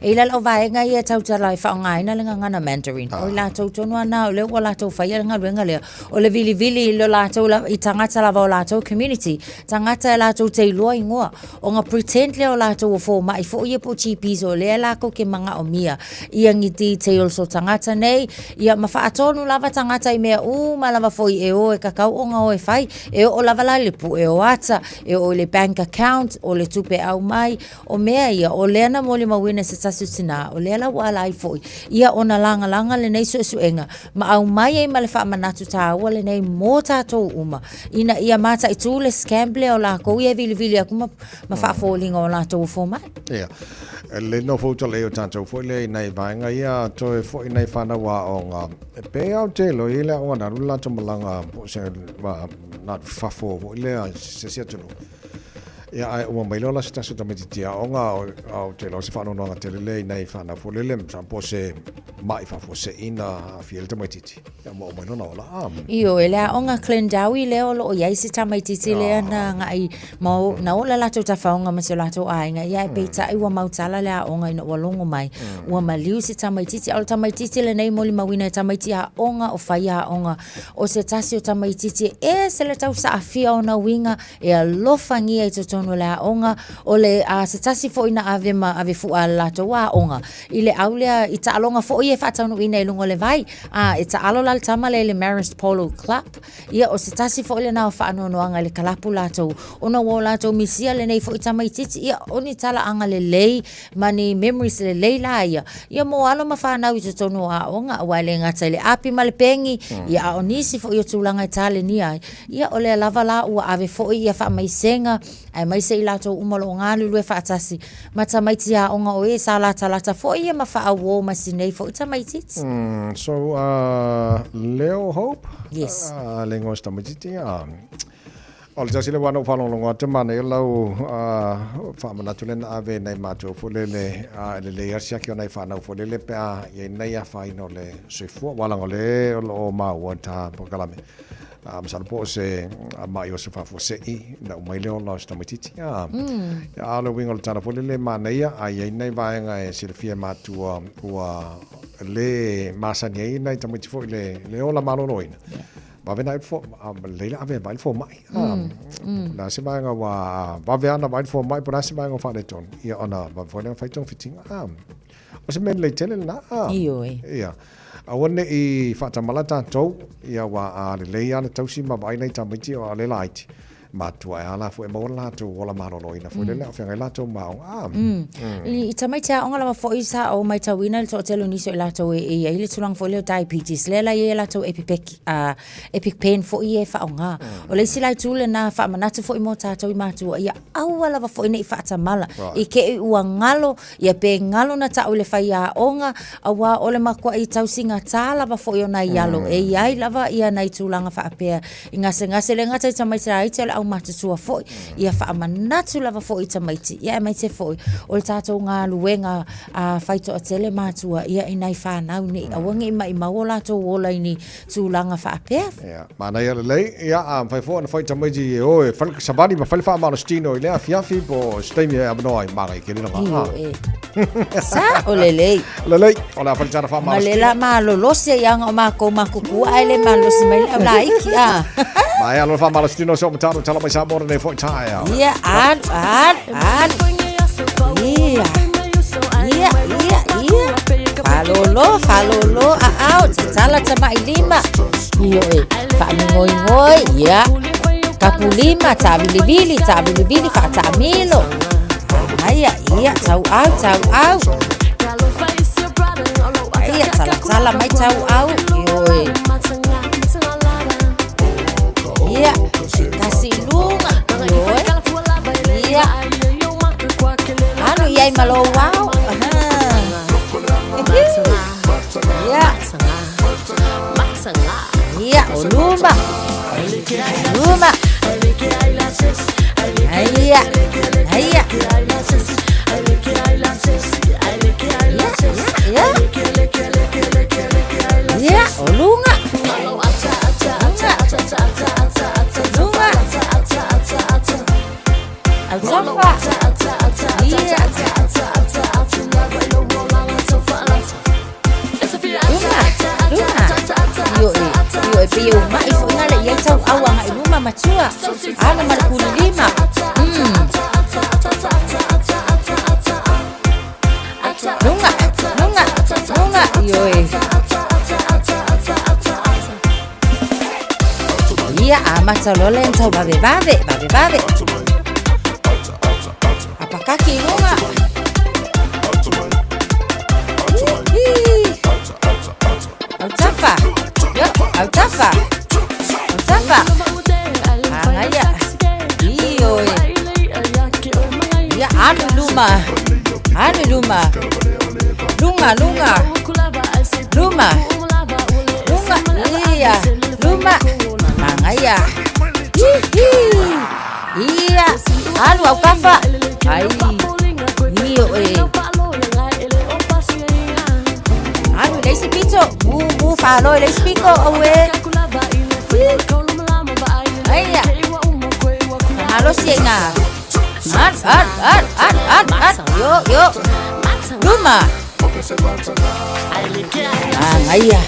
E i ai la lau vaega ia e tautala e faaaogaina le gagana Mandarin. O i latou tonu lava na o lea ua latou faia le galuega lea o le vilivili i lo latou i tagata lava o latou community, tagata e latou te iloa igoa. Ona pretend lea o latou o fomai foi ia po o GPs o lea latou te manaomia ia ni details o tagata nei, ia ma faatonu lava tagata i mea uma lava foi e o. malo e tatau ona o e fai. E oo lava la i le pue o ata, e oo i le bank account, o le tupe aumai, o mea ia, o lea na molimauina e se tasi o tinā, o lea la ua ala ai foi ia ona lagalaga lenei suesuega ma aumai ai ma le faamanatu taua lenei mo tatou uma, ina ia mataitu le scam lea o lakou ia e vilivili atu ma, ma faafoliga o latou o fomai. Ia. E lelei nofo uta lelei o tatou foi lea i nai vaega ia toe foi nai whanau aoga. E pe au te lo i le aoga na alu le latou malaga po o se na alu fafo foi lea se isi atunuu. Ia ae uma mai loa la se tasi o tamaitiiti aoga ou te iloa o se faanoanoaga tele lea i nai fanau foi lele masalo po o se ma'i faafuasei na aafia ai le tamaitiiti. Ia ua uma mai lona ola. Ioe, le aoga Glendowie lea o lo o i ai si tamaitiiti lea na agai ma na oo le latou tafaoga ma si o latou aiga, ia ae peitai ua mautala le aoga ina ua logo mai, ua maliu si tamaitiiti. A o le tamaitiiti lenei e molimauina e tamaiti aoga o faiaoga, o se tasi o tamaitiiti e ese le tausaafia ona uiga e alofagia i totonu o le aoga, o le se tasi foi na ave ma ave fua a le latou aoga i le au lea i taaloga foi ia e faataunuuina i luga o le vai, a e taalo la le tama lea i le Marist Polo Club. Ia, o se tasi foi lena o faanoanoaga i le kalapu latou, ona ua o latou misia lenei foi tamaitiiti, ia, o ni tala agalelei ma ni memories lelei la ia, ia mo alo ma fanau i totonu o aoga, aua e le gata i le api ma le pegi, ia, a o nisi foi o tulaga e talenia ai, ia, o lea lava la ua ave foi ia faamaisega, aemaise i latou uma o lo o galulue faatasi ma tamaiti aoga o e sa latalata foi ia ma faauo ma si nei foi tamaitiiti. So, Leo Hope? Yes. Le igoa o si tamaitiiti, O le tasi lea ua na ou faalogologo atu manaia lau faamanatu lea na ave nai matou foi lele, e lelei lava le siaki o nai fanau foi lele pe a i ai nai afaina o le soifua. Aua leaga o lea o lo o maua i ta polokalame, masalo po o se ma'i o se faafuasei na uma ai le ola o si tamaitiiti. A o le uiga o le tala foi lele e manaia, a i ai nai vaega e silafia e matua ua le masani ai nai tamaiti foi i le ola maloloina, vave na lelei la ave e vaai le fomai. Po o le a se vaega ua vave lava ona vaai le fomai, po o le a se vaega ua faaletonu, ia ona vave foi lea ona fai togafitiga. O se mea lelei tele lena. Ioe. Ia. Aua ne i faatamala tatou, ia aua a lelei lava le tausi ma vaai nai tamaiti o le laiti, matua e a la foi e maua le latou ola maloloina foi lele a o feagai latou ma aoga. I tamaiti aoga lava foi sa ou matauina le toatele o nisi o i latou e i ai le tulaga foi lea o diabetes, lea la e i ai a latou epipeki, EpiPen foi ia e faaaoga. O le isi la itu lena faamanatu foi mo tatou i matua, ia aua lava foi ne i faatamala i te i ua galo, ia pe galo na ta'u i le faiaoga, aua o le matua'i tausigatā lava foi o nai alo e i ai lava ia nai tulaga faapea i gasegase, le gata i tamaiti laiti a o le aumatutua foi, ia faamanatu lava foi i tamaiti, ia aemaise foi o le tatou galuega a faitoatele matua ia i nai fanau nei, aua ne i maimau o latou ola i ni tulaga faapea. Ia, manaia lelei. Ia, a mafai foi ona fai tamaiti e o e fai le savali ma fai le faamalositino i lea afiafi po o se taimi e avanoa ai, manaia tele lena. Io e. Sa'o lelei. Lelei, o le a fai le tala faamalositino. Ma le la malolosi ai aga o makou makuku ae le malolosi mai le au laiki a. Maea loa le faamalositino o si ou mataupu tala mai Samoa lenei foi taeao. Ia, alu, alu, alu. Ia. Ia, ia, ia. Faalolo, faalolo, aao, tatala tama'i lima. Ioe, faamingoingoi, ia. Kapulima, taavilivili, taavilivili, faataamilo. Aia, ia, tauau, tauau. Aia, talatala mai tauau. Ioe. Ia, tasi i luga. Ioe. Ia. Alu i ai ma lou ao. Ia. Ia, o luma. Luma. Aia. Aia. Ia, ia, ia. Ia, o luga. Luga. Ausafa. Ia. Luga, luga. Ioe, ioe, pei e umaʻi foi na le i ai tauʻau agaʻi luma matua. Ala ma le kulilima. Luga, luga, luga. Ioe. Amata loa lea ona tau vavevave, vavevave. Apakaki i luga. Autafa. Yo, autafa. Autafa. Magaia. Ioe. Ia, alu i luma. Alu i luma. Luga, luga. Luma. Luga. Ia. Luma. Magaia. Hihi. Ia. Alu aukafa. Ai. Ioe. Alu i le isi pito. Mu, mu faaloa i le isi pito. Aue. Aia. Malosi ai ina. Alu, alu, alu, alu, alu, alu. Io, io. Luma. Magaia.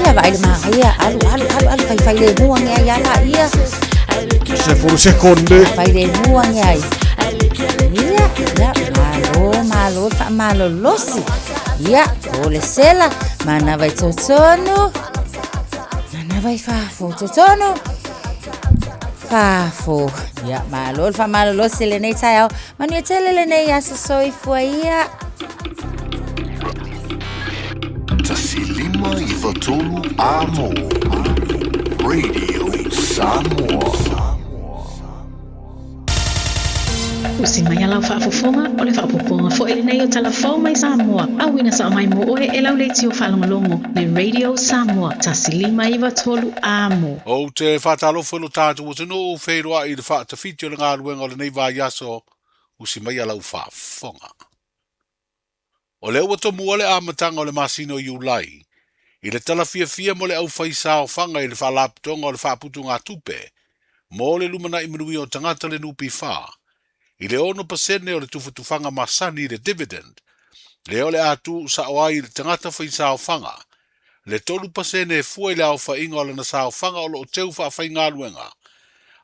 Ia vaai le magaia. Alu, alu, alu, alu. Faifai lemu age ai a laia. 10 sekonde. Fai lemu age ai. Ia, ia, malo, malo, faamalolosi. Ia, o le sela, manava i totonu. Manava i fafo, totonu. Fafo. Ia, malo le faamalolosi lenei taeao. Manuia tele lenei aso soifua ia. 1 5 93 Amo. Radio Samoa. Usi mai a lau faafofoga, o le faaopoopoga foi lenei o Tala Fou mai Samoa, auina sao mai mo oe e lau leitio faalogologo, le Radio Samoa, 1593 Amo. Ou te faatalofa i lo tatou atunuu, feiloai i le faatafiti o le galuega o lenei vaiaso, usi mai a lau faafofoga. O lea ua tomua le amataga o le masina o Iulai, i le tala fiafia mo le aufaisaofaga i le Faalapotopotoga o le Faaputugatupe mo le Lumanai Manuia o Tagata le NPF, i le 6% o le tufatufaga masani i le dividend, lea o le a tuusao ai i le tagata faisaofaga le 3% e fua i le aofaiga o lana saofaga o lo o teu faafaigaluega,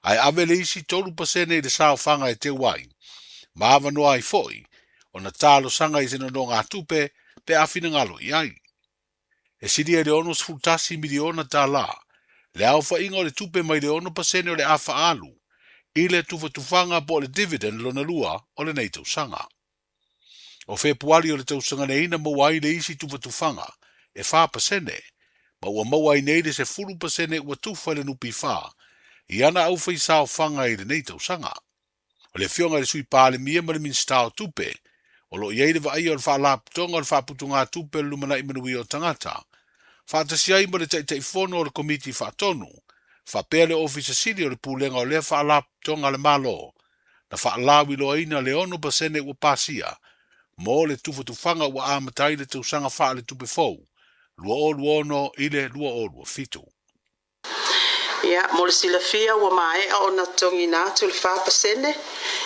ae ave le isi 3% i le saofaga e teu ai, ma avanoa ai foi ona talosaga i se nonogatupe pe a finagalo i ai. E silia i le $61 miliona tala le aofaiga o le tupe mai le 6% o le a faaalu i le tufatufaga po o le dividend lona lua o lenei tausaga. O Fepuari o le tausaga nei na maua ai le isi tufatufaga e 4%, ma ua maua ai nei le 10% ua tufa e le NPF i ana aufaisaofaga i lenei tausaga. O le Afioga i le Sui Palemia ma le Minisita o Tupe, o lo o i ai le vaaia o le Faalapotopotoga o le Faaputugatupe o le Lumanai Manuia o Tagata, faatasi ai ma le Taitaifono o le Komiti Faatonu, faapea le Ofisa Sili o le Pulega o lea Faalapotopotoga a le Malo, na faalauiloaina le 6% ua pasia mo le tufatufaga ua amata ai le tausaga faaletupe fou 2026 i le 2027. Ia, mo le silafia ua maea ona totogiina atu le 4%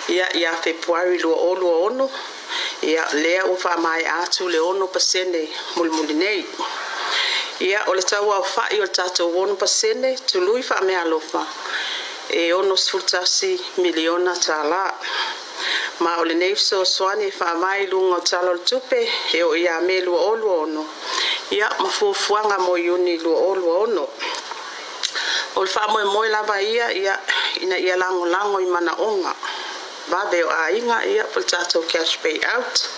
ia ia Fepuari 2026, ia lea ua faamaea atu le 6% mulimuli nei. Ia, o le tauaofa'i o le tatou 6% tului faameaalofa e $61 miliona tala. Ma o lenei fesoasoani e faavae i luga o Tala o le Tupe e oo ia Me 2026, ia ma fuafuaga mo Iuni 2026. O le faamoemoe lava ia, ia, ina ia lagolago i manaoga vave o aiga, ia, po o le tatou cash payout.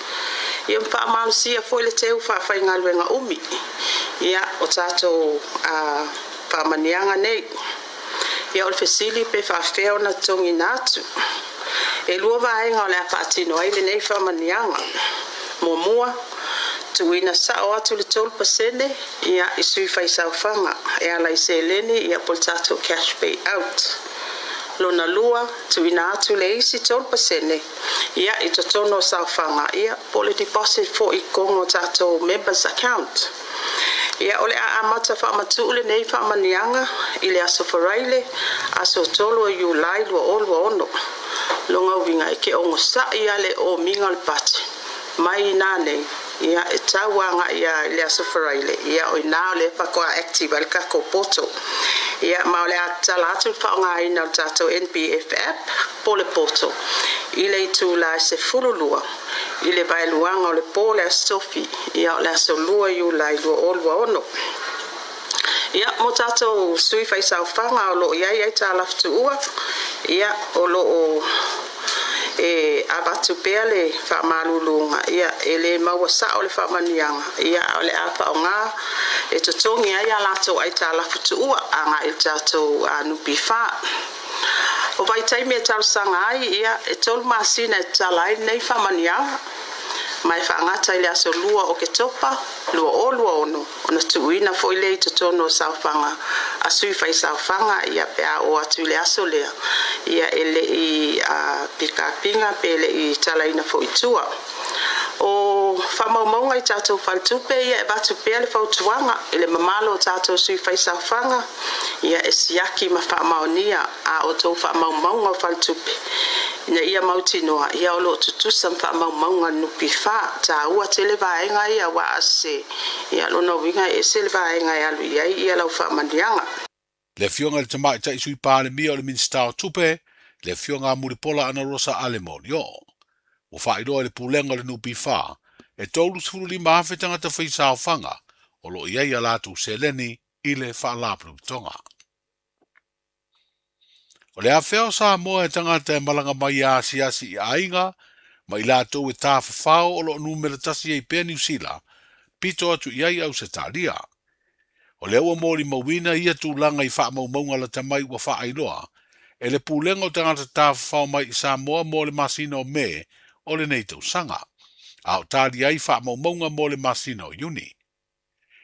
Ia ma faamalosia foi le teu faafaigaluega umi, ia, o tatou faamaniaga nei. Ia, o le fesili pe faafefea ona totogiina atu. E lua vaega o le a faatino ai lenei faamaniaga. Muamua, tuuina sao atu le 3% ia, i sui faisaofaga e ala i seleni ia, po o le tatou cash payout. Lona lua, tuuina atu le isi 3% ia, i totonu o saofaga ia, po o le deposit foi i totonu o tatou members account. Ia, o le a amata faamatuu lenei faamaniaga i le aso Faraile, aso 3 o Iulai 2026. Lona uiga e ke ogosa'i a le omiga o le pati mai inā nei, ia, e tau aga'i a i le aso Faraile, ia, o inā o lea faatoa active ai le tatou portal. Ia, ma o le a tatala atu le faaaogaina o le tatou NPF app po o le portal i le itula e 12 i le vaeluaga o le po o le aso Tofi, ia, o le aso 2 Iulai 2026. Ia, mo tatou sui faisaofaga o lo o i ai aitalafu tuua, ia, o lo o e avatu pea le faamaluluga, ia, e le maua sao le faamanuiaga, ia, a o le a faaaoga e totogi ai a latou aitalafu tuua agai i le tatou NPF. O vaitaimi e talosaga ai, ia, e tolu masina e tatala ai lenei faamanuiaga, ma e faagata i le aso 2 o Oketopa 2026, ona tuuina foi lea i totonu o saofaga a sui faisaofaga, ia, pe a oo atu i le aso lea, ia, e le i pikapiga pe le i talaina foi i tua. O faamaumauga i tatou faletupe, ia, e avatu pea le fautuaga i le mamalu o tatou sui faisaofaga, ia, e siaki ma faamaonia a outou faamaumauga o faletupe ina ia mautinoa, ia, o lo o tutusa ma faamaumauga a le NPF. Taua tele vaega ia, aua a sese, ia, lona uiga e ese le vaega e alu i ai ia lau faamanuiaga. Le Afioga i le Tamaitai Sui Palemia o le Minisita o Tupe, le Afioga a Mulipola Anarosa Ale Molioo. Ua faailoa e le Pulega o le NPF, e 35,000 tagata faisaofaga o lo o i ai a latou seleni i le Faalapotopotoga. O le afea o Samoa e tagata e malaga mai e asiasi i aiga ma i latou e tafafao o lo o numera tasi ai pea Niu Sila, pito atu i ai Ausetalia. O lea ua molimauina ia tulaga i faamaumauga lata mai ua faailoa e le Pulega o Tagata Tafafao mai i Samoa mo le masina o Me o lenei tausaga, a o tali ai faamaumauga mo le masina o Iuni.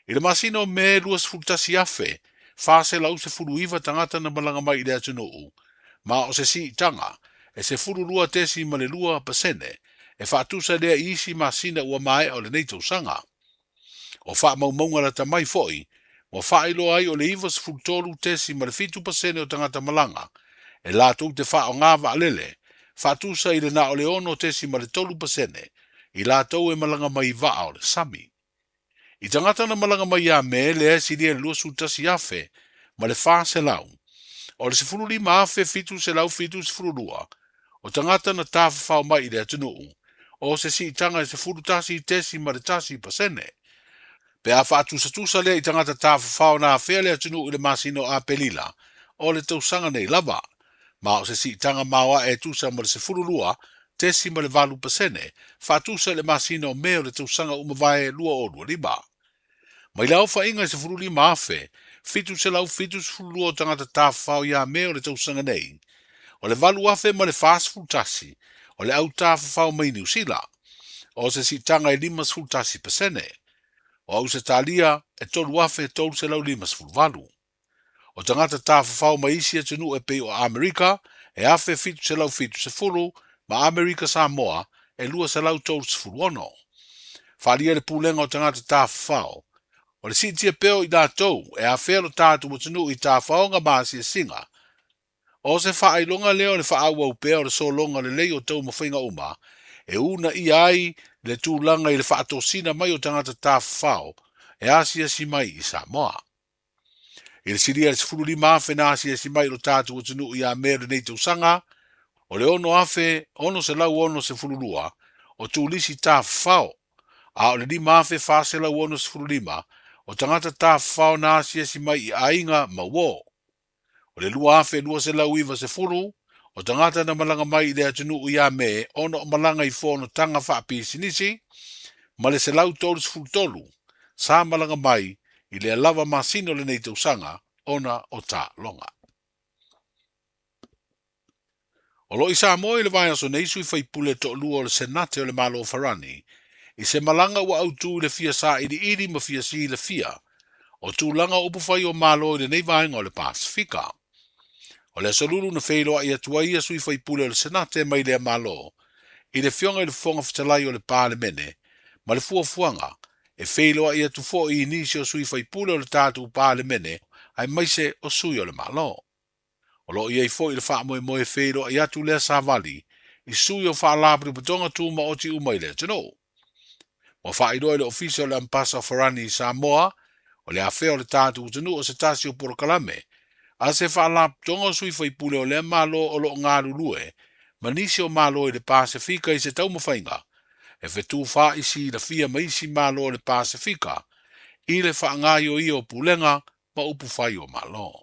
I le masina o Me 21,419 tagata na malaga mai i le atunuu, ma o se siitaga e 12.2% e faatusa lea i isi masina ua maea o lenei tausaga. O faamaumauga lata mai foi, ua faailoa ai o le 93.7% o tagata malaga e latou te faaaoga vaalele, faatusa i le na o le 6.3% i latou e malaga mai i vaa o le sami. I tagata na malaga mai ia Me lea e silia i le 21,000 ma le 400, o le 15,772 o tagata na tafafao mai i le atunuu, o se siitaga e 11.1%. Pe a faatusatusa lea i tagata tafafao na afea le atunuu i le masina o Aperila o le tausaga nei lava, ma o se siitaga maoae e tusa ma le 12.8% faatusa i le masina o Me o le tausaga ua mavae 2025. Mai le aofaiga e 15,772 o tagata tafafao ia Me o le tausaga nei, o le 8,041 o le au tafafao mai Niu Sila, o se siitaga e 51%. O Ausetalia e 3,358. O tagata tafafao mai isi atunuu e pei o Amerika e 1,770 ma Amerika Samoa e 236. Faaalia le Pulega o Tagata Tafafao, o le siitia pea o i latou e afea lo tatou atunuu i tafaoga ma asiasiga. O se faailoga lea o le faaauau pea o le sologa lelei o taumafaiga uma e uunaia ai le tulaga i le faatosina mai o tagata tafafao e asiasi mai i Samoa. I le silia i le 15,000 na asiasi mai i lo tatou atunuu ia Me o lenei tausaga, o le 6,662 o turisi tafafao, a o le 5,465 o tagata tafafao na asiasi mai i aiga ma uo. O le 2,290 o tagata na malaga mai i le atunuu ia Me ona o malaga i fonotaga faapisinisi, ma le 133 sa malaga mai i lea lava masina o lenei tausaga ona o taaloga. O lo o i Samoa i le vaiaso nei sui faipule toalua o le Senate o le Malo o Farani i se malaga ua autu i le fia sailiili ma fia silafia o tulaga o upufai o Malo i lenei vaega o le Pasefika. O le Aso Lulu na feiloai atu ai ia sui faipule o le Senate mai lea Malo i le Afioga i le Fofoga Fetalai o le Palemene ma le fuafuaga e feiloai atu foi i nisi o sui faipule o le tatou Palemene aemaise o sui o le Malo. O lo o i ai foi le faamoemoe e feiloai atu lea savali i sui o Faalapotopotoga Tumaoti uma i le atunuu. Ua faailoa e le Ofisa o le Ambasa o Farani i Samoa, o le afea o le tatou atunuu o se tasi o polokalame a se faalapotopotoga o sui faipule o lea Malo o lo o galulue ma nisi o Malo i le Pasefika i se taumafaiga e fetufaai silafia ma isi Malo o le Pasefika i le faagaioia o pulega ma upufai o Malo.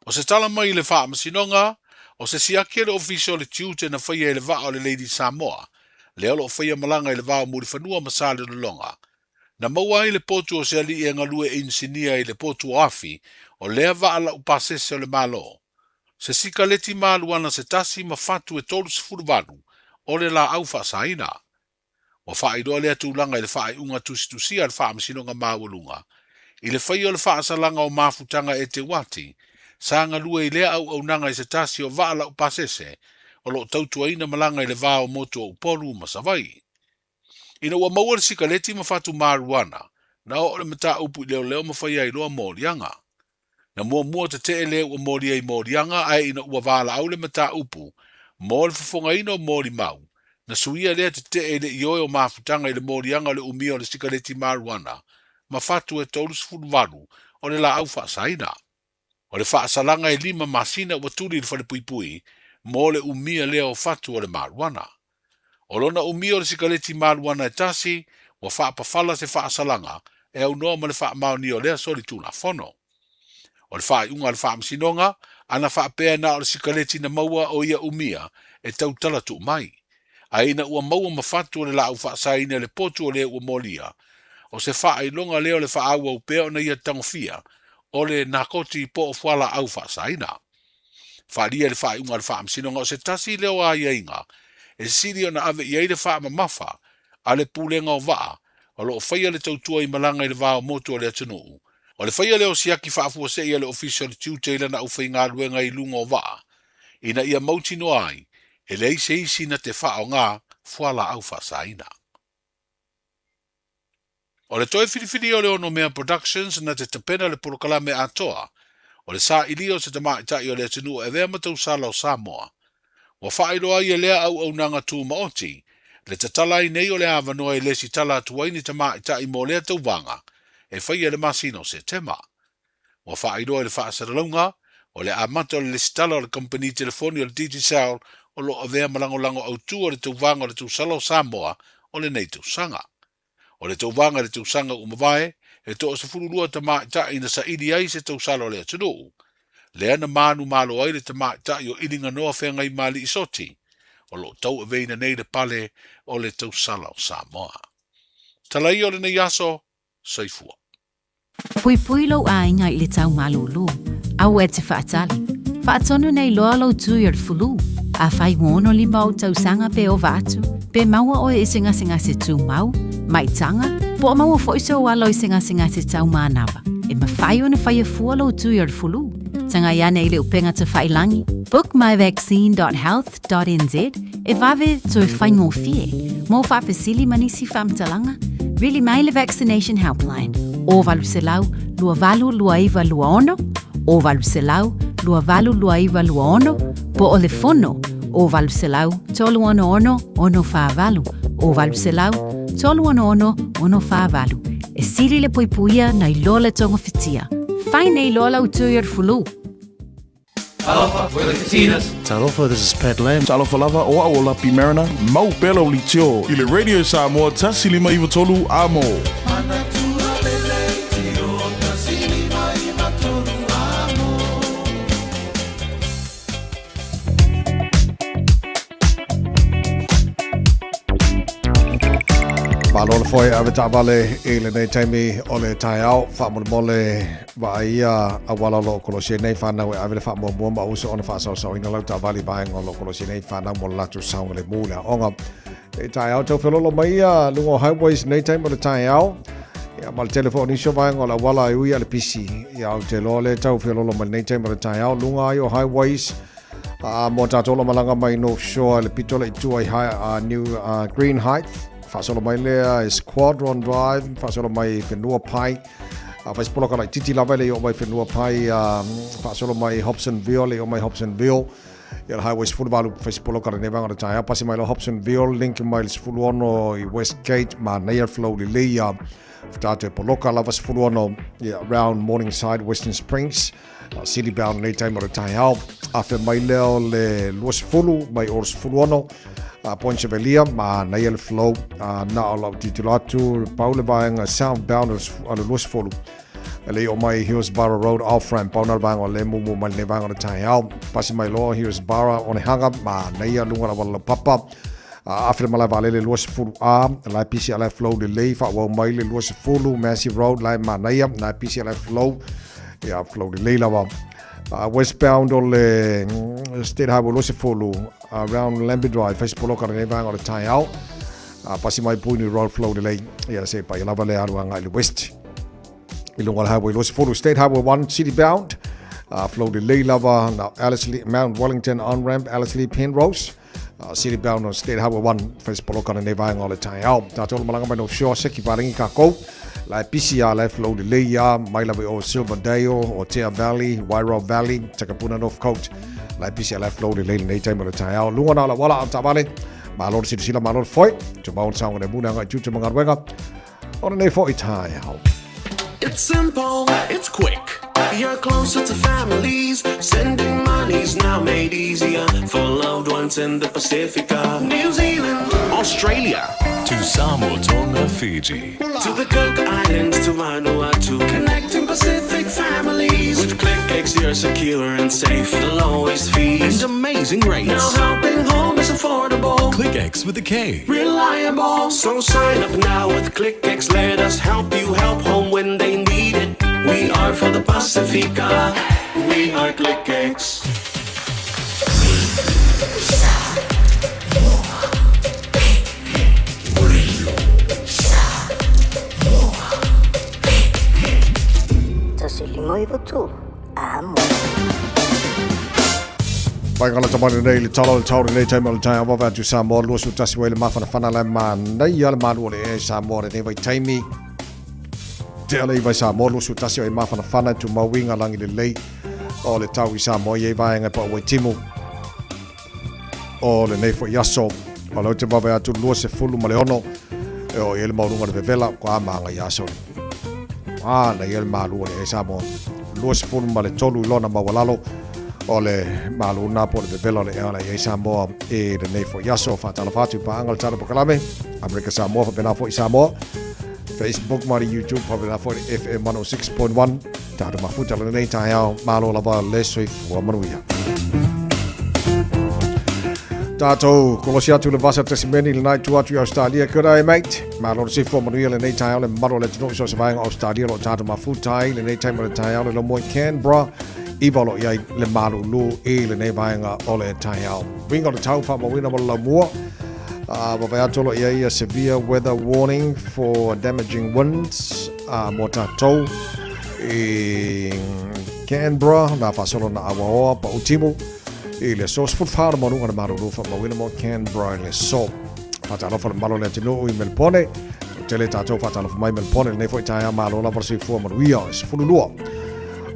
O se tala mai i le Faamasinoga, o se siaki a le Ofisa o le Tiute na faia i le vaa o le Lady Samoa, lea o lo o faia malaga i le va o Mulifanua ma Salelologa. Na maua ai le potu o se alii e galue inisinia i le potu o Afi o lea vaa laupasese o le Malo. Se sikaleti maluana se tasi ma fatu e 38 o le laau faasaina. Ua faailoa lea tulaga i le faaiuga tusitusia a le Faamasinoga Maualuga i le faia o le faasalaga o mafutaga Eteuati sa galue i lea auaunaga i se tasi o vaa laupasese o lo o tautuaina malaga i le va o motu o Upolu ma Savaii. Ina ua maua le sikaleti ma fatu marijuana, na oo le mataupu i leoleo ma faia ai loa moliaga. Na muamua tetee le ua molia i moliaga ae ina ua valaau le mataupu mo le fofogaina o molimau, na suia lea tetee i le ioe o mafutaga i le moliaga o le umia o le sikaleti marijuana ma fatu e 38 o le laau faasaina. O le faasalaga e lima masina ua tuli i le falepuipui mo le umia lea o fatu o le marijuana. O lona umia o le sikaleti marijuana e tasi, ua faapafala se faasalaga e aunoa ma le faamaonia o lea solitulafono. O le faaiuga a le Faamasinoga, ana faapea na o le sikaleti na maua o ia umia e tautala tuu mai. Ae ina ua maua ma fatu o le laau faasaina i le potu o le ua molia, o se faailoga lea o le faaauau pea ona ia tagofia o le nakoti po o fualaau faasaina. Faaalia i le faaiuga a le Faamasinoga o se tasi lea o aiaiga e sili ona ave i ai le faamamafa a le Pulega o Vaa o lo o faia le tautua i malaga i le va o motu o le atunuu. O le faia lea o siaki faafuasei a le Ofisa o le Tiute i lana aufaigaluega i luga o vaa ina ia mautinoa ai e leai se isi na te faaaoga fualaau faasaina. O le toe filifilia o le Onomea Productions na te tapena le polokalame atoa o le sailia o se tamaitai o le atunuu e avea ma tausala o Samoa. Ua faailoa ai e lea auaunaga tumaoti le tatala ai nei o le avanoa e lesitala atu ai ni tamaitai mo lea tauvaga e faia i le masina o Setema. Ua faailoa i le faasalalauga o le amata o le lesitala o le kamupani telefoni o le Digicel o lo o avea ma lagolago autu o le tauvaga o le tausala o Samoa o lenei tausaga. O le tauvaga i le tausaga ua mavae, e toa-12 tamaitai na saili ai se tausala o le atunuu, lea na manumalo ai le tamaitai o Iliganoa Feagaimali'i Soti, o lo o tauaveina nei le pale o le tausala o Samoa. Tala ia o lenei aso, soifua. Puipui lou aiga i le tau malūlū. Aua e te faatali. Faatonu nei loa lou tui o le fulu. Afai ua 65 ou tausaga pe ova atu, pe maua oe i se gasegase tumau, maitaga, po o maua foi sou alo i se gasegase tau manava, e mafai ona faia fua lou tui o le fulu. Tagai ane i le upega tafailangi, bookmyvaccine.health.nz, e vave toe faigofie. Mo faafesili ma nisi faamatalaga, vili mai le Vaccination Helpline, o 800 282926, o 800 282926, po o le fono, o 800 366 648, o 800 366 648. E sili le puipuia nai lo le togafitia. Fai nei loa lau tui o le fulu. Talofa, we're the Katinas. Talofa, this is Pat Lam. Talofa lava, o au o Lapi Mariner. Mau pea lau litio i le Radio Samoa 1593 Amo. Malo le foe ave taavale i lenei taimi o le taeao. Faamolemole vaaia auala o lo o kolosi ai nei whanau e ave le faamuamua ma uso ona faasaosaoina lau taavale i vaega o lo o kolosi ai nei whanau mo le latou saogalemu i le aoga. I taeao tau felolo mai ia luga o highways nei taimi o le taeao. Ia ma le tele foi o nisi o vaega o le auala e ui a le pisi. Ia ou te iloa lea tau felolo mai lenei taimi o le taeao luga ai o highways. A mo tātou la malaga mai North Shore le pito le i tua i high, New Green Heights. Faasolo mai lea i Squadron Drive, faasolo mai i Whenua Pai. A fai se poloka laititi lava e le i oo mai Whenua Pai, faasolo mai i Hobsonville, le i oo mai Hobsonville. Ia le Highway 18 fai se poloka lenei vaega o le taeao. Pasi mai loa Hobsonville, link mai le 16 i Westgate, manaia le flow lelei ia. Faatoa toe poloka lava 16 ia round Morningside, Western Springs. City bound lenei taimi o le taeao. Afe mai lea o le 20 mai o le 16 Point Chevalier, manaia le flow. Na o lau tilotilo atu, pau le vaega southbound o le 20. E le i oo mai i Hillsborough Road off-ramp, pau na le vaega o lea e mumu mai lenei vaega o le taeao. Pasi mai loa Hillsborough, Onehanga, manaia luga o le auala laupapa. Afe le malae vaalele 20 A, la e pisi a la e flow lelei, faaauau mai le 20 Massey Road, la e manaia, la e pisi a la e flow, ia flow lelei lava. Westbound o le State Highway 20, around Lambie Drive, fai se poloka lenei vaega o le taeao. Pasi mai Puhinui Road, flow lelei, ia se paia lava le alu agai i le west. I luga o le Highway 20, State Highway 1, city bound, flow lelei lava, na Ellerslie, Mount Wellington on-ramp, Ellerslie, Penrose, City bound on State Highway 1, fai se poloka lenei vaega o le taeao. Tatou le malaga mai North Shore, seki palagi kākou. La e pisi a, la e flow lelei a, mai lava i o Silverdale, Otea Valley, Wairau Valley, Takapuna North Coast. La e pisi a, la e flow lelei lenei taimi o le taeao. Luga na o le auala a o taavale, malo le silasila, malo le foe. Tumau le saogalemu le agai i tiute ma galuega o lenei foi taeao. It's simple, it's quick. You're closer to families. Sending money's now made easier for loved ones in the Pacifica. New Zealand, Australia, To Samoa, Tonga, Fiji. To the Cook Islands, to Vanuatu. Connecting Pacific families. With KlickEx, you're secure and safe. The lowest fees and amazing rates. Now helping home is affordable. KlickEx with a K. Reliable. So sign up now with KlickEx. Let us help you help home when they need it. We are for the Pacifica. We are KlickEx. Mai ka lata mai lenei le tala o le tau lenei taimi o le taeao vave atu Samoa 21 wai le mafanafana le manaia le malu o le ea i Samoa lenei vaitaimi. Te ala i vai Samoa 21 o e mafanafana tu mauinga langi lelei o le tau i Samoa i ei vaenga e pau timu o lenei foi aso. O leo te vave atu 26 e o i le mauluga le vevela ko a maanga i aso. A na ia le malu o le e Samoa. 23 i lona maualalo o le malu nā po le vevela o le ea i Samoa e lenei foi aso. Whātalofa atu paanga le tala pokalame. Amerika Samoa whapena foi Samoa. Facebook ma le YouTube whapena foi le FM 106.1. Tātou mafuta lenei taeao, malo lava le soifua manuia. Tātou, kolosi atu le vasa Tasmania le nai tu atu i Australia. Kia ora e mate. Malo le soifua manuia lenei taeao le mamalu o le atunuu i so o se vaega o Australia o lo o tātou mafuta ai lenei taimi o le taeao le lomo i Canberra. Iva o lo o i ai le malulu i lenei vaega o le taeao. Uiga o le tau whaamauina mo le laumua. Vavae atu o lo o i ai a severe weather warning for damaging winds mo tātou i Canberra, nā whaasolo na awaoa pa utimu i le so 14 o manuga na maruru whaamauina mo Canberra i le so. Whaatalofa le malo le atunuu i Melpone. Tele tātou whaatalofa mai Melpone lenei foi taeao malo lava le soifua manuia e 12.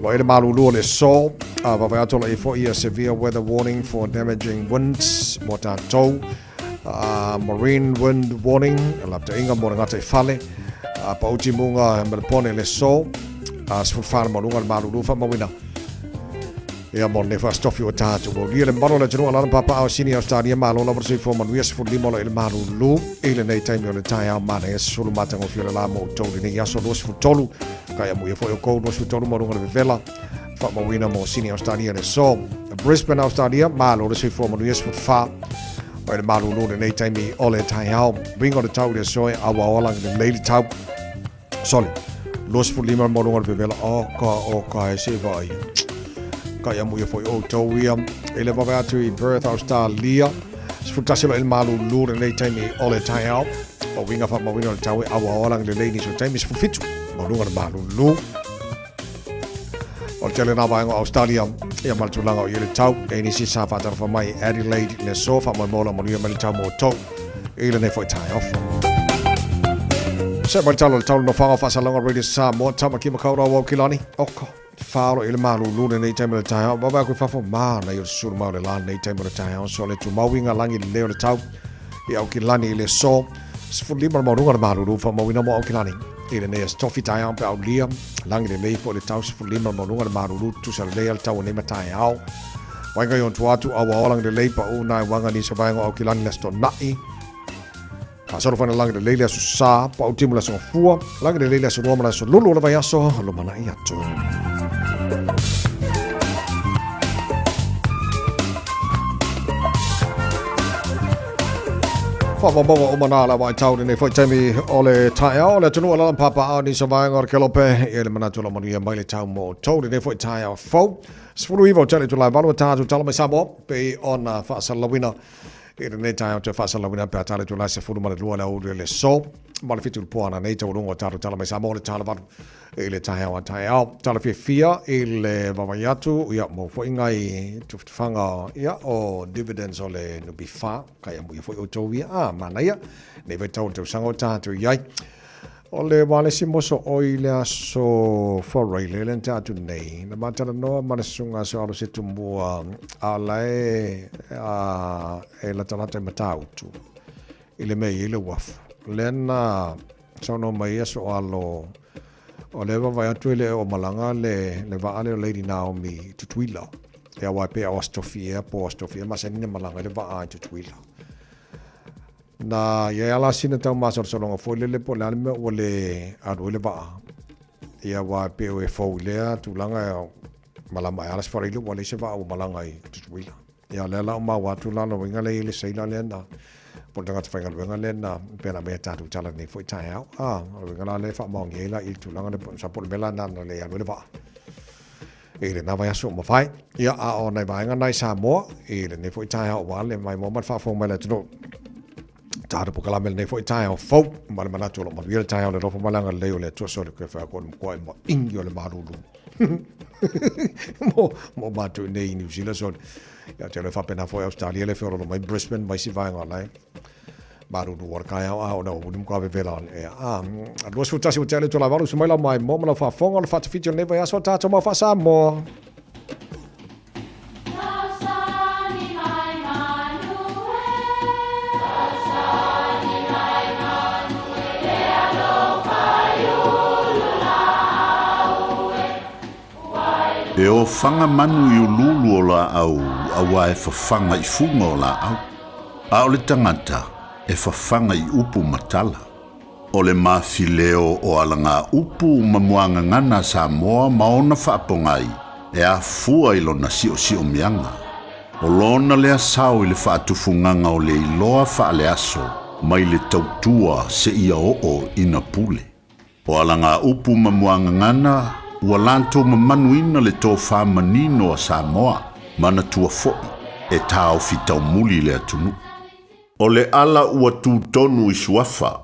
Lo e le malulu o le so, vavae atu o lo i foi a severe weather warning for damaging winds mo tātou. Marine wind warning, laptainga mo le ngata i fale. Pa uti munga Melpone le so, 14 malunga le malulu whamawina. Ia mo lenei faastofi ua tatou aulia le mamalu o le atunuu alala ma papaaao Sini Ausetalia malo lava le soifua manuia 15 lo i le malulu i lenei taimi o le taeao manaia sulu matagofie o le la mo outou lenei aso 23 kai amuia foi o kou 23 mo luga le vevela faamauina mo Sini Ausetalia le aso Brisbane Australia malo le soifua manuia 14 o le malulu lenei taimi o le taeao uiga o le tau i le aso e auaoa lagi lelei le tau Sorry. 25 le maualuga o le vevela. O ka, o ka e se vaai. Ka ia muia foi outou ia. E le vave atu i Perth, Australia. 11 lo il malulu lenei taimi o le taeao. O uiga faamauina o le tau e auaoa lagi lelei nisi o taimi 17. Maualuga le malulu. O le tele nā vaega o Australia ia ma le tulaga o i le tau. E nisi sa whaatalofa mai Adelaide le so whaamoemoe la manuia mai le tau mō tou. I lenei foi taeao. Se mai le talo le tau le nofoaga o faasalauga Radio Samoa, Tamaki Makaurau Aukilani. Oka, whaaro i le malulu lenei taimi o le taeao. Vave aku i fafo, māna i o le susulu mai o le la lenei taimi o le taeao. So le tumauiga langi lelei o le tau i Aukilani i le so. 15 le maualuga le malulu faamauina mo Aukilani. I lenei aso tofi taeao pe aulia, langi lelei foi le tau 15 le maualuga le malulu tusa lelei a le tau o nei mataeao. Waenga i on tua atu, aua ola langi lelei pa u nai wanga ni sa vaenga o Aukilani le aso tona'i. Faasolo foi na lagi lelei le aso Sa, Pau Timu le aso Gafua, lagi lelei le aso Lua ma le aso Lulu o le vaiaso, lumanai atu. Whaamaua o mana la wai tau nei foi taimi o le taeao o le atunuu o lala papaao ni sa vaega o le kelope i le manatu o la manuia mai le tau mo tou lenei foi taeao fou. 19 o tele itula e 8 tātou tala mai Samoa pei ona faasalalauina i lenei taeao toe faasalalauina pe a tala itula e 12 le aoauli o le aso ma le 7 i le po ananei taualuga o tātou tala mai Samoa o le tala 8 i le taeao a taeao. Tala fiafia i le vaavaai atu ia mo foi ngai tufatufaga ia o dividends o le NPF kai amuia foi outou ia a manaia nei vaitau o le tausaga o tātou i ai. O le walesi moso oi le aso Foraile le nta atu nei. Na matalanoa ma le susuga a Soalo se tumua a la e a e latalata i Matautu i le mea i ai le uafu. Lea na saunoa mai ia Soalo o lea e vaavaai atu e le o malaga le le vaa lea o Lady Naomi i Tutuila. Ia aua e pei o Aso Tofi ea po o Aso Tofi ea masani ona malaga ai le vaa i Tutuila. Na i ai lava la sina taumasolosologa foi lele po o le a le mea ua le alu ai le vaa. Ia aua e pei e fou i lea tulaga e malama ae lava se faleailo ua leai se vaa ua malaga i Tutuila. Ia o lea la ua maua atu la lona uiga lea e i ai le seila lea na po o le tagata faigaluega lea na pei ona aumai e tatou tala i lenei foi taeao. A, o le uiga la lea e faamaonia ai la i le tulaga lea po o le mea la lena na le alu ai le vaa i lena vaiaso ua mavae. Ia, a o nai vaega na i Samoa i lenei foi taeao aua le maimoa ma le faafofoga mai a le atunuu. Tatou polokalame lenei foi taeao fou ma le manatu o lo o manuia le taeao le alofa ma le agalelei o le Atua sole koe whai ko le matua e maingi o le malulu. mo, mo mātou nei i New Zealand sole. Ia te alofa faapena foi Australia le feololo mai Brisbane mai si vaega o lae. Malulu o le kaeao a o na o matua vevela e a. 21 o te ale tō la valu su mai lau mai mo ma lau faafofoga o le faatafiti o lenei vaiaso a tātou mau faa-Samoa. E ofaga manu i uluulu o laau auā e fafaga i fuga o laau, a o le tagata e fafaga i upu ma tala. O le mafileo o alagaupu ma muagagana a Samoa ma ona faapogai e afua i lona siosiomiaga. O lona lea sao i le faatufugaga o le iloa faaleaso mai le tautua seia oo ina pule. O alagaupu ma muagagana ua latou mamanuina le tofa manino a Samoa, manatua foi e taofi taumuli le atunuu. O le ala ua tu tonu i Suafa.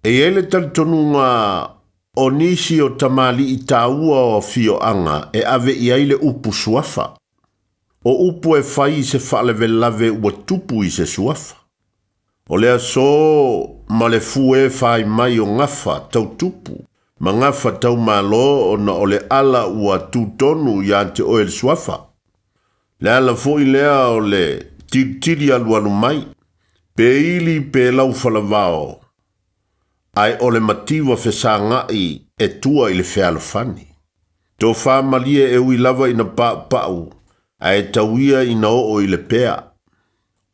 E i ai le talitonuga o nisi o tamalii taua o afioaga e ave i ai le upu Suafa. O upu e fai i se faalavelave ua tupu i se Suafa. O le aso ma le fue fai mai o gafa tau tupu ma gafa tau malo ona o le ala ua tu tonu ia te oe le Suafa. Le ala foi lea o le tilitili alualu mai, pe ili pe laufalavao, ae o le mativa fesagai e tua i le fealofani. Tofa malie e ui lava ina paupau, ae tau ia ina oo i le pea.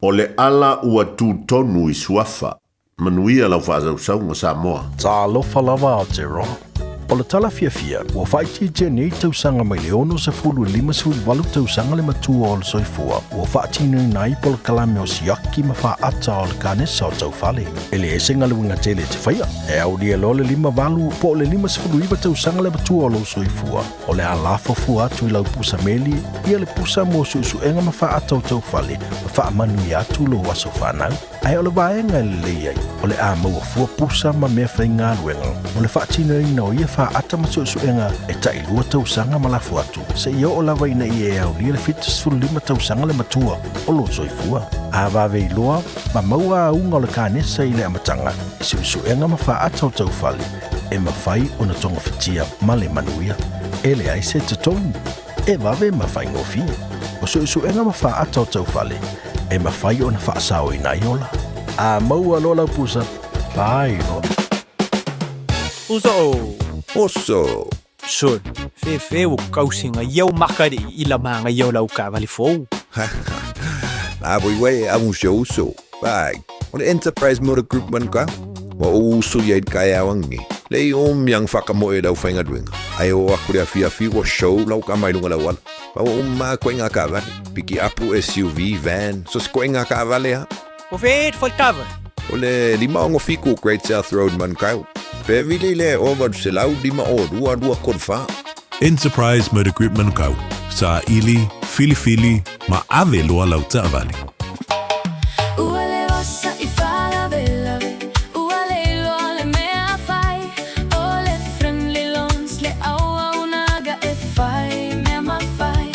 O le ala ua tu tonu i Suafa. Manuia lau faasausauga Samoa. Talofa lava Aotearoa. O le tala fiafia, ua faaitiitia nei tausaga mai le 60 i le 58 tausaga le matua o le soifua ua faatinoina ai polokalame o siaki ma faata o le kanesa o taufale. E leai se galuega tele e te faia, e aulia loa le 58 po o le 59 tausaga le matua o lou soifua, o le a lafo fua atu i lau pusa meli ia le pusa mo suesuega ma faata o taufale ma faamanuia atu lou aso fanau. Ae o le vaega e lelei ai, o le a maua fua pusa ma mea faigaluega mo le faatinoina o ia faata ma suesuega e tailua tausaga ma lafo atu, seia oo lava ina ia e aulia le 75 tausaga le matua o lou soifua. A vave iloa ma maua auga o le kanesa i le amataga i suesuega ma faata o taufale, e mafai ona togafitia ma le manuia. E leai se totogi, e vave ma faigofie. O suesuega ma faata o taufale, e mafai ona faasaoina ai ola. A maua loa lau pusa, pae loa. Uso! Oso! Sol, fefe ua kausiga ia o makali'i i la magaia o lau taavale fou. La voi uē amu si ou uso. Vai. O le Enterprise Motor Group Manukau. Ua ou usu i ai i le taeao ananei, leai o miang whakamoe i lau whaingaluenga. Ae o aku le afiafi ua show lau kama i lunga lau ala. Ma ua uma aku ai ngā kaavale. Piki apu, SUV, van, so se koe ngā kaavale ha. O whē te whai kava? O le 567 Great South Road Manukau. Pe vili le 0800 502 234. Enterprise Motor Group Manukau, saili, filifili, ma ave loa lau taavale. Ua le osa i faalavelave, ua le iloa le mea fai, o le Friendly Loans le auaunaga e fai mea ma fai.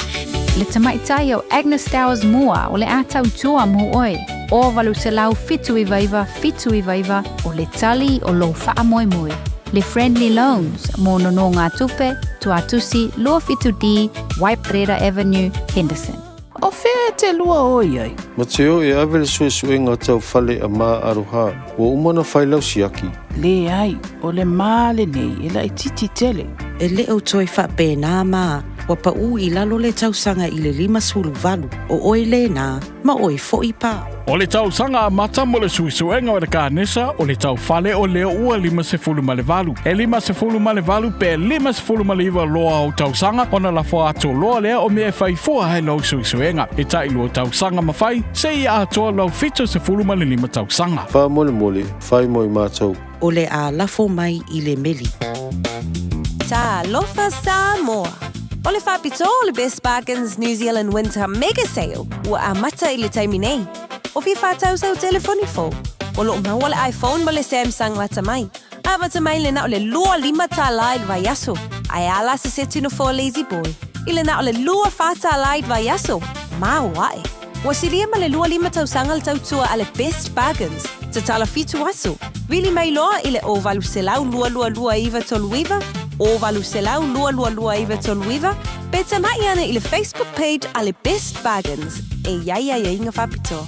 Le tamaitai o Agnes Towers Moa o le a tautua mo oe, o 879 799 o le tali o lou faamoemoe. Le Friendly Loans mo nonogatupe, Tuatusi, 27D, Waiparera Avenue, Henderson. O fea e te lua o i ai? Mateo e ave le suesuega tau fale a Ma Aroha, ua uma ona fai lau siaki. Leai, o le ma lenei e laitiiti tele. E le o toe faapena ma ua paʻu i lalo le tausaga i le 58, o oe lena, ma oe foʻi pa. O le tausaga amata mo le suesuega o le kanesa o le taufale o lea ua 58. E 58 pe 59 loa o tausaga ona lafo atu loa lea o mea e fai fua ai lau suesuega. E tailua tausaga ma fai, seia atoa lau 75 tausaga. Faamolemole, fai mo i matou. O le a lafo mai i le meli. Talofa Samoa! O le faapitoa o le Best Bargains New Zealand Winter Mega Sale ua amata i le taimi nei. O fia whātau sau telefoni fou. O loo maua le iPhone ma le Samsung lata mai. Amata mai le na o le 25 tālā i le vaiaso. Ae a la se seti no for Lazy Boy. I le na o le 24 tālā i le vaiaso. Mau ae. Ua silia ma le 25 tausaga le tautua a le Best Bargains. Tatala 7 aso. Vili mai loa i le 0800 222 939, 0800 222 939, pe tama'i ane i le Facebook page a le Best Bargains e i ai aiaiga faapitoa.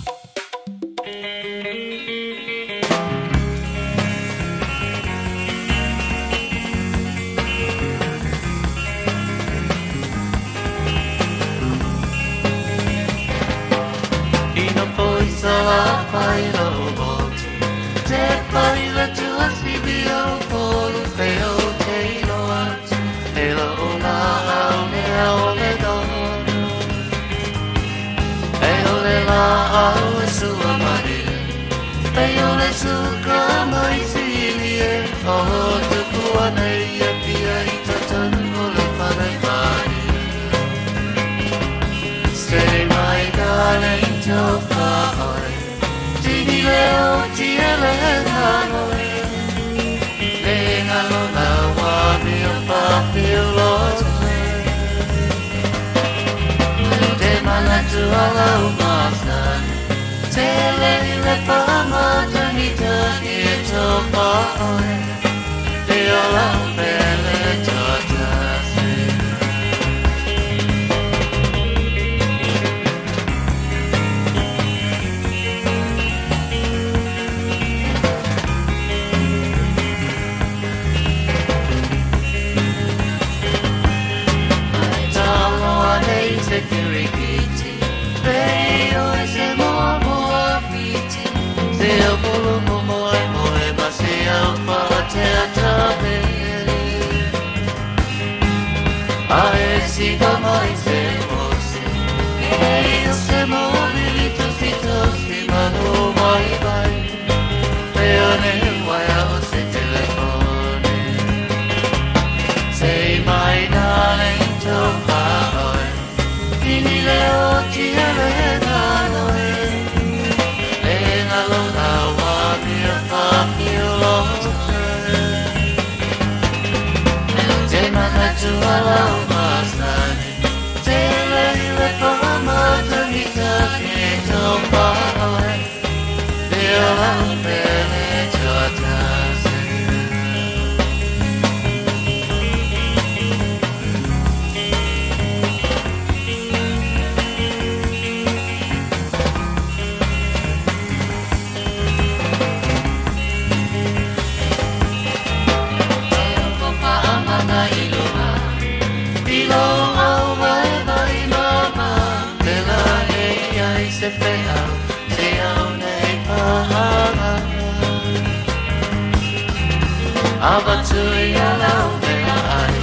Avatu ia lau mea ai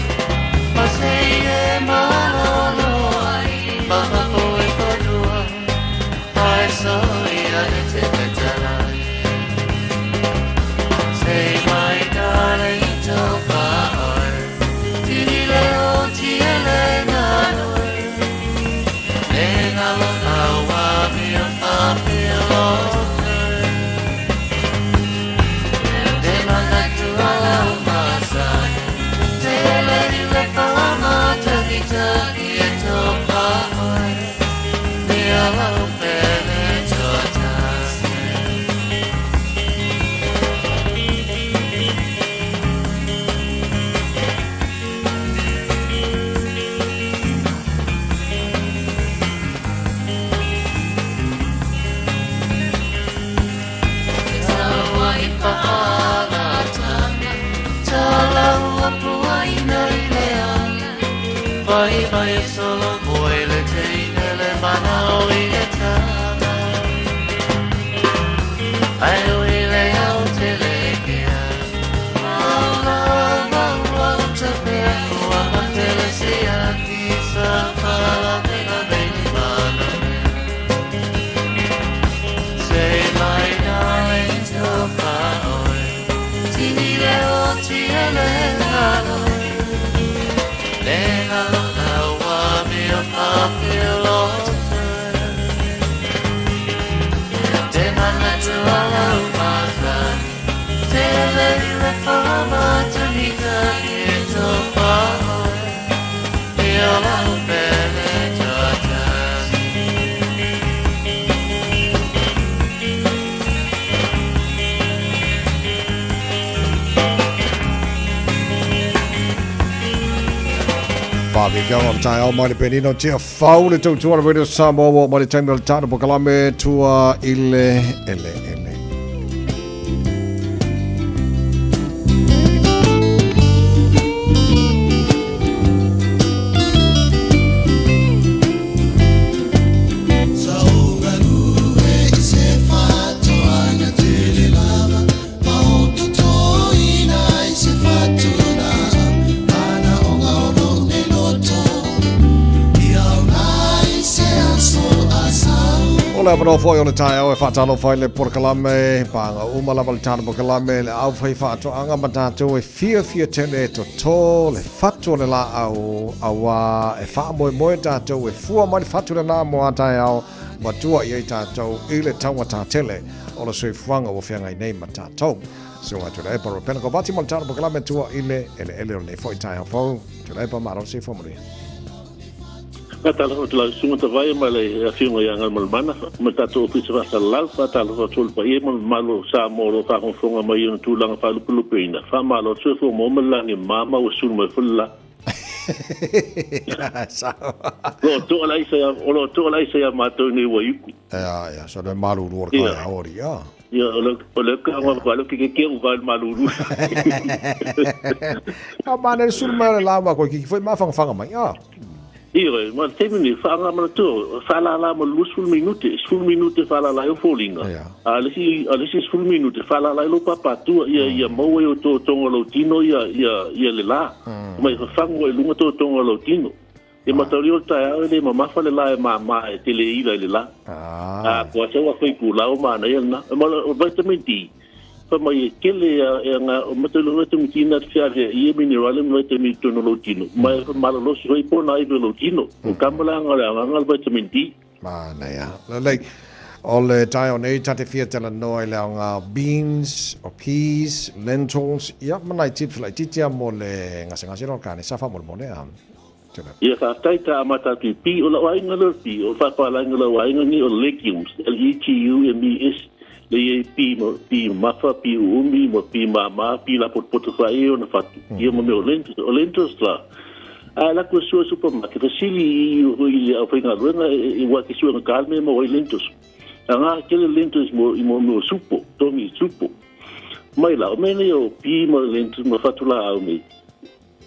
Ma se i e malolo ai Maha i whanua Ai so ia e te petalai Say my darling to paoi Tini leo ti ele nanoe Le ngalo awa mia whapia lote Te manatu ala o masai Te le i le whaama taki taki e tō paoi Mia lau pele tō tasi. Te taua i whaalatanga, tā lau apua ina i le ala. Vai mai e solo moe le teine le mana o i le tama. Ai o i le au te le kea. Mau la mau au te pea kua ma te le se ati sa pala me na me ni mana mea. Say my darling to paoi, tini leo ti ele nalo. Le ngalo awa mea papi lote. Te manatu ala o masani, te le i le whaama tuhika i e tō paoi. Ia lau pele tō tasi. Whavi pia o tai au mai le penino tia fau le tautua le Radio Samoa ua mai le taimi o le tata pokalame tua i le ele ele. O le avanoa foi o le taeao e faatalofa ai le polokalame paga uma lava le tala polokalame le au fai faatoaga ma tatou e fiafia tele e totō le fatu o le laau auā e faamoemoe tatou e fua mai le fatu lenā mo a taeao ma tua i ai tatou i le taugatā tele o le soifuaga ua feagai nei ma tatou. So a Tuilaepa Ropena Kovati mo le tala polokalame tua i le eleele o lenei foi taeao fou. Tuilaepa, malo se soifua manuia. Faatalofa atu lau Susuga Tavae ma le Afioga ia Galumalemana ma le tatou Ofisa Faasalalau. Faatalofa atu le paia ma le mamalu o Samoa o lo o faafogafoga mai i ona tulaga faalupelupeina. Faamalo atu soifua maua ma le lagi mama ua sulu mai foi le la. O lo o toa le aisa o lo o toa le aisa ia matou nei Waiuku. Ia, ia, so le malulu o le kai aori, ia. Ia, o le o le ka ngā whakalo ki ke kia uka le malulu. Ka mane le sulu mai o le la ma koe ki foi mawhangawhanga mai, ia. Ioe, ma le taimi nei, whaanga tua, whaalala ma 20 minute, 10 minute whaalala i o fōlinga. A le isi, a le isi 10 minute whaalala i lo papatua, ia, ia maua i o tō tonga lau tino, ia, ia, ia le la. Mai whawhango e lunga tō tonga lau tino. E matauri o le taeao e le mamafa le la e māmā e tele ila i le la. A ko asa ua whai kū lao māna ia na. Ma o vitamin D. Fa mai e kele e e nga o matauri o vitamin D na te whiawhia i e minerale ma vitamin tonu lau tino. Ma e malolosi hoi pona ai lau tino. O kamala nga le anganga le vitamin D. Māna ia. Lelei. O le taeao nei, ta te fia talanoa i le aoga beans, o peas, lentils, ia, ma nai tips laitiiti a mo le gasegase la o le kanesa faamolemole a. Tēnā. Ia faafetai ta amata atu i pi, o lau aiga lea o le pi, o le faapalaiga o lau aiga nei o le legumes, L-E-G-U-M-E-S, lea i ai pi, pi mafa, pi uumi, ma pi māmā, pi lapotopoto faaia ona fatu, ia ma mea o lentils. O lentils la, a alu atu e sua i supermarket, fesili i i le aufaigaluega e ua ke suega ka le mea e maua ai lentils. Aga tele lentils mo i mo mea o supo, togi supo. Mai la, o mea nei o pi ma lentils ma fatu laau nei,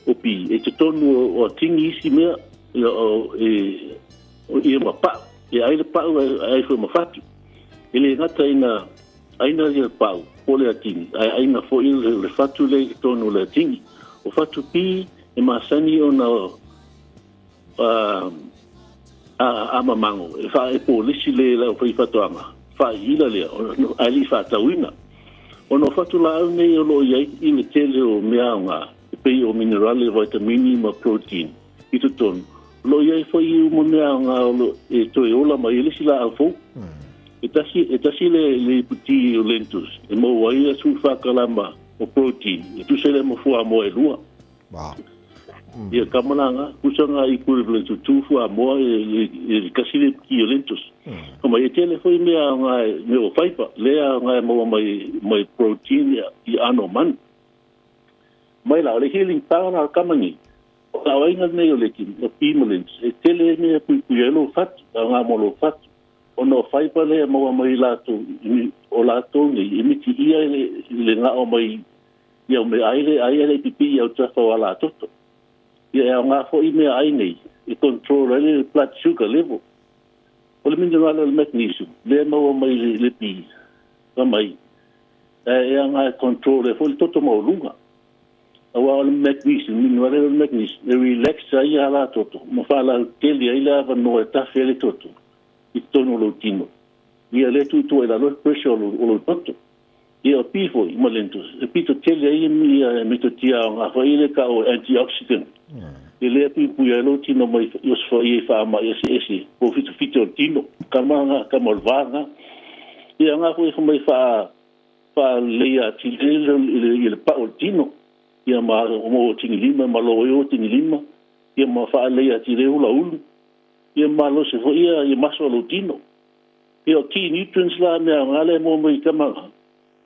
o pi, e totonu o o tingi isi mea, ia o e o ia ma pau, e ai le pau ai, ai foi ma fatu. E le gata ina aina ia pau, po o le atigi, ae aiga foi le fatu lea i totonu o le atigi. O fatu pi e masani ona a mamago e faaepolisi le le aufaifaatoaga faaiila lea ae le i faatauina. Ona o fatu laau nei o lo o i ai i le tele o mea aoga e pei o minerale, vaitamini ma protein i totonu, o lo o i ai foi uma mea aoga o lo e toe ola mai ai le isi laau fou. E tasi, e tasi le, le iputi o lentils e maua ai le 14 kalama o protein e tusa ai lea ma fuamoa e lua. Wow. Ia ka malaga, pusa ngā equivalent to two fuamoa e, e, e kasi le iputi o lentils. Ka mai e tele foi mea aoga e, mea o fiber, lea aoga e maua mai, mai protein i ano manu. Mai la, o le healing power la o le kamani, o le aoaiga lenei o le o Pimalins, e tele ai mea e puipui ai lou fatu, aoga mo lou fatu, ona o fiber lea e maua mai i latou, o latou nei, e mitiia i le, i le gao mai i au meaai le ai e le i pipii i autafa o alatoto. Ia e aoga foi meaai nei e control ai le blood sugar level. O le minerale o le magnesium, lea e maua mai i le pi, mai, e aoga e control ai foi le toto maualuga. Aua o le magnesium, minerale o le magnesium, e relax ai alatoto ma faalautele ai le avanoa e tafe ai le toto i totonu o lou tino. Ia lea tuutuu ai i lalo le pressure o lou toto. Ia o pi foi ma lentils, e pito tele ai ia metotia aoga foi le tau o antioxidant. E lea puipui ai lou tino mai i osofaia i faamai eseese po o fitofito o le tino, kama nga, kama o le va nga. Ia nga foi mai faa faaleleia atili ai i le pau o le tino, ia ma mo tigilima, ma lo ai o tigilima, ia ma faaleleia atili ai ulaulu, ia malosi foi ia maso o lou tino. Ia o key nutrients la mea aoga lea e maua mai i tama nga,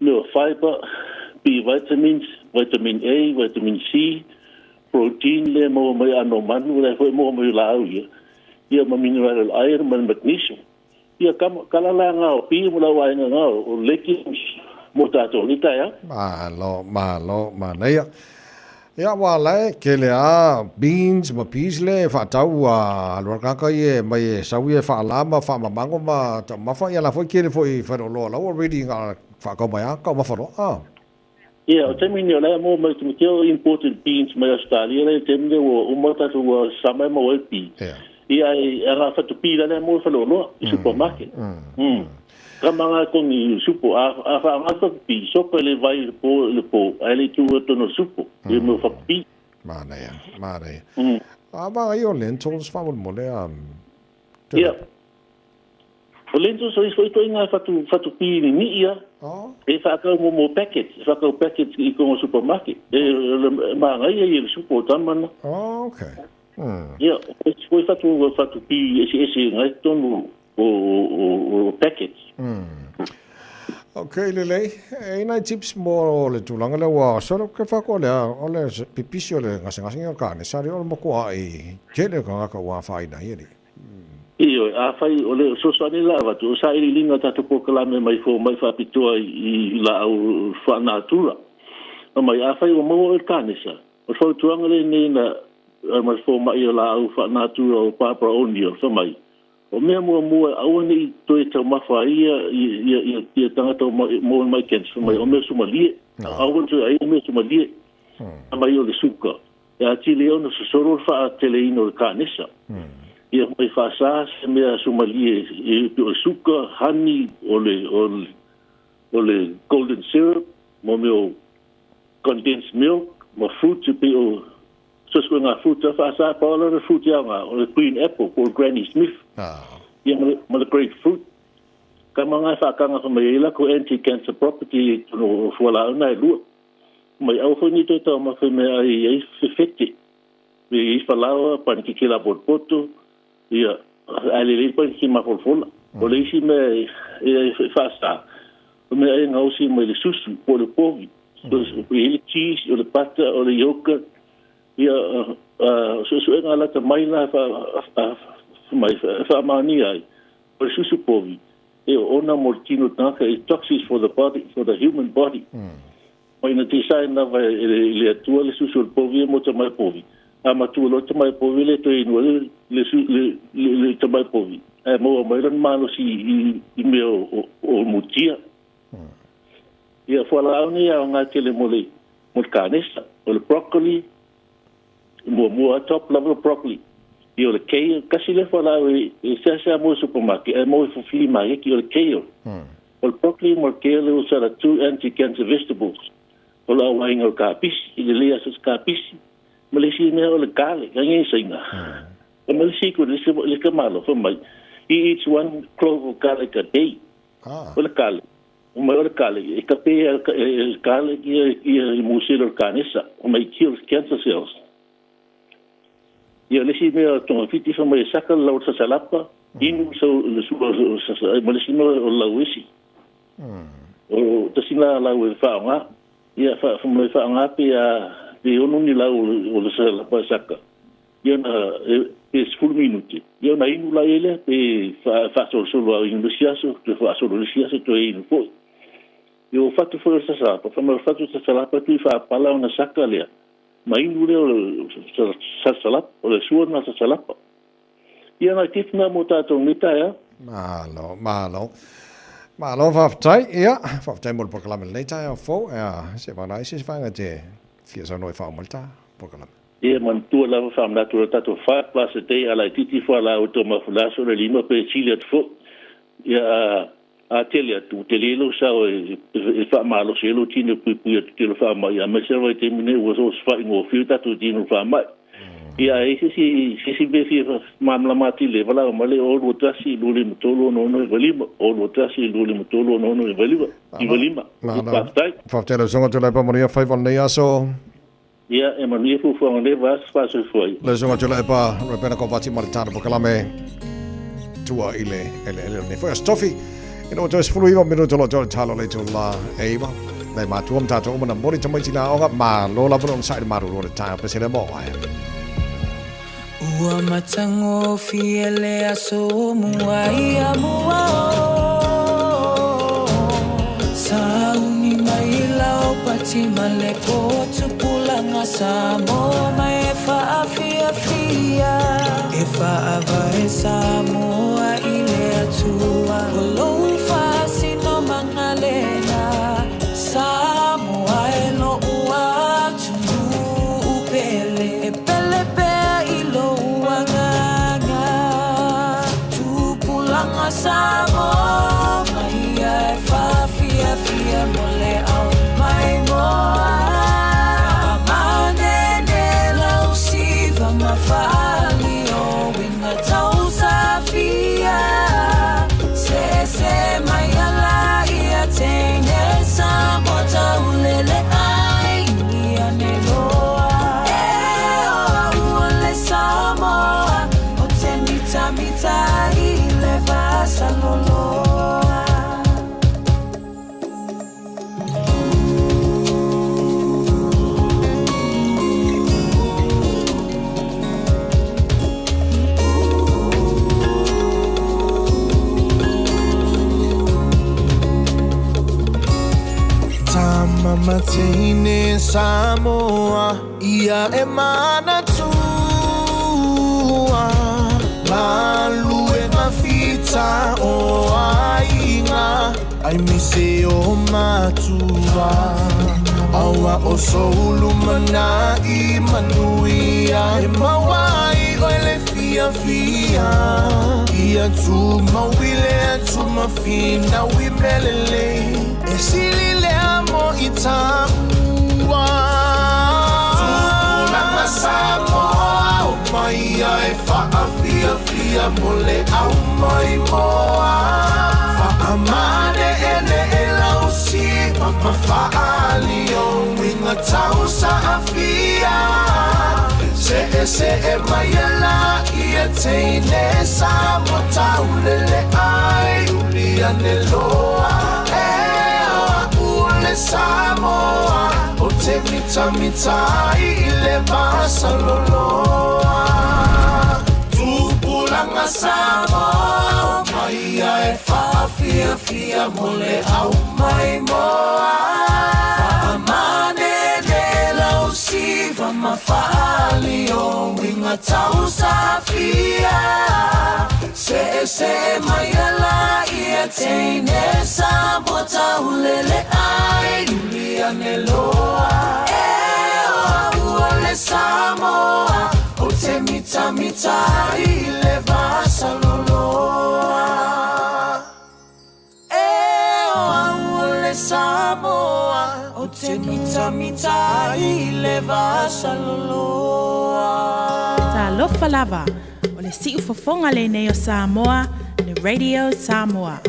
mea o fibre, B vitamins, vitamin A, vitamin C, protein lea e maua mai ano manu, lea foi e maua mai o laau ia, ia ma mineral o le iron ma le magnesium. Ia kama, kala la nga o pi mo lau aiga nga o legumes mo tatou nei taeao. Malo, malo, manaia. Ia ua ala e kele a beans ma peas le e faatau a alu alu kaka ia e mai e sau ia e faala ma faamamago ma taumafa ia la foi kele foi i faleoloa la ua ready nga faakau mai a taumafa loa a. Ia o taimi nei o la e maua mai te o imported beans mai Australia la i le taimi nei ua uma tatou ua sama e maua ai pea. Ia ai a ngā whatu pī la lea maua i faleoloa i supermarket. Ka manga kongi i supo a a wha ngā whatu pī soka i le vai i le pō i le pō ai le tū e tono supo i mea whatu pī. Manaia, manaia. A vanga i o lentils faamolemole a. Ia. O lentils o ifo ito i ngā whatu whatu pī ni ni ia. E whakau mo mo packets, e whakau packets i kongo supermarket. E maangai ai i le supo o tamana. Oh, okay. Ia, ko i whatu whatu pī ese ese ngai tonu o o o packets. Okay, lelei. E ina i tips mo le tulaga lea ua solo ke whako lea, o le pipisi o le ngasengasenga o le kāne, sari o le mokoa i tele o kangaka ua whaina i eri. Ioe, afai o le fesoasoani la avatu, o sailiiliga o tatou polokalame mai fomai faapitoa i laau faanatura. Mai, afai ua maua oe i le kanesa, o le fautuaga lenei na ma le fomai o laau faanatura o Barbara O'Neill, fai mai, o mea muamua e aua ne i toe taumafa ai ia tagata o maua mai cancer, fai mai, o mea sumalie, aua ne toe ai mea sumalie, fai mai o le suka. E atili ai ona sosolo le faateleina o le kanesa. Ia mai faasa se mea sumalie e pei o le suka, honey, o le, o le, o le golden syrup, mo mea o condensed milk, ma fruit e pei o so se ngā fruit a faasa pa o le fruit ia ngā, o le green apple, po o le Granny Smith. Ia ma le, ma le grapefruit. Ka ma ngā whaakanga wha mai e la ko anti-cancer property i tono o fualaau na e lua. Mai aua foi ni toe taumafa i mea ai ai fefete, me i falaoa, panikeke lapotopoto, ia, ae lelei le panikeke mafolafola. O le isi mea e e faasa, o mea ai e gaosi mai le susu po o le povi, e i ai le cheese, o le butter, o le yoghurt, ia, o suesuega lata mai la mai e faamaonia ai, o le susu povi, e oona mo le tino tagata, it's toxic for the body, for the human body. Mai na design lava e le Atua le susu o le povi e mo tamai povi. A matua loa tamai povi le toe inu ai le le tamai povi. Ae maua mai lona malosi i mea o mutia. Ia, fualaau nei e aoga tele mo le mo le kanesa. O le broccoli, muamua top level broccoli. Ia o le kale, kasi lea fualaau e e seasea maua i supermarket ae maua i flea maketi o le kale. O le broccoli ma le kale those are the two anti-cancer vegetables. O le auaiga o le kapisi, i lelei lava so o se kapisi. Ma le isi mea o le garlic, ai ngai saina. E ma le isi le isi le tamalo fai mai, he eats one clove of garlic a day. O le garlic, fai mai o le garlic, e kape e le garlic ia ia i musele o le kanesa, fai mai it kills cancer cells. Ia o le isi mea o togafiti fai mai e saka le lau o le sasalapa, inu le sua o ma le isi mea o le lauesi. O tasi la lau e faaaoga. Ia, fai mai faaaoga pe a pe ono ni lau o le sasalapa e saka. Ia ona pe 10 minute, ia ona inu laia lea pe faasolosolo lava inu le isi aso, toe faasolo i le isi aso toe inu foi. Ia o fatu foi o le sasalapa, fai mai o le fatu o le sasalapa tui faapala ona saka lea, ma inu lea o le sasalapa, o le sua lena sasalapa. Ia nai tips na mo tatou nei taeao. Malo, malo. Malo faafetai. Ia, faafetai mo le polokalame lenei taeao fou. Ea, se vana ai se isi vaega e te fia saunoa e faauma le ta polokalame. Ia manatua lava faamanatu o le tatou 5 plus a day a laitiiti fualaau e taumafa le aso le lima pe sili atu foi. Ia a a tele atu ua tele lou sao e e faamalosi ai lou tino e puipui atu i le faamai aemaise lava i taimi nei ua soosofai gofie tatou tino i le faamai. Ia a i ai se isi se isi mea e fia malamalama atili ai valaau mai le 0 2 1 2 5 3 6 6 9 5 0 2 1 2 5 3 6 6 9 5 Malo. Faafetai. Faafetai lau susuga Tuilaepa manuia faiva o lenei aso. Ia, e manuia fuafuaga nei vaaso faasoifua ia. Lau Susuga Tuilaepa Rebena Kovati ma le tala polokalame tua i le eleele o lenei foi aso tofi. Ina ua toe 19 minuto lo toe talo le itula e iwa. Nei matua ma tātou uma na moni tamaiti la aoga, malo lava le onosai le maruru o le taeao pese lea mo oe. Ua matagofie le aso o mua ia mua o Sauni mai lau pati ma le po tupulaga Samoa mai e faafiafia E faavae Samoa i le Atua O lou faasinomaga lena Samoa e lo'u atunuu pele E pele pea i lou agaga Tupulaga Samoa mai ia e faafiafia mo le ao maimoa Faamanene lau siva ma faali o uiga tausafia Sese mai ala ia teine Samoa taulele ai ia nei loa E o au o le Samoa O te mitamita i le vasaloloa. Tama mateine Samoa ia e manatua Galuega fita o aiga Aemaise o matua Aua o sou lumanai manuia E maua ai oe le fiafia Ia tumau i le atu ma finau i mea lelei E sili lea mo i tāua Tupulaga Samoa o mai ia e faafiafia mo le au maimoa Faamane'ene'e lau siva ma faaali o uiga tausaafia Se'ese'e mai e laia teine Samoa taulele ai uli ane loa E o a'u o le Samoa Ou te mitamita ai i le vasaloloa Tupulaga Samoa mai ia e faafiafia mo le au maimoa Faamanene lau siva ma faali o uiga tausafia. Se'ese'e mai ala ia teine Samoa taulele ai Uli ane loa E o au o le Samoa Ou te mitamita ai i le vasaloloa E o au o le Samoa Ou te mitamita ai i le vasaloloa. Talofa lava, o le siufofoga lenei o Samoa, le Radio Samoa.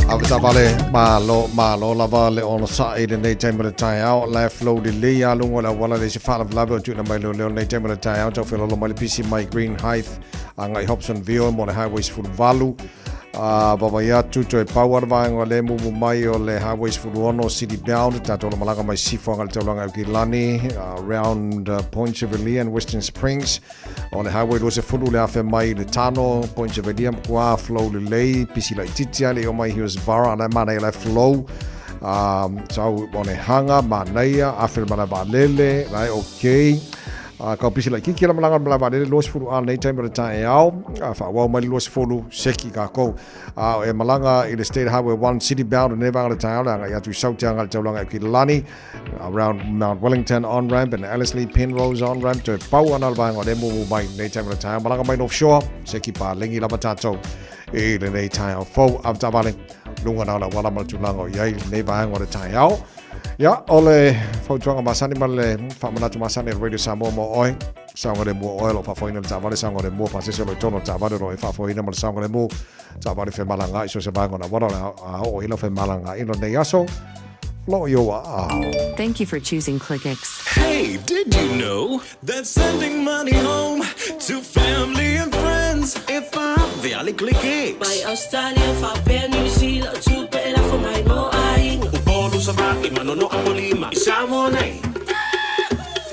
Avetaavale, malo, malo lava le onosai i lenei taimi o le taeao. La e flow lelei lava luga o le auala e leai se faalavelave o tuuina mai leoleo i lenei taimi o le taeao. Tau feoloolo mai le pisi mai Greenhithe agai Hobsonville mo le Highway 18. A vaavaai atu, toe pau lava le vaega o lea e mumu mai o le Highway 16 City Bound, tatou malaga mai Sifo agai le taulaga i Aukilani, round Point Chevalier and Western Springs. O le Highway 20 le afe mai i le Tano, Point Chevalier, matua flow lelei, pisi laitiiti lava le i oo mai i Hillsborough, a la e manaia la e flow. Sau i Onehunga, manaia, afe le malae vaalele, la e okay. A kau pisi laitiiti la malaga le malae vaalele 20 a lenei taimi o le taeao, a faaauau mai le 20, seki kākou. A e malaga i le State Highway 1 City Bound i lenei vaega o le taeao, le agai atu i Saute agai le taulaga i Aukilani, around Mount Wellington on-ramp and Ellerslie Penrose on-ramp, toe pau ana le vaega o lea e mumu mai i lenei taimi o le taeao. Malaga mai North Shore, seki paleni lava tātou i lenei taeao fou. Avetaavale, luga na o le auala ma le tulaga o i ai lenei vaega o le taeao. Ia, o le fautuaga masani ma le faamanatu masani a le Radio Samoa mo oe, saogalemu o oe o lo o faafoeina le taavale, saogalemu o pasese o lo o i totonu o le taavale o lo o e faafoeina ma le saogalemu, taavale femalagaai so o se vaega o le auala o le a oo i ai lau femalagaai i lenei aso, o lo o i ou aao. Thank you for choosing Clickx. Hey, did you know that sending money home to family and friends e vave a le Clickx? Mai Australia faapea New Zealand o tupe e lafo mai mo aiga. Upolu, Savaii, Manono, Apolima i Samoa nei.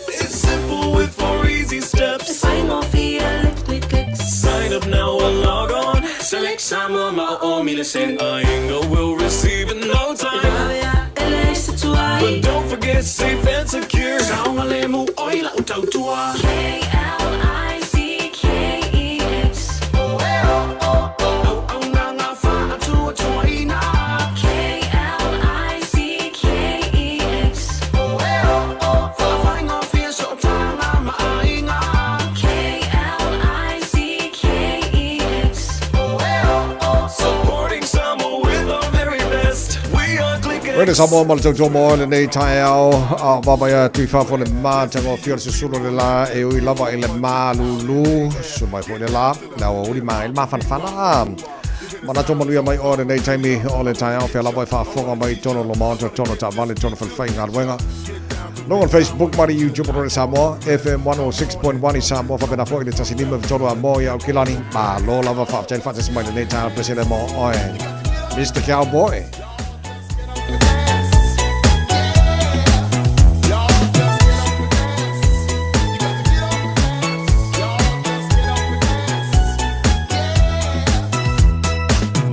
It's simple with four easy steps. E faigofie le Clickx. Sign up now or log on. Select Samoa ma o o mi le send. Aiga will receive in no time. E vave a e leai se tuai. But don't forget safe and secure. Saogalemu oi lau tautua. K-L-I-C-K-E-X. Auaunaga faatuatuaina. K-L-I-C-K-E-X. Faafaigofie sootaga ma aiga. K-L-I-C-K-E-X. Supporting Samoa with our very best. We are Clickx. Radio Samoa ma le tautua mo oe lenei taeao a vaavaai atu i fafo le matagofie o le susulu o le la e ui lava i le malūlū susu mai foi le la le aoauli ma ai le mafanafana a manatu manuia mai oe lenei taimi o le taeao fea lava e faafofoga mai i totonu o lo maota totonu o taavale totonu o falefaigaluega Luga o le Facebook ma le YouTube o Radio Samoa FM 106.1 i Samoa faapena foi le 153 a mo i Aukilani. Malo lava faafetai le faatasi mai lenei taeao Pesele mo oe. Mr. Cowboy.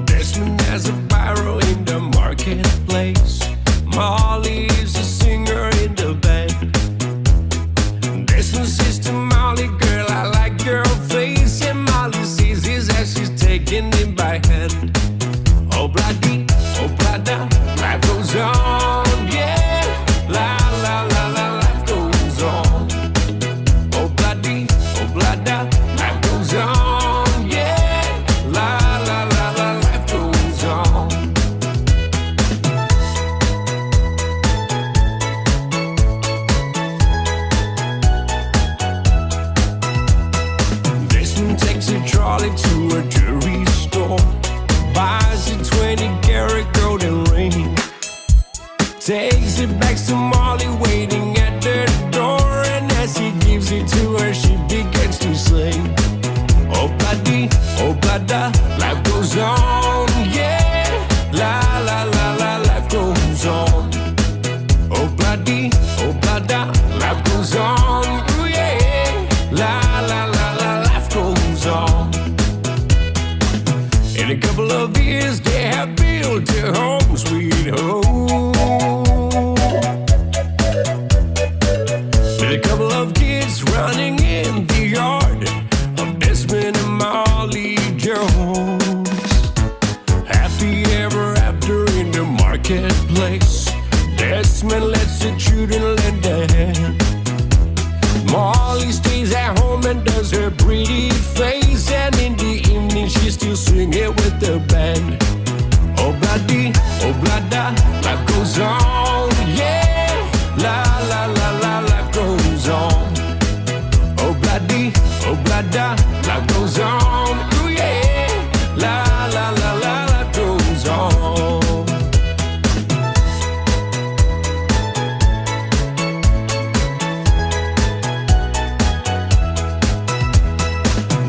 Desmond has a barrow in the marketplace. Molly is a singer in the band. Desmond says to Molly, girl, I like your face. And Molly sees his as she's taking him by hand. Oh, bloody, oh, blada, life goes on, yeah. La, la, la, la, life goes on. Oh, bloody, oh, blada, life goes on, yeah. La, la, la, la, life goes on. Desmond takes a trolley to a jewelry store, buys a 20 karat golden ring, takes it back to Molly waiting at the door, and as he gives it to her, she begins to sing. Oh, bloody, oh, blada, life goes on, yeah. La, la, la, la, life goes on. Oh, bloody, oh, blada, life goes on, ooh, yeah. La, la, la, la, life goes on. In a couple of years, they have built a home, sweet home. Desmond lets the children lend a hand. Molly stays at home and does her pretty face, and in the evening she's still singing with the band. Oh bloody, oh blada, life goes on, yeah. La la la la, life goes on. Oh bloody, oh blada, life goes on, ooh yeah. La la la la, life goes on.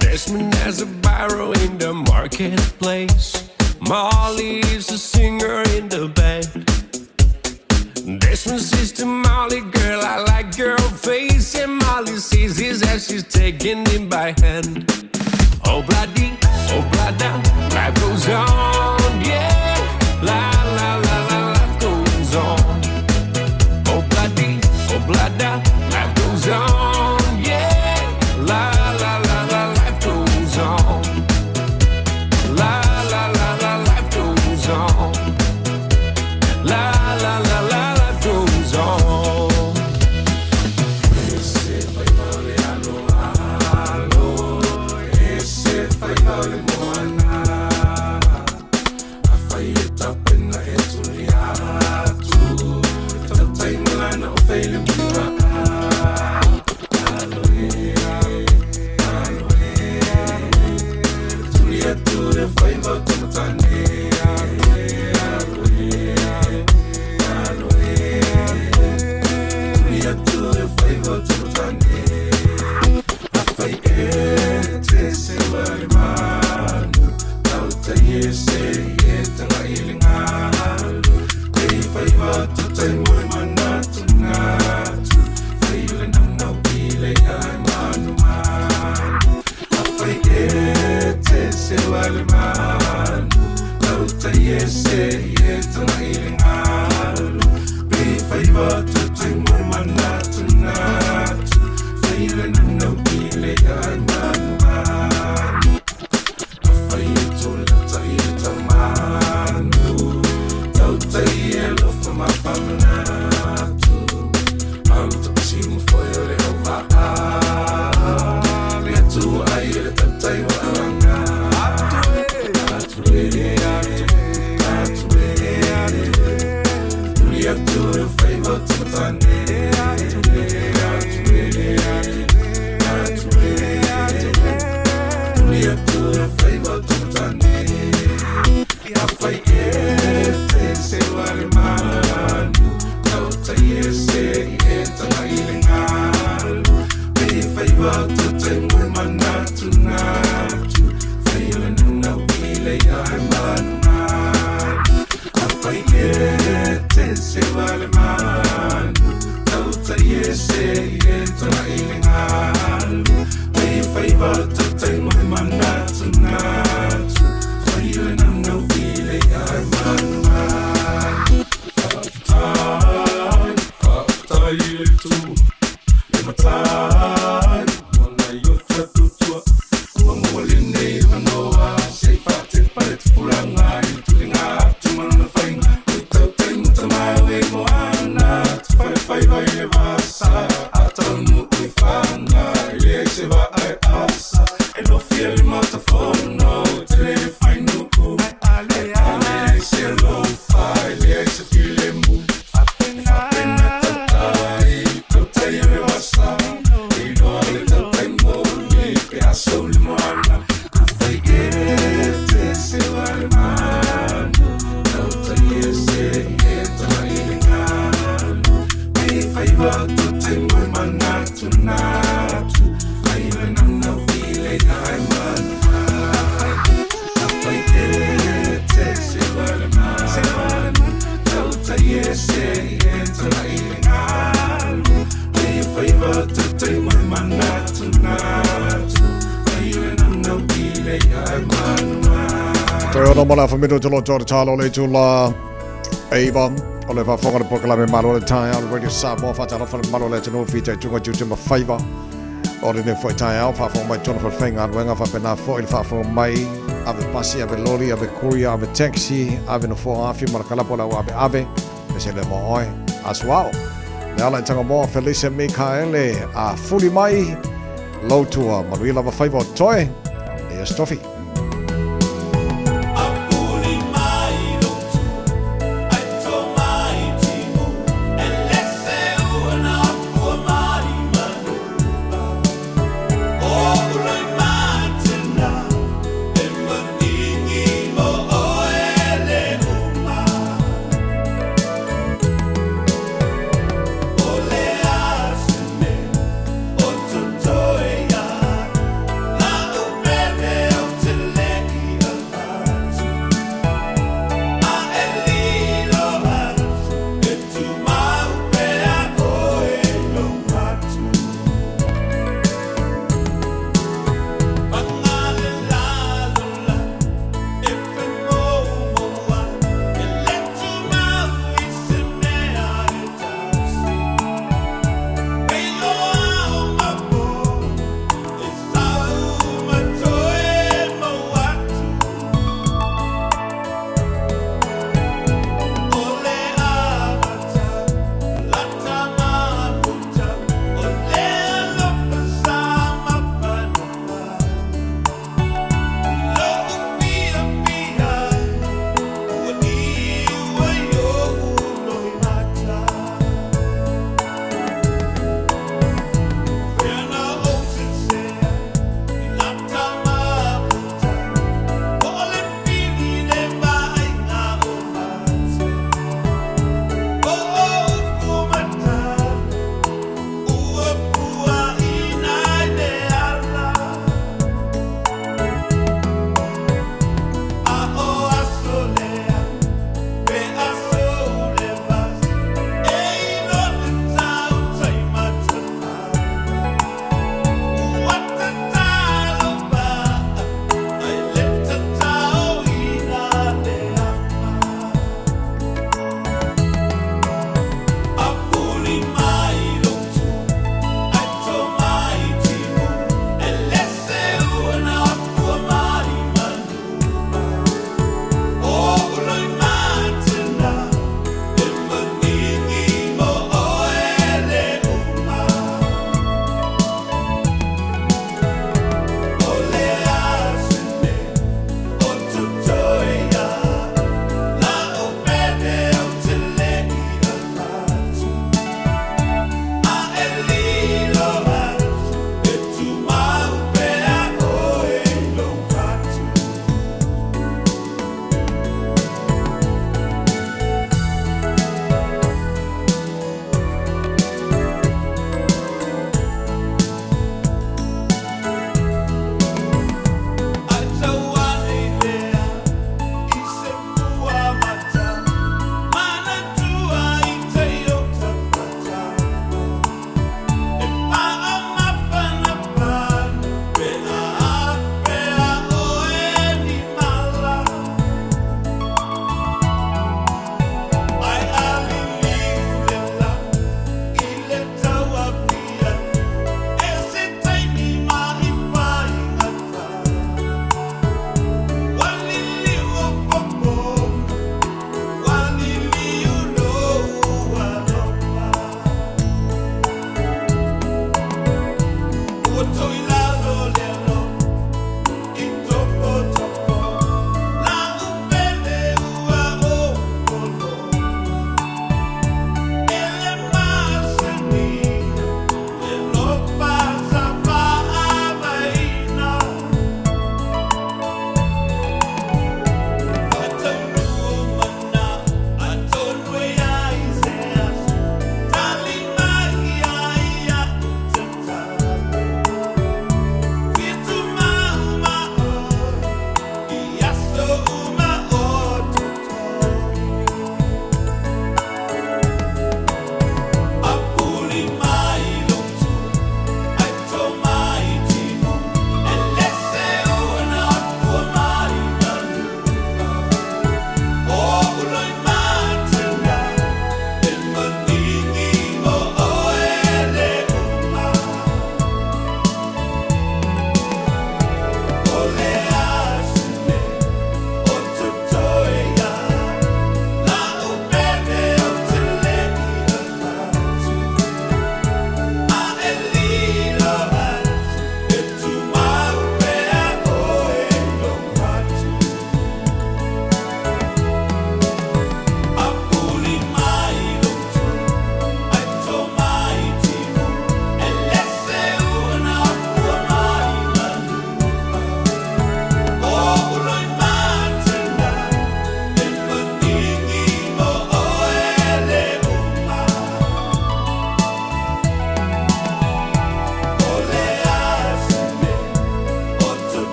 Desmond has a barrow in the marketplace. Molly is a singer in the band. Desmond says to Molly, girl, I like your face. And Molly sees his as she's taking him by hand. Oh, bloody, oh, blada, life goes on, yeah. La, la, la, la, life goes on. Oh, bloody, oh, blada, life goes on, yeah. La, la, la, la, life goes on. La, la, la, la, life goes on. La, la, la, la, life goes on. Toe ono ma le afa minute lo tō talo le tula eiva o le faafofoga le polokalame malo le taeao le Radio Samoa faatalofa le malo le atunuu fita i tuga tiute ma faiva o lenei foi taeao faafofoga mai tona falefaigaluega faapena foi le faafofoga mai ave pasi ave loli ave courier ave taxi ave nofoa afi ma le kalapu o le au aveave e se le mo oe. Aso Ao. Leala i Tagamoa Felice Mikaele a fuli mai lou tua. Manuia lava faiva o totoe. Nei Aso Tofi.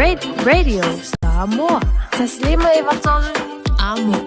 Radio Samoa. 1 5 3 Amo.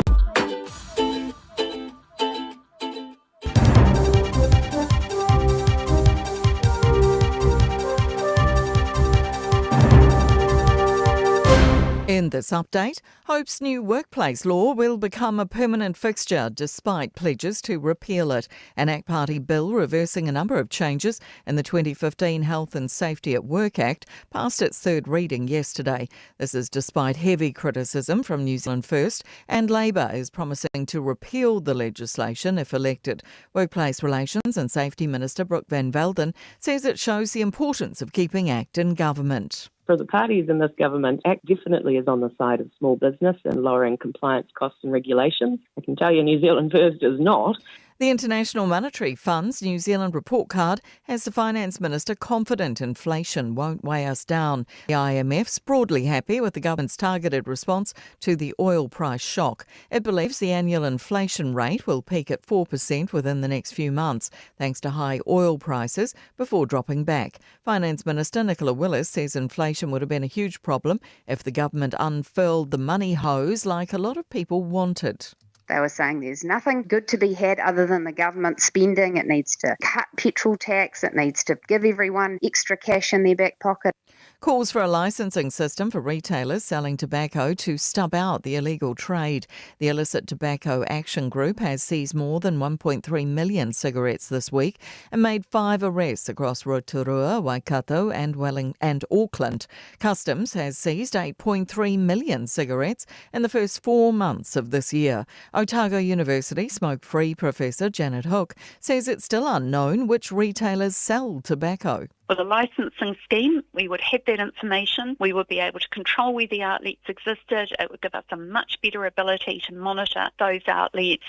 In this update, Hope's new workplace law will become a permanent fixture despite pledges to repeal it. An ACT Party bill reversing a number of changes in the 2015 Health and Safety at Work Act passed its third reading yesterday. This is despite heavy criticism from New Zealand First, and Labour is promising to repeal the legislation if elected. Workplace Relations and Safety Minister Brooke Van Velden says it shows the importance of keeping ACT in government. For the parties in this government, ACT definitely is on the side of small business and lowering compliance costs and regulations. I can tell you New Zealand First is not. The International Monetary Fund's New Zealand report card has the finance minister confident inflation won't weigh us down. The IMF's broadly happy with the government's targeted response to the oil price shock. It believes the annual inflation rate will peak at 4% within the next few months, thanks to high oil prices, before dropping back. Finance Minister Nicola Willis says inflation would have been a huge problem if the government unfurled the money hose like a lot of people wanted. They were saying there's nothing good to be had other than the government spending. It needs to cut petrol tax. It needs to give everyone extra cash in their back pocket. Calls for a licensing system for retailers selling tobacco to stub out the illegal trade. The Illicit Tobacco Action Group has seized more than 1.3 million cigarettes this week and made five arrests across Rotorua, Waikato and Welling and Auckland. Customs has seized 8.3 million cigarettes in the first four months of this year. Otago University smoke-free professor Janet Hook says it's still unknown which retailers sell tobacco. With a licensing scheme, we would have that information. We would be able to control where the outlets existed. It would give us a much better ability to monitor those outlets.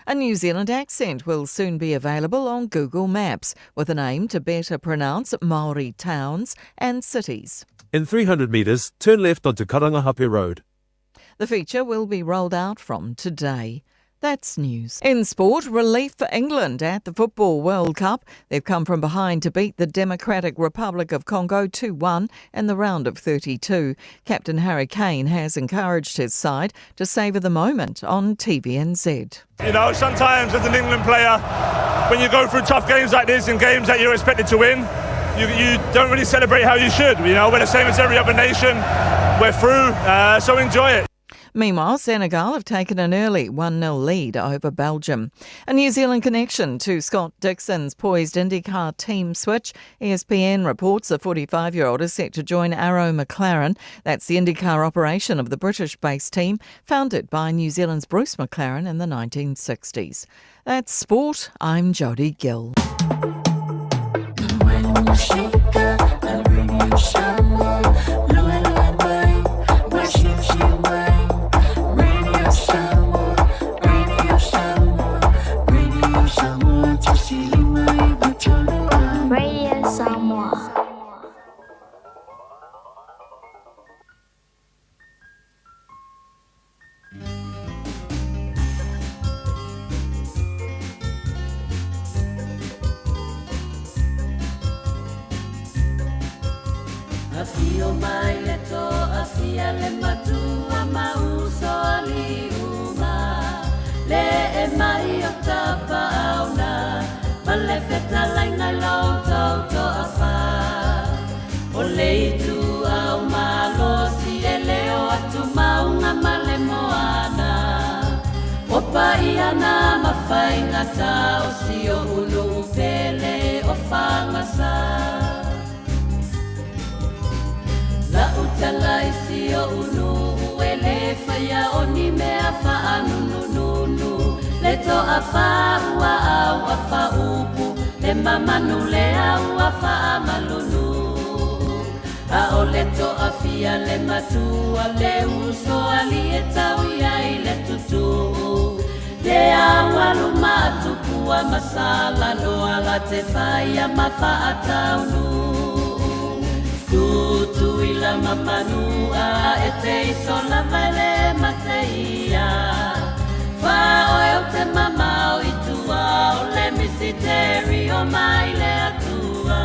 A New Zealand accent will soon be available on Google Maps with an aim to better pronounce Maori towns and cities. In 300 metres, turn left onto Karangahape Road. The feature will be rolled out from today. That's news. In sport, relief for England at the Football World Cup. They've come from behind to beat the Democratic Republic of Congo 2 1 in the round of 32. Captain Harry Kane has encouraged his side to savour the moment on TVNZ. You know, sometimes as an England player, when you go through tough games like this and games that you're expected to win, you, you don't really celebrate how you should. You know, we're the same as every other nation. We're through, uh, so enjoy it. Meanwhile, Senegal have taken an early 1 0 lead over Belgium. A New Zealand connection to Scott Dixon's poised IndyCar team switch. ESPN reports the 45 year old is set to join Arrow McLaren. That's the IndyCar operation of the British based team founded by New Zealand's Bruce McLaren in the 1960s. That's sport. I'm Jodie Gill. Radio Samoa. Afio mai le toafia le matua ma uso aliʻi uma Le e mai o tapaʻauna ma le fetalaiga i lo outou toafā O le ituau malosi e leo atu mauga ma le moana O paia na ma faigata o si oʻu nuu pele o Fagasa La'u tala i si oʻu nuu e lē faia o ni mea faanunununu le toafā ua au faaupu le mamanu le au faamalulu a o le toafia le matua le uso alii e tau i ai le tutuu le aualu matupua masalanoa la te faia ma faataunuu Tutuila ma Manua e te isola vaele mateia Faaoe ou te mamao i tua o le misiteri o mai le Atua.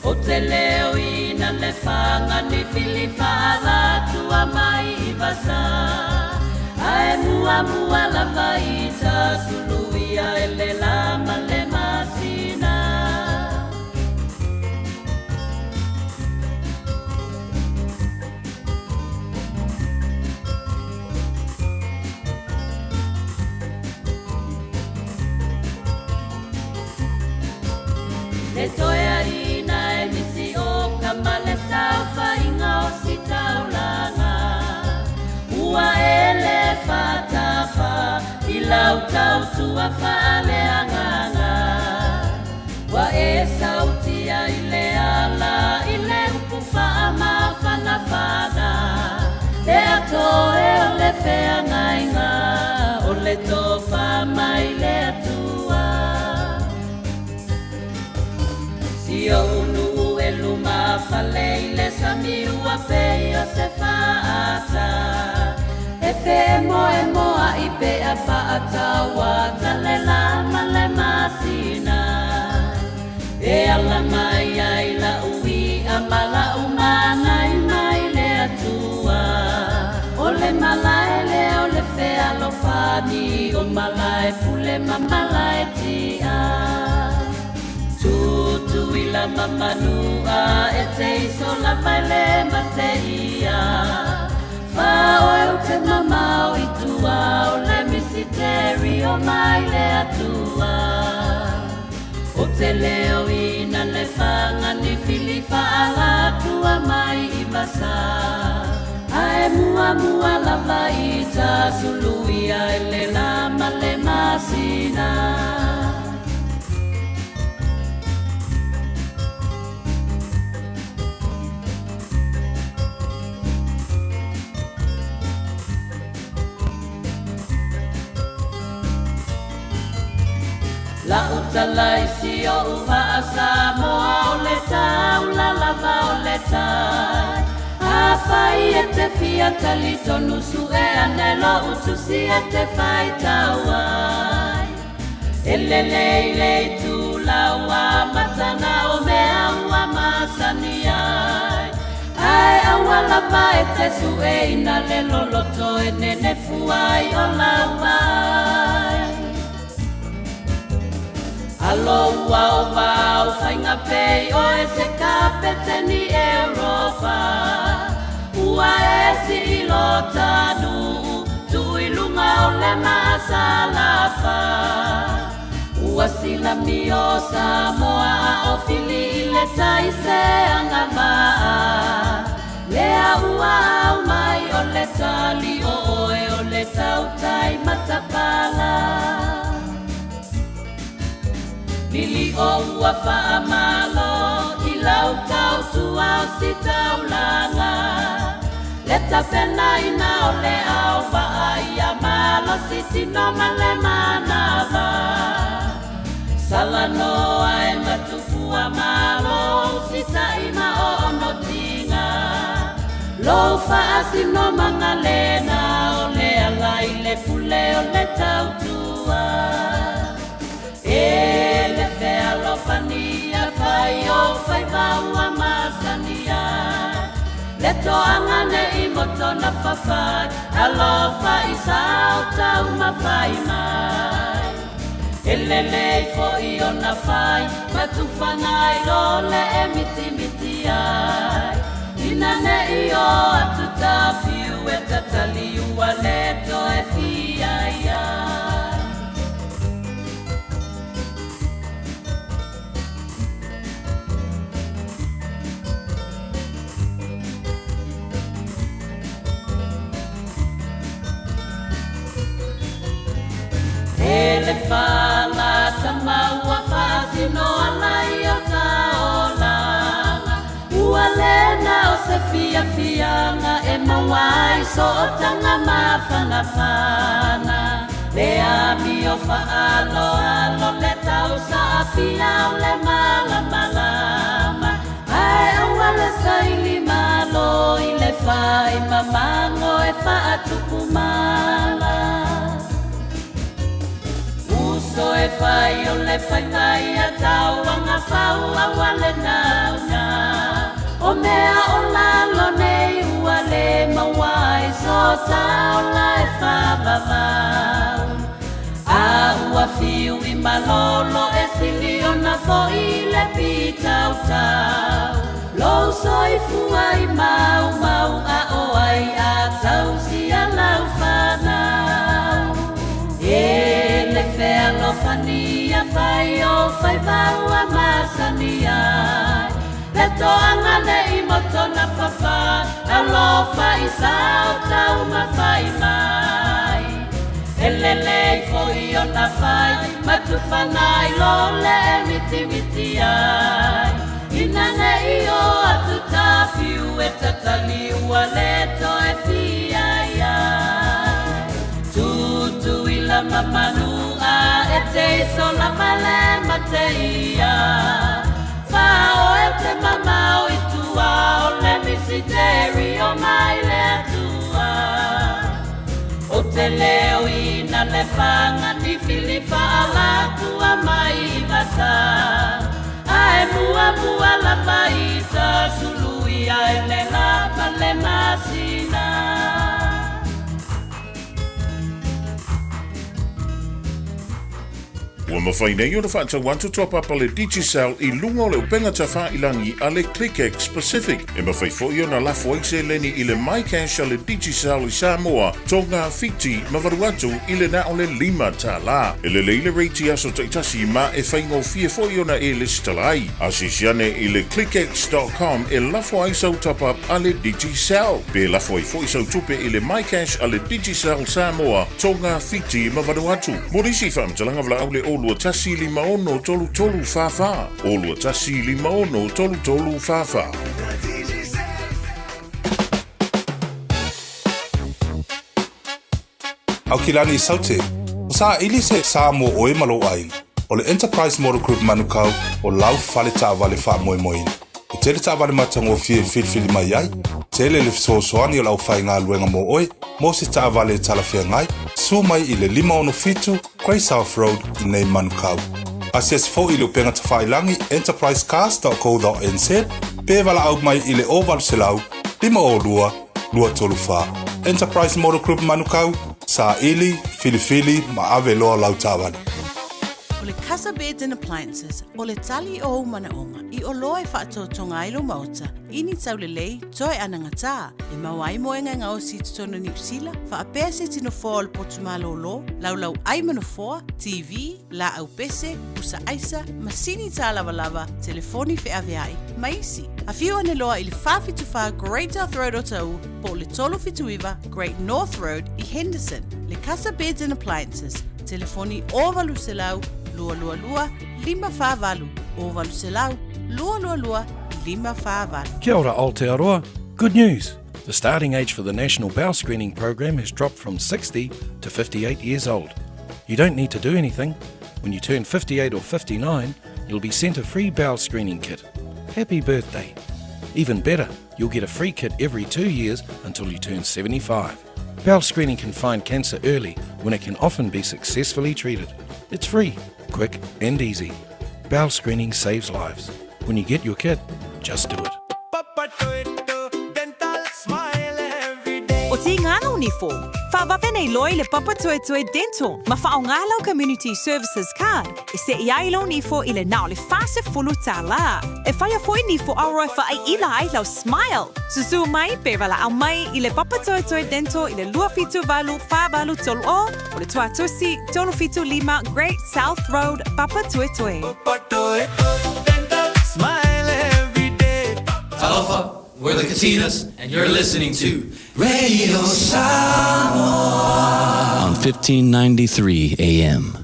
Ou te leo ina le faga ni fili faalatua mai i vasa. Ae muamua lava i tasuluia e le la ma le masina. Le toeaina e misi o kama le saofaiga o sitaulaga. Ua e le fatafa i lau tautua faaleagaga. Ua e sautia i le ala i le upu faamafanafana. Le atoe o le feagaiga o le tofa mai le Atua. Si ou nuu e lumafale i le sami ua pei o se faata. E feemoemoaʻi pe a faataua tale la ma le masina. E ala mai ai lau iʻa ma lau manai mai le Atua. O le malae lea o le fealofani o malae pule ma malae tia. Tutuila ma Manua e te iso lava e le mateia. Faaoe ou te mamao i tua o le misiteri o mai le Atua. O te leo ina le faga ni fili faalatua mai i vasa. Ae muamua lava i tasuluia e le la ma le masina. La'u tala i si o'u vaa Samoa o le taula lava o le tai. Afai e te fia talitonu su'e ane lo'u tusi e te faitau ai. E lele i le itulau amata na o mea ua masani ai. Ae aua lava e te su'eina le loloto e nenefu ai o lau vaai. Alo ua ova au faiga pei oe se kapeteni Europa. Ua e sii lo tanuu tuu i luga o le maasalafa. Ua silamio Samoa a o fili i le tai se agavaa. Lea ua aumai o le tali o oe o le tautai matapala. Lili'o ua faamalo i lau tautua o sitaulaga. Le tapenaina o le auvaa ia malosi tino ma le manava. Salanoa e matupua malo usita'i ma oono tiga. Lou faasinomaga lena o le ala i le pule o le tautua. E le fealofani ia fai ou faiva ua masani ai. Le toaga nei moto na fafai, alofa i sau taumafai mai. E lelei fo'i ona fai, ma tufaga ai lo le e mitimiti ai. Ina nei o atu tafiu e tatali ua le toe fia ia. E le fala tama ua faasino ala i o taolaga. Ua lena o se fiafiaga e maua ai sootaga mafanafana. Le amio faaloalo le tausaafia o le malamalama. Ae aua le saili malo i le fai mamago e faatupu mala. Uso e fai o le faiva ia tauaga fau aua le nauna. O mea taola e whāvavau. A ua fiu i malolo e sili ona fo'i le pitautau. Lou soifua i maumau a o ai a tausi a lau fanau. E le fealofani a fai o faiva ua masani ai. Le toaga nei moto na fafa, alofa i sao taumafai mai. E lelei fo'i ona fai, ma tufana i lo le e mitimiti ai. Ina nei o atu tafiu e tatali ua le toe fia iai. Tutuila ma Manua e te iso lava le ma te ia. Fao e te mamao i tua o le misiteri o mai le Atua. O te leo ina le fanga ni filifa ala tua mai vasa. Ae mua mua lava i ta sulu ia e le lapa le masina. Ua mafai nei ona faatau atu top-up a le Digicel i luga o le upega tafailangi a le ClickX Pacific. E mafai foi ona lafo ai seleni i le MyCash a le Digicel i Samoa, Tonga, Fiti ma Vanuatu i le na o le $5. E lelei le rate i aso taitasi ma e faigofie foi ona e lesitala ai. Asiasi ane i le clickx.com e lafo ai sau top-up a le Digicel. Pe lafo ai foi sau tupe i le MyCash a le Digicel Samoa, Tonga, Fiti ma Vanuatu. Mo nisi faamatalaga valaau le 0 21 56 33 44. 0 21 56 33 44. Aukilani Saute, o saili se sa mo oe ma lou aiga. O le Enterprise Motor Group Manukau o lau fale taavale faamoemoeina. E tele taavale matagofie e filifili mai ai, tele le fesoasoani o le aufaigaluega mo oe mo se taavale e talafeagai, susu mai i le 567 Grey South Road i nei Manukau. Asiasi foi i le upega tafailangi enterprisecars.co.nz pe valaau mai i le 0800 502 234. Enterprise Motor Group Manukau, saili, filifili ma ave loa lau taavale. O le Casa Beds and Appliances, o le tali o ou manaoga i oloa e faatotoga ai lou maota i ni taulelei toe anagatā e maua ai moega e gaosi i totonu o Niu Sila, faapea se tino foa o le potu malōlō, laulau ai ma nofoa, TV, laau pese, pusa aisa, masini tālavalava, telefoni feaveai, ma isi. Afio ane loa i le 474 Great South Road o Taʻu po o le 379 Great North Road i Henderson. Le Casa Beds and Appliances, telefoni 0800 222 548, 0800 222 548. Kia ora Aotearoa. Good news! The starting age for the National Bowel Screening Program has dropped from 60 to 58 years old. You don't need to do anything. When you turn 58 or 59, you'll be sent a free bowel screening kit. Happy birthday! Even better, you'll get a free kit every 2 years until you turn 75. Bowel screening can find cancer early when it can often be successfully treated. It's free, quick, and easy. Bowel screening saves lives. When you get your kit, just do it. O tīgana o nifo, whaavave nei loa i le Papatoetoe Dental ma faaaoga lau Community Services Card e seʻi ai lou nifo i le na o le $40. E faia foi nifo auro e faaiʻila ai lau smile. Susu mai pe valaau mai i le Papatoetoe Dental i le 278 4830 o le Tuatusi 375 Great South Road, Papatoetoe. Talofa, we're the Katinas, and you're listening to Radio Samoa on 1593 AM.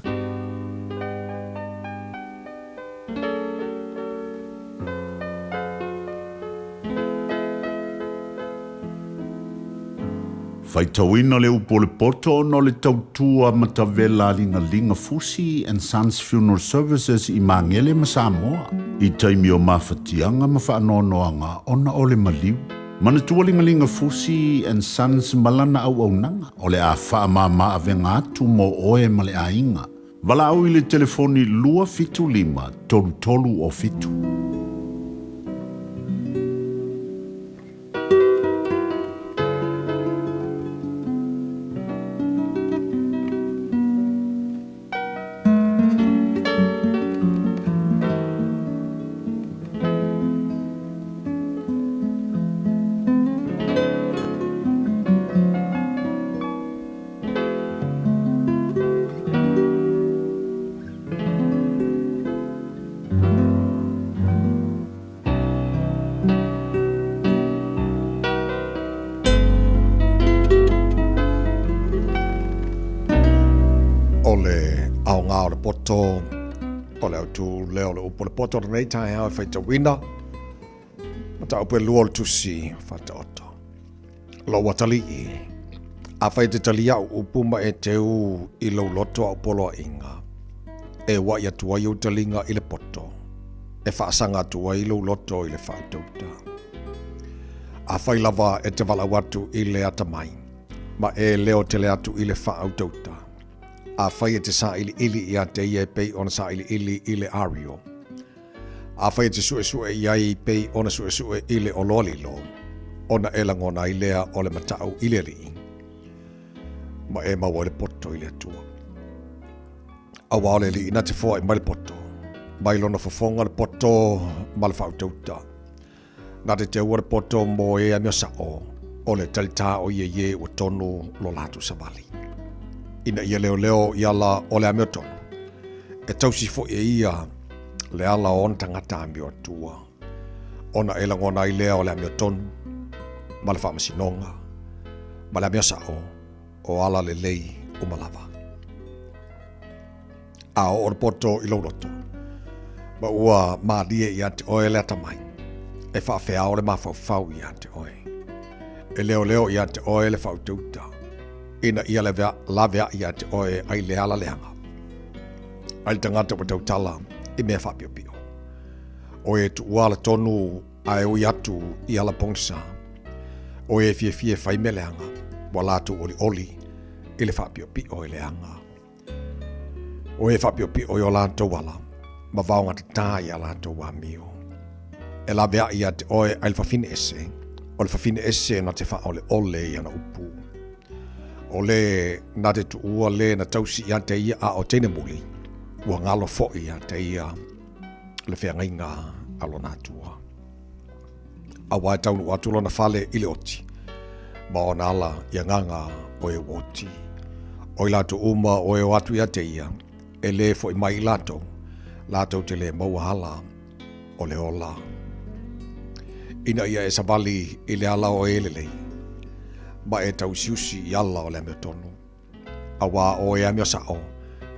Faitauina le upu o le poto ona o le tautua matavela a Ligalinga Fusi and Sons Funeral Services i Magele ma Samoa i taimi o mafatiaga ma faanoanoaga ona o le maliu. Manatua Ligalinga Fusi and Sons ma lana auaunaga o le a faamama avega atu mo oe ma le aiga. Valaau i le telefoni 275 33 o 7. poto o le autu lea o le upu o le poto o lenei taeao e faitauina mataupu e lua o le tusi Faataoto. Lou atalii, afai e te talia au upu ma e teu i lou loto au poloaiga, e ua'i atu ai ou taliga i le poto, e faasaga atu ai lou loto i le faautauta. Afai lava e te valaau atu i le atamai, ma e leo tele atu i le faautauta, afai e te sailiili ia te ia e pei ona sailiili i le ario, Afai e te suesue i ai pei ona suesue i le oloa lilo, ona e lagona ai lea o le mataʻu i le Alii, ma e maua ai le poto i le Atua. Auā o le Alii na te foaʻi mai le poto, mai lona fofoga le poto ma le faautauta. Na te teua le poto mo e amio saʻo, o le talitā o ia i e ua tonu lo latou savali. Ina ia leoleo i ala o le amiotonu, e tausi foi e ia le ala o ona tagata amio atua, ona e lagona ai lea o le amiotonu, ma le faamasinoga, ma le amio saʻo, o ala lelei uma lava. A oo le poto i lou loto, ma ua mālie ia te oe le atamai, e faafeao le mafaufau ia te oe. E leoleo ia te oe le faautauta, ina ia laveai ia te oe ai le ala leaga. Ai le tagata ua tautala i mea faapiopio. O e tuua ala tonu a e ui atu i ala pogisa. O e fiafia e fai mea leaga, ua latou olioli i le faapiopio i leaga. O e faapiopio i o latou ala, ma vaogatatā i a latou amio. E laveai ia te oe ai le fafine ese, o le fafine ese na te faaoleole i ana upu. O le na te tuua le na tausi ia te ia a o teine muli, ua ngalo foi ia te ia le feagaiga a lona Atua. Auā e taunuu atu lona fale i le oti, ma ona ala i agaga o e ua oti. O i latou uma o e o atu ia te ia, e lē foʻi mai i latou, latou te lē maua ala o le ola. Ina ia e savali i le ala o e lelei, ma e tausiusi i ala o le amiotonu. Auā o e amio saʻo,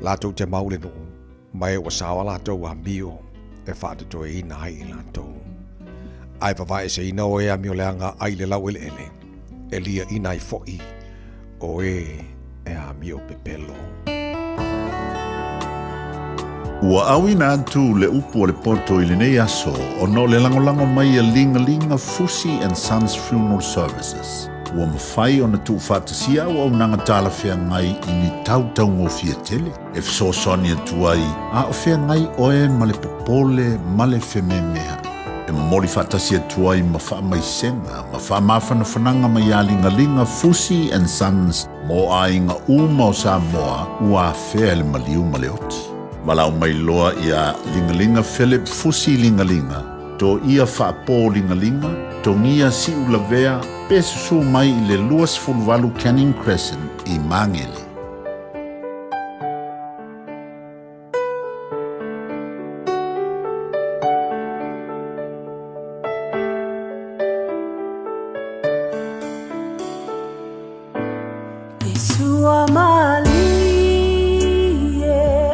latou te mau le nuu, ma e ua sao a latou amio e faatotoeina ai i latou. A e vavaeeseina o e amio leaga ai le laueleele, e liaʻina ai foʻi o e e amio pepelo. Ua auina atu le upu o le poto i lenei aso ona o le lagolago mai a Ligalinga Fusi and Sons Funeral Services. Ua mafai ona tuufaatasia auaunaga talafeagai i ni tau taugofie tele e fesoasoani atu ai a o feagai oe ma le popole ma le fememeaʻi. E momoli faatasi atu ai ma faamaisega ma faamafanafanaga mai iā Ligaliga Fusi and Sons mo aiga uma o Samoa ua afea e le maliu ma le oti. Valaau mai loa iā Ligaliga Philip Fusi Ligaliga, Toia Faapō Ligaliga, Togia Siulavea pe susū mai i le 28 Canning Crescent i Māngere. E sua malie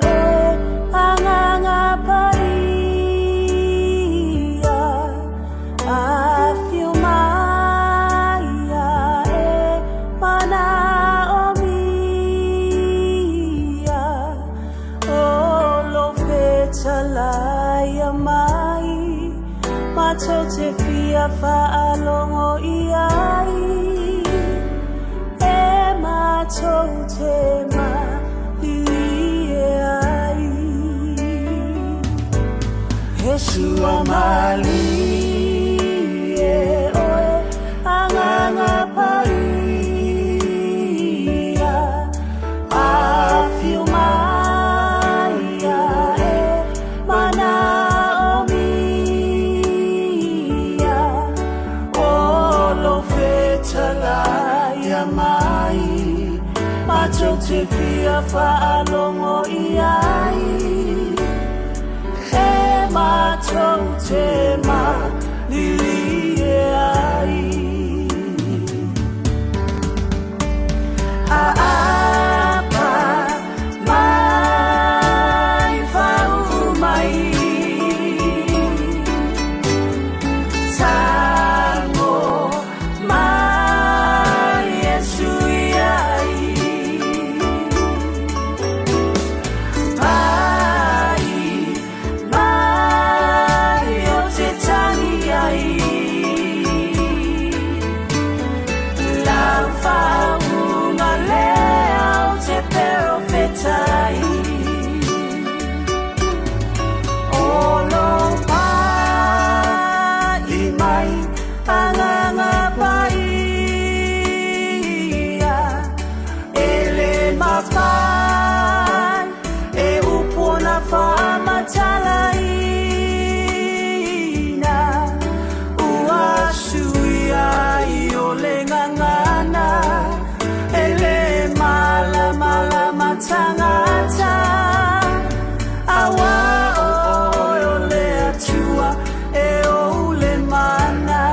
oe agaga paia, afio mai ae manaomia, o lou fetalaia mai, matou te fia faalogo i ai, e matou te malilie ai. E sua malie oe agaga paia, afio mai ae manaomia, o lou fetalaia mai, matou te fia faalogo i ai, e matou te malilie ai. Aapa mai. Tango mai e sui ai. Pai mai o te tangi ai. Lau whaunga lea o te perofetai. O lo pai mai anganga pai ia e le mafai e upona faamatalaina ua suia ai o le gagana e le malamalama tagata auā o oe o le Atua e ou le mana.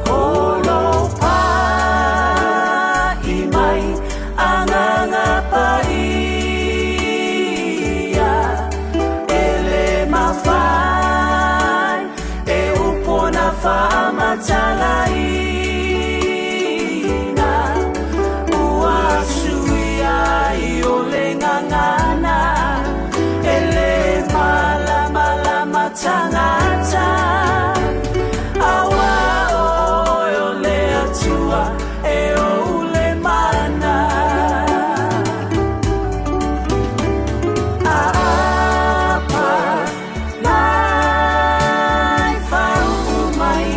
Holo pai mai agaga paia e le mafai e upona faamatalaina ua suia ai o le gagana e le malamalama tagata auā o oe o le Atua e ou le mana. Aapa mai fauu mai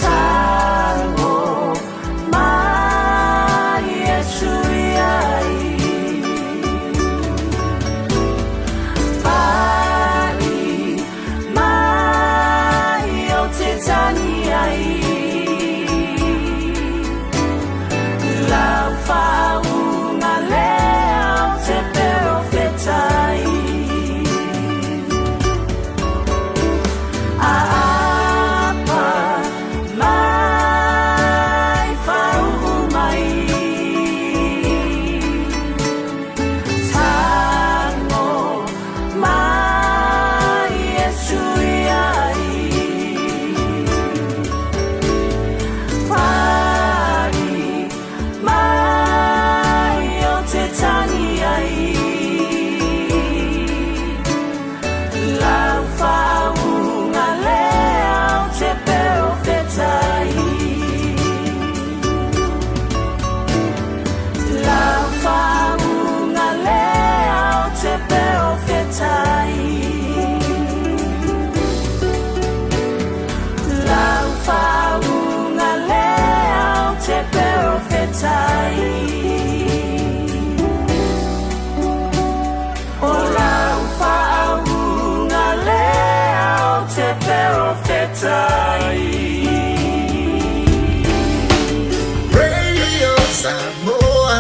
tago mai e sui ai pai mai o te tangi ai lau faauuga lea o te perofetai. Aapa mai fauu mai tago mai e sui ai pai mai o te tangi ai lau faauuga lea o te perofetai. Lau faauuga lea o te perofetai. Lau faauuga lea o te perofetai. O lau faauuga lea o te perofetai. Radio Samoa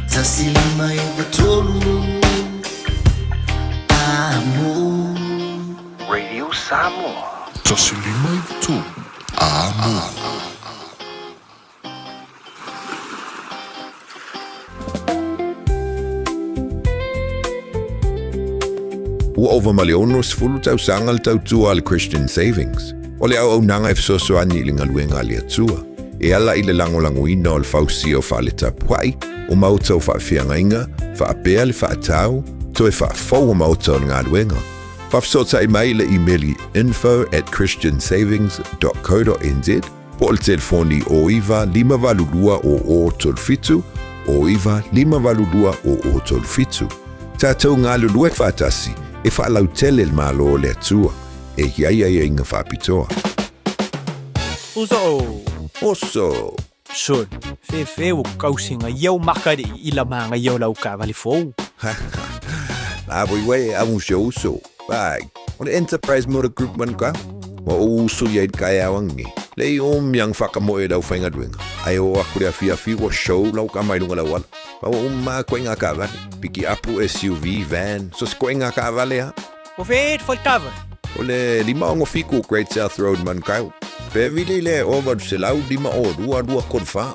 159 Amo. Radio Samoa. 153 Amo. Ua ova ma le 60 tausaga le tautua a le Christian Savings. O le auaunaga e fesoasoani i le galuega a le Atua, e ala i le lagolagoina o le fausia o fale tapuai, o maota o faafeagaiga, faapea le faatau, toe faafou o maota o le galuega. Faafesootai mai i le imeli info at christiansavings dot co dot nz po o le telefoni o 9 582 00 37, o 9 582 00 37. Tatou galulue faatasi e faalautele le Malo o le Atua e i ai aiaiga faapitoa. Uso! Oso! Son, fefe ua kausiga ia o maka le i la magaia o lau taavale fou. La voi uē a un se uso. Vai, o le Enterprise Motor Group man ka. Ua ou uso ia i le kaeao angi. Le i o miang whakamoe lau whaingaluenga. Ai o aku le afiafi ua show lau ka mai lunga lau ala. Ma ua uma koe ngā kaavale. Piki apu SUV, van, so se koe ngā kaavale ha. O whē te whai taavale? O le 567 Great South Road Manukau. Pe vili le o 805 o 2 2 3 4.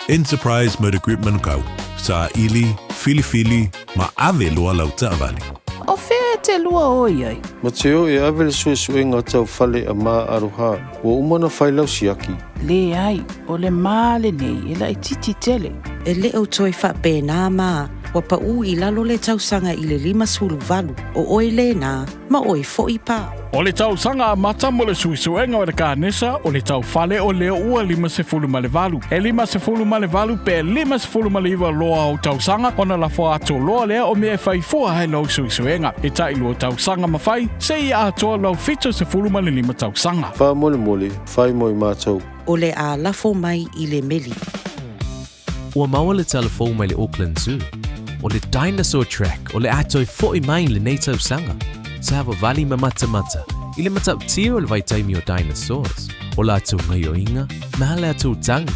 Enterprise Motor Group Manukau, saili, filifili, ma ave loa lau taavale. O fea e te lua o i ai? Ma te o e ave le suesuega tau fale a Ma Aroha, ua uma ona fai lau siaki. Leai, o le ma lenei e laitiiti tele. E le o toe faapena ma ua paʻū i lalo le tausaga i le 58, o oe lena, ma oe foʻi pa. O le tausaga amata mo le suesuega o le kanesa o le tau fale o lea ua 58. E 58 pe 59 loa ou tausaga ona lafo atu loa lea o mea e fai fua ai lou suesuega. E tailua tausaga ma fai, seia atoa lou 75 tausaga. Faamolemole, fai mo i matou. O le a lafo mai i le meli. Ua maua le tala fou mai le Auckland Zoo, o le Dinosaur Track o le a toe fo'i mai i lenei tausaga. Savavali ma matamata i le matautia o le vaitaimi o dinosaurs, o latou gaioiga ma a latou tagi.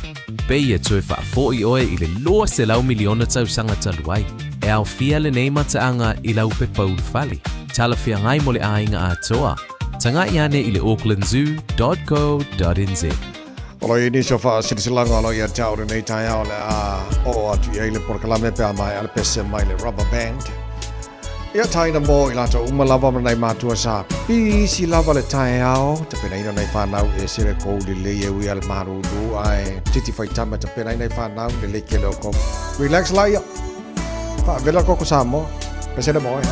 Pei e toe faafo'i oe i le 200 miliona tausaga talu ai. E aofia lenei mataaga i lau pepa ulufale, talafeagai mo le aiga atoa. Tagai ane i le aucklandzoo.co.nz. O lo o i ai nisi o faasilasilaga o lo o ia te au i lenei taeao o le a oo atu i ai le polokalame pe a maea le pese mai le rubber band. Ia taina mo i latou uma lava ma nai matua sa pisi lava le taeao, tapenaina nai whanau e sere kou lelei e ui a le malulu ae titi faitama tapenaina i whanau lelei kele o kou. Relax la ia. Faavela koko Samoa. Pese le moe.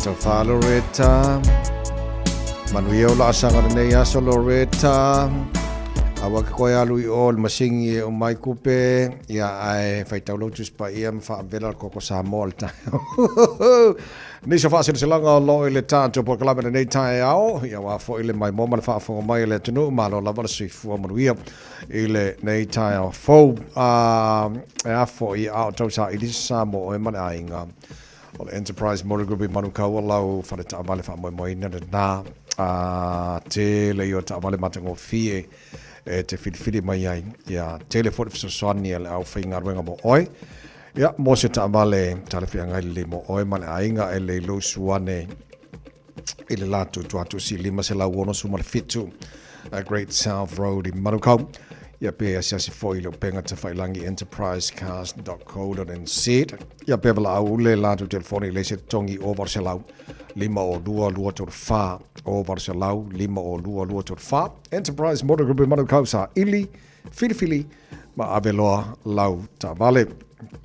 Tofa Loretta. Manuia o laasaga lenei aso Loretta. Aua ke koe alu i o le masingi e o mai kupe. Ia ae faitau lou Tusi Paia ma faavela le koko Samoa le taeao. Nisi o faaseleselaga o lo o i le tatou polokalame lenei taeao, ia aua foi le maimoa ma le faafofoga mai a le atunuu, malo lava le soifua manuia i lenei taeao fou. E a foi a o tau saili se sa mo oe ma le aiga. O le Enterprise Motor Group i Manukau o lau fale taavale faamoemoeina lena. A tele ia o taavale matagofie e te filifili mai ai. Ia tele foi le fesoasoani a le aufaigaluega mo oe. Ia, mo se taavale talafeagai lelei mo oe ma le aiga e lei lou ane i le latou tuatusi 567 Great South Road i Manukau. Ia pe asiasi foi i le upega tafailangi enterprisecars.co.nz. Ia pe valaau le latou telefoni i le isi totogi o 800 502 234 o 800 502 234. Enterprise Motor Group i Manukau sa ili filifili ma ave loa lau taavale.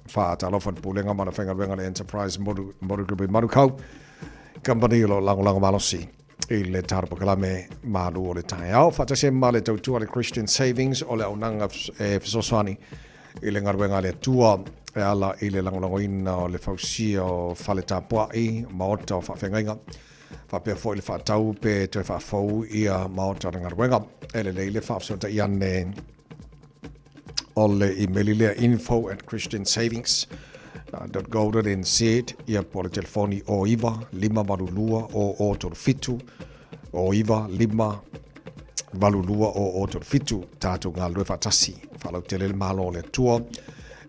Faatalofa le Pulega ma le Faigaluega le Enterprise Motor Group i Manukau, kamupani o lo o lagolago malosi i le tatou polokalame malu o le taeao. Faatasi ai ma le tautua le Christian Savings o le auaunaga e fesoasoani i le galuega a le Atua e ala i le lagolagoina o le fausia o fale tapuai, maota o faafeagaiga, faapea foi le faatau pe toe faafou ia maota o le galuega. E lelei le faafesootai ane o le imeli lea info at christiansavings.go.nz ia po o le telefoni o 9 582 o o 37 o 9 5 82 o o 37 tatou galulue faatasi faalautele le Malo o le Atua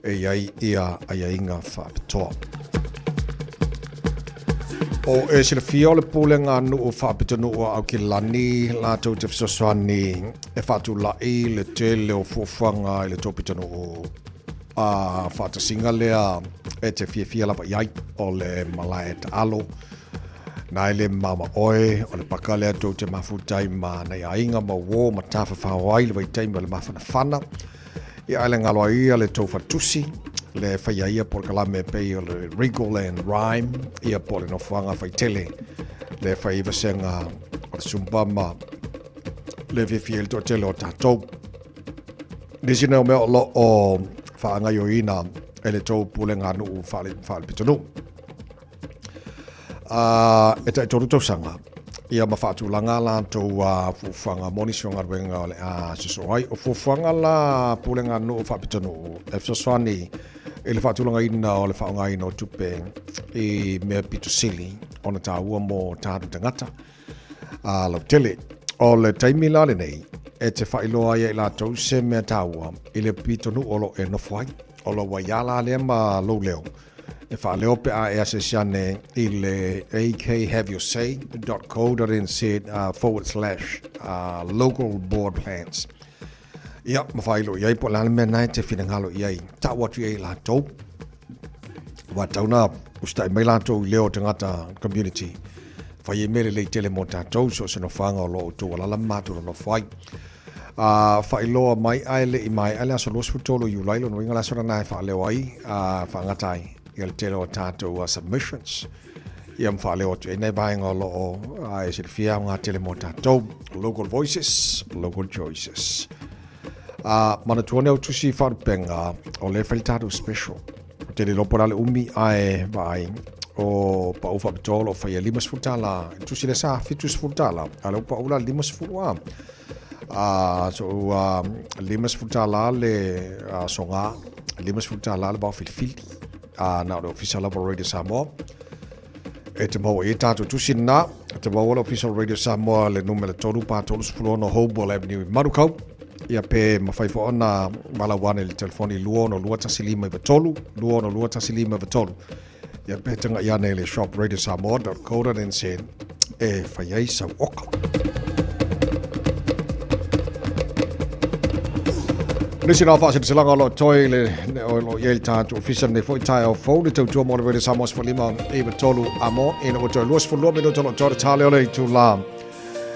e i ai ia aiaiga faapitoa. O e silafia o le pulega nuu faapitonuu a Aukilani latou te fesoasoani e faatulai le tele o fuafuaga i le tou pitonuu a faatasiga lea e te fiafia lava i ai o le malae taalo na e le mama oe o le paka lea tou te mafuta ai ma nai aiga ma uō ma tafafao ai le vaitaimi o le mafanafana. Ia ae le galo ai ia le tou faletusi, le fai ai ia polokalame pei o le Wriggle and Rhyme, ia po o le nofoaga faitele, le fai ai vasega o le Zumba ma le fiafia ai le toatele o tatou. Nisi nei o mea o lo o faagaoioina e le tou pulega nuu faale-pitonuu. E tai tolu tausaga ia ma faatulaga latou fuafuaga mo nisi o galuega o le a sosoo ai. O fuafuaga la pulega nuu faapitonuu e fesoasoani i le faatulagaina o le faaaogaina o tupe i mea pito sili ona taua mo tatou tagata lautele. O le taimi la lenei e te faailoa ai ia i latou se mea taua i le pitonuu o lo o e nofo ai. O lou aiā la lea ma lou leo e faaleo pe a e asiasi ane i le akhaveyousay.co.nz forward slash local board plans. Ia, ma faailoa i ai po o le a le mea na e te finagalo i ai. Tau atu i ai latou. Ua tau na usitai mai latou i leo o tagata community. Fai ai mea lelei tele mo tatou, so o se nofoaga o lo o outou alala ma matou nonofo ai. A faailoa mai ae le i maea le aso 23 o Iulai, lona uiga le aso lena e faaleo ai, a faagata ai ia le tele o tatou submissions. Ia ma faaleo atu ai nai vaega o lo o e silafia aoga tele mo tatou. Local voices, local choices. A manatua nei au tusi faalupega o lea e fai le tatou special. Ou te le iloa po o le a le umi ae vaai o pau faapitoa o lo o faia $50. Tusi lea sa $70, a o lea ua pau la 50 a. So ua $50 le soga, $50 le vao filifili. Na o le Ofisa lava o Radio Samoa. E te maua i ai tatou tusi lena. E te maua le Ofisa o Radio Samoa le numera 3 pa 36 Hopewell Avenue i Manukau. Ia pe mafai foi ona valaau ane i le telefoni 262 1593, 262 1593. Ia pe tagai ane i le shop radiosamoa.co.nz e fai ai sau oka. Nisi na faaseleselaga o lo o toe le o lo o i ai le tatou ofisa lenei foi taeao fou le tautua mo le Radio Samoa 15 i 3 amo ina ua toe 22 minuta o lo o toe le tale o le itula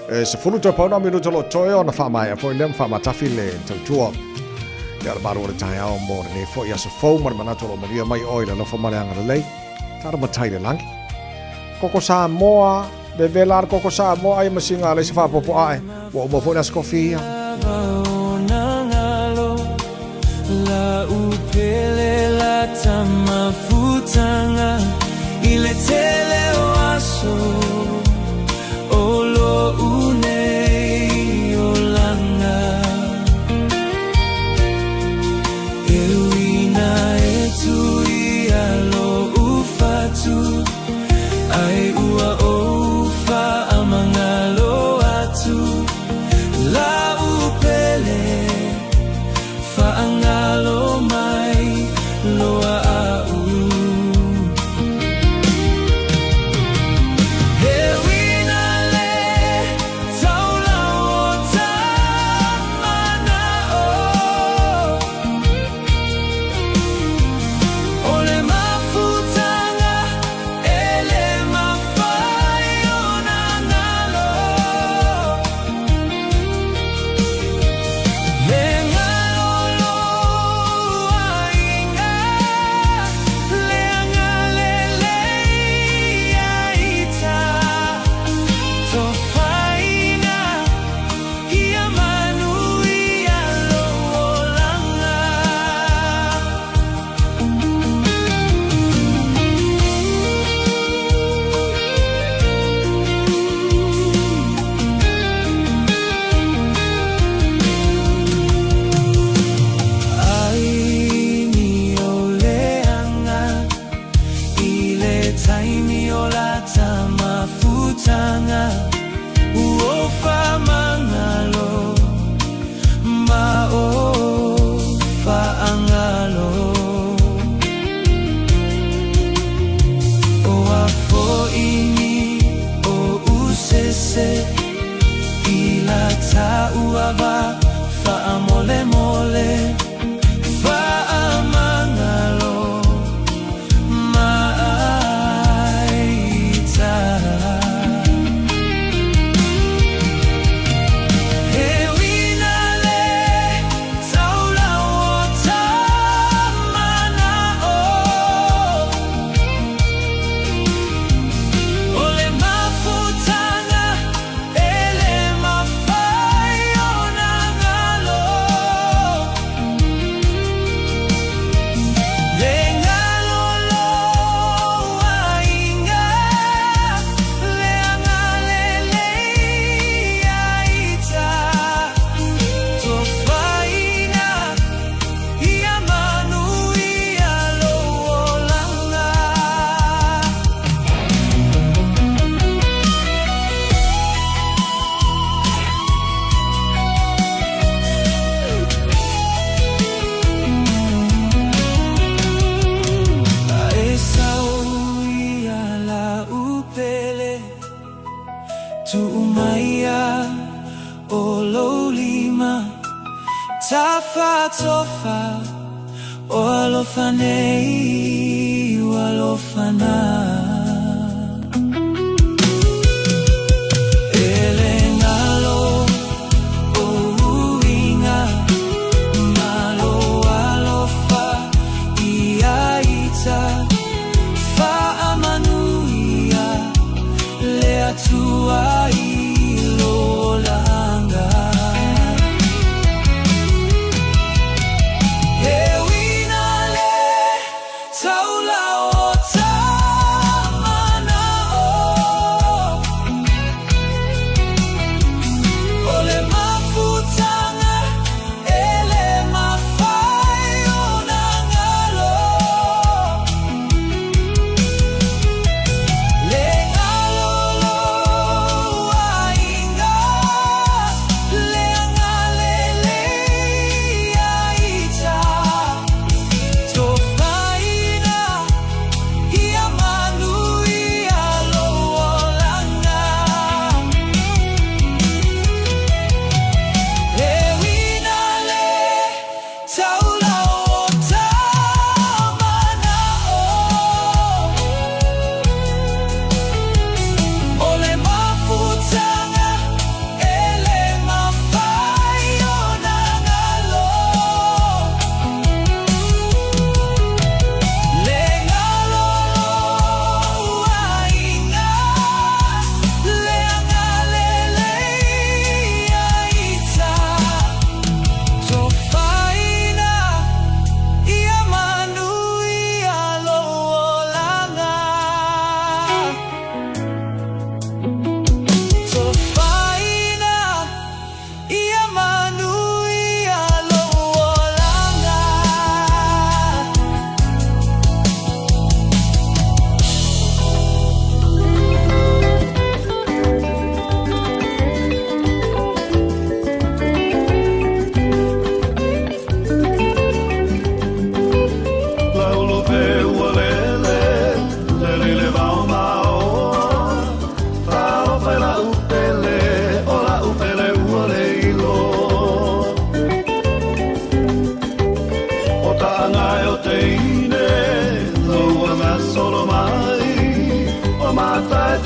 e 10 toe pauna minuta o lo o toe ona faamaea foi lea ma faamatafi le tautua ia le malu o le taeao mo lenei foi aso fou ma le manatu o lo o manuia mai oe i le alofa ma le agalelei. Tatou matai i le lagi. Koko Samoa, vevela le koko Samoa ai ma sina alaisa faaopoopo ae. Ua uma foi le Aso Tofi ia.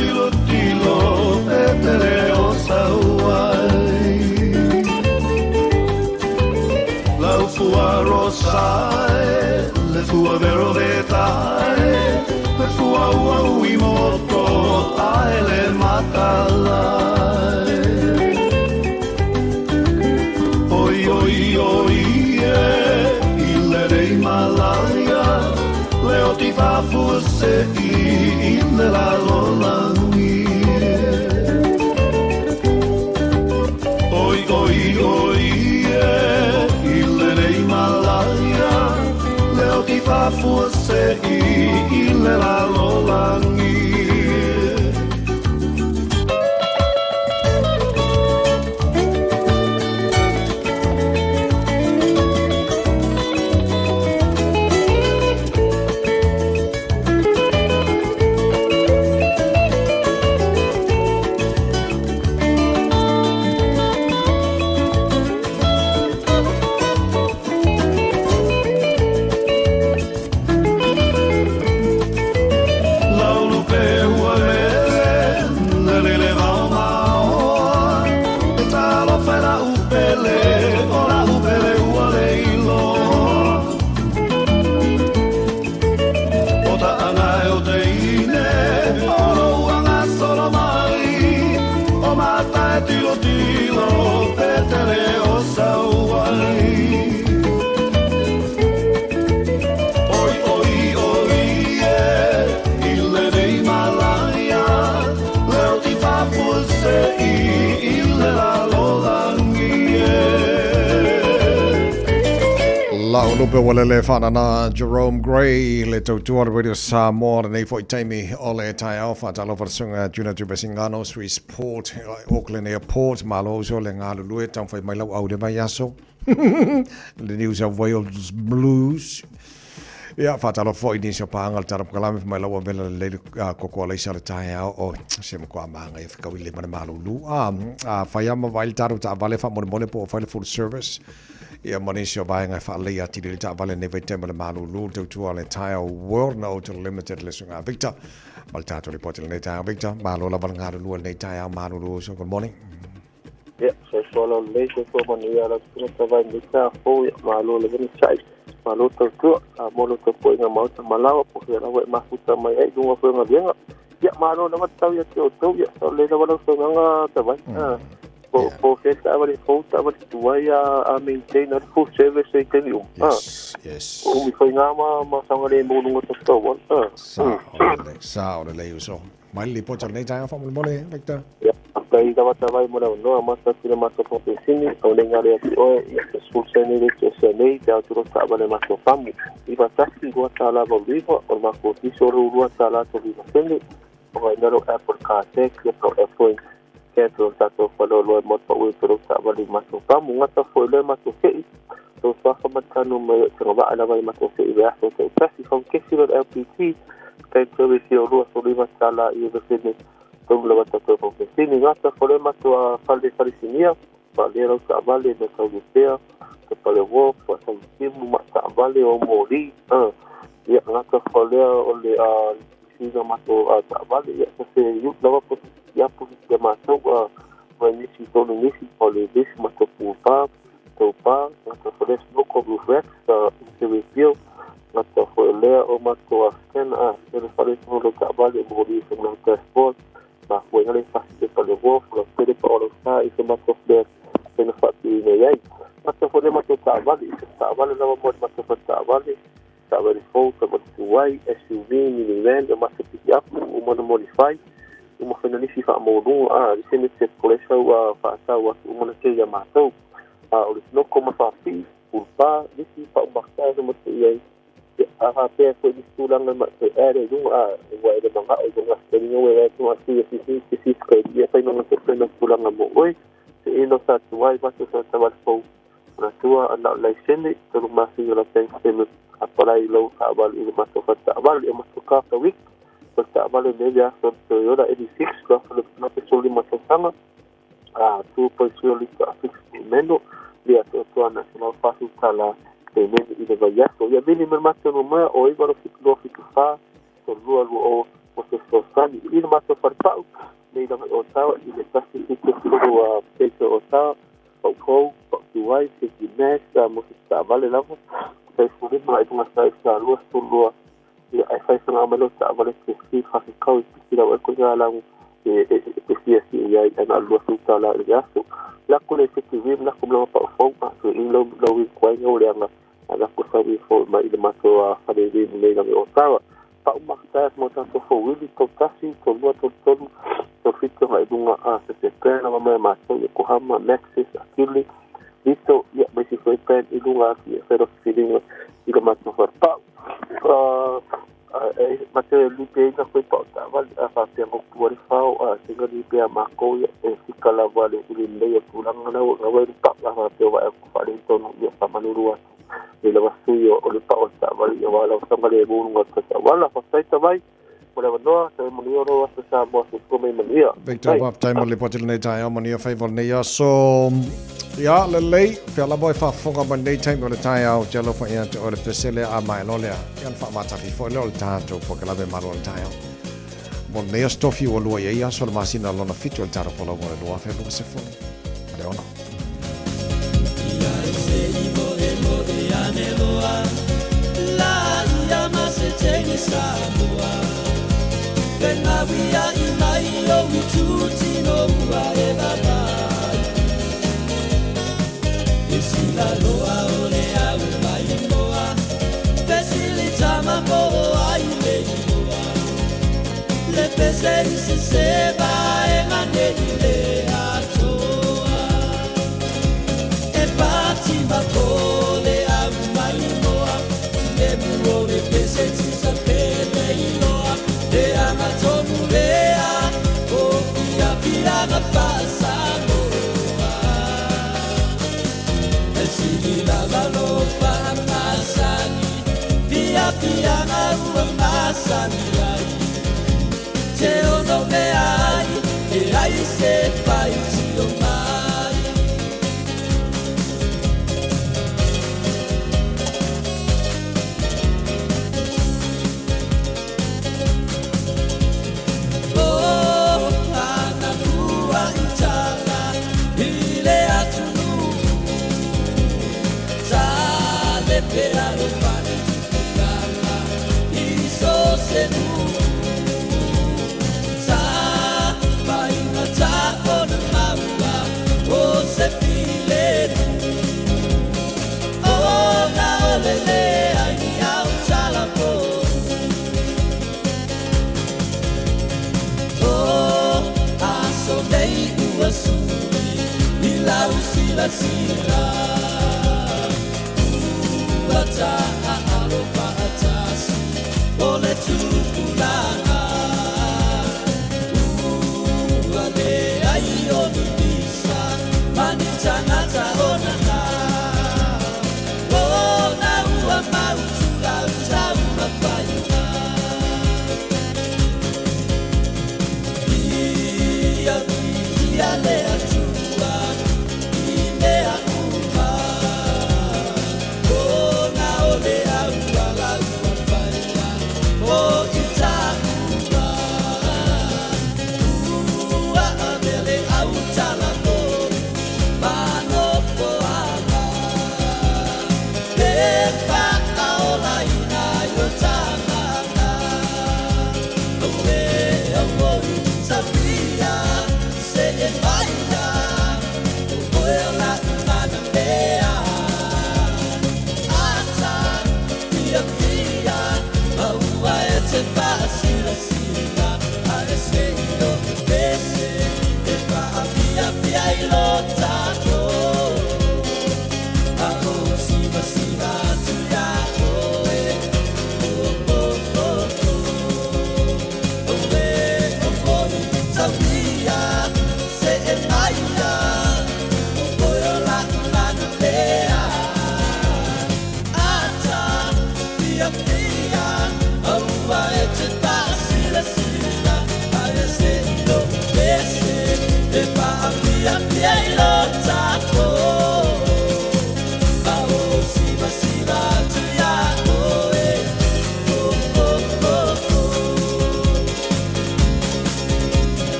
tilotilo e te leo sauai. Lau fua rosai, le fua vero vetai, le fua ua ui moto, ae le matalai. Oi, oi, oi, e, i le rei malaia, le o ti fafua se i le lalo langi. Oi, oi, oi, e, i le rei malaia, le o ti fafua se i le lalo langi. Lau lupe wa lele whanana Jerome Gray le tautua le Radio Samoa le nei foi taimi o le taeao whātalo wharasunga Juna Tubasingano Swissport Auckland Airport malo so le ngā lulue tau whai mai lau au le mai aso le New South Wales Blues. Ia, whātalo foi ni sio pānga le tara pakalame mai lau avela le leile koko alaisa le taeao o se mo kua maanga i whikau i le mana malulu. Whai ama vai le taro ta vale wha mone mone po o whai le full service. Ia mani sio vaenga e whaalei ati le ta vale nei vai tema le malulu le tautua le Tire World na Auto Limited le sunga Victor. Ma le tātou le pote le nei taeao Victor. Malo lava le ngā lulua le nei taeao malulu. So good morning. Ia, soifua lau lelei, soifua manuia lau susuga tavai lenei taeao fou, ia malo lava ni sa'i, malo tautua, a mo lo tapuaiga maota malawa, po fea lava e mafuta mai ai luga foi o galuega. Ia, malo lava tatau ia te outou, ia, sao lelei lava lau saugaga tavai. Po fea taavale fou, taavale tuai a maintain a le full service e taimi uma. Yes, yes. O umi faiga ma saogalemu luga tatau ala. Sa o le lelei uso. Mai le lipoti o lenei taeao faamolemole, Victor. Ia, faafetai lava tavai mo le avanoa, mata atu i le matou faapeisini, au nei gale atu oe, ia se 10 sene le ese nei, pe atu lo taavale matou famu. 91 2 tala 89, o le makou ofisa o le 2 tala 39 sene, o gaina lou Apple Car Tax, ia po o Apple Cancel o tatou faleoloa e motu paʻu i tolo taavale i matou famu. Gata foʻi loa e matou feʻi, lou suafa matanu mai o tagavaa lava i matou feʻi veaso taʻitasi, faukesi lo le LPT, tank service o 29 tala i evesene tonu lava tatou faupesini. Gata foʻi loa e matou a fale falesinia, faalea lau taavale me taulupea, te pale wolf, faatautimu ma taavale o moli. Ia, gata foʻi lea o le sina matou taavale, ia se iuʻu lava po ia po ia matou ma nisi tonu nisi o le lisi matou pupa taupa. Gata foʻi lea snoko roof racks interview. Gata foʻi lea o matou scan a sene fale tonu lo taavale moli se na dashboard ma fuaiga le fasi te pale wolf lo pele pa o lo sa i se matou flare sena faatuina ai. Gata foʻi lea matou taavale i se taavale lava mo le matou fa taavale taavale fou, taavale tuai, SUV, minivan, o matou pick-up uma na modify uma faina nisi faamauluga a le sene te polesau a faatau atu uma na te ia matou. A o le sinoko ma faapii pulpa nisi faaumataa sa matou i ai a faapea foʻi nisi tulaga ma toe ade i luga a ua e le magao i luga talinga ua e atu atu ia sisi sisi kai ia faina na faina tulaga mo oe se ino sa tuai matou sa tavale fou ona tua ana o laisene 3 masina la bank statement apalai lou taavale i le matou fataavale e matou car of the week o taavale nei le aso Toyota 86 2015 tausaga a 2.0 lita fix meno le atoatoa na 140 tala pemene i le vaiaso. Ia vili me matou numea o 9 7 2 7 4 3 2 2 o se fesoasoani. I le matou falepau nei lava i Otawa i le 172 Place Otawa, pau fou, pau tuai, City Max, mo se taavale lava, 95 i luga sa sa 22 ia ai fai fanga mai lo taavale te si whakakau i piki lau e ko ia lau e te fia si i ai ana $20 i le aso. Lako le City Rim, lako mlawa pau fou, a so i lau lau i kuai ngau le anga, a lako sa wi fou mai i le matou a whare rim nei lava i Otawa. Pau makataia mo tātou fou wili, tau tasi, tau lua, tau tolu, tau whitu ngai lunga a se te pēna ma mai mātou i Yokohama, Maxis, Akili, Lito, ia mai si foi pen i lunga atu i whero whiringa i le mātou wharepau. E mate lipe ina koe pau tāwali a whāpea ngoku wari whao a singa lipe a mākou ia e whika lava le uli nei o tūranga nau ngā wairu pau a whāpea wa e kuwhare tonu ia whamanuru atu. Le lava sui o le pau o tāwali ia wā lau sanga le mūrunga o tata. Wala, whawhai tawai, mo le wanoa, te moni oro aso sa mo aso kua mai manuia. Victor, faafetai mo le lipoti lenei taeao, manuia faiva o lenei aso. Ia, lelei, fea lava e faafofoga mai lenei taimi o le taeao, te alofa ia te oe le pesele a mae loa lea. Ia ona faamatafi foi lea o le tatou polokalame malo o le taeao. Mo lenei aso tofi ua lua i ai aso o le masina lona fitu o le tara folau o le 2026.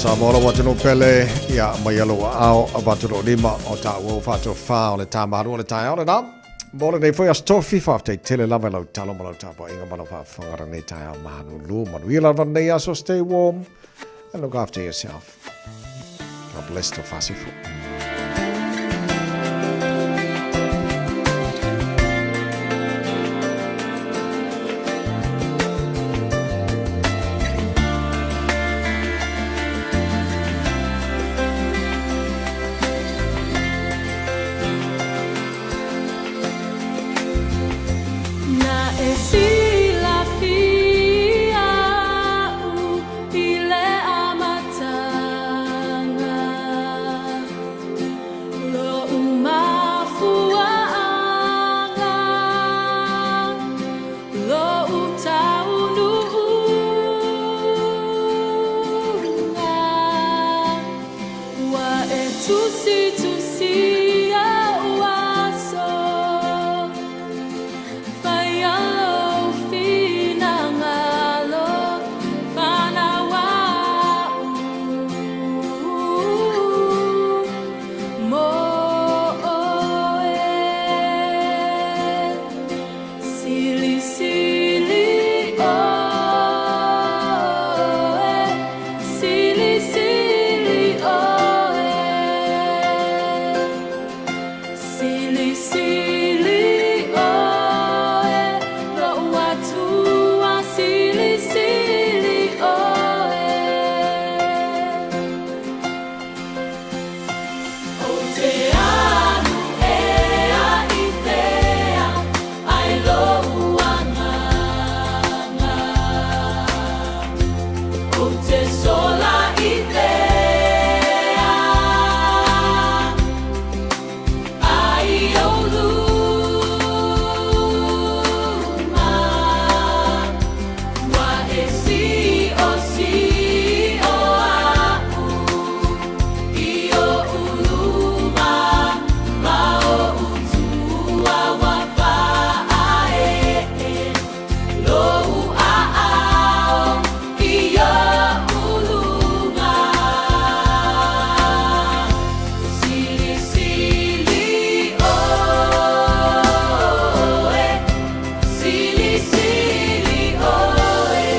Samoa lou atunuu pele, ia aumai lou aao avatu lou lima o taua ua faatofa o le tamalu o le taeao lena. Mo lenei foi aso tofi, faafetai tele lava i lau talo ma lau tapuaiga ma lau faafofoga i lenei taeao malulu. Manuia lava lenei aso, stay warm and look after yourself. God bless Tofasifu. Na e silafia au i le amataga, Lo'u mafuaaga, Lo'u taunuuga, Ua e tusitusia ou aso, Faia lou finagalo, Fanau a'u mo oe. Silisili oe, silisili oe, silisili oe, lou Atua, silisili oe. Ou te alu ea i fea ai lou agaga? Ou te sola i fea ai ou luma? Ua e siosio a'u i o'u luma ma o'u tua ua fa'ae'e lou a'ao i o'u luga. Silisili oe, silisili oe.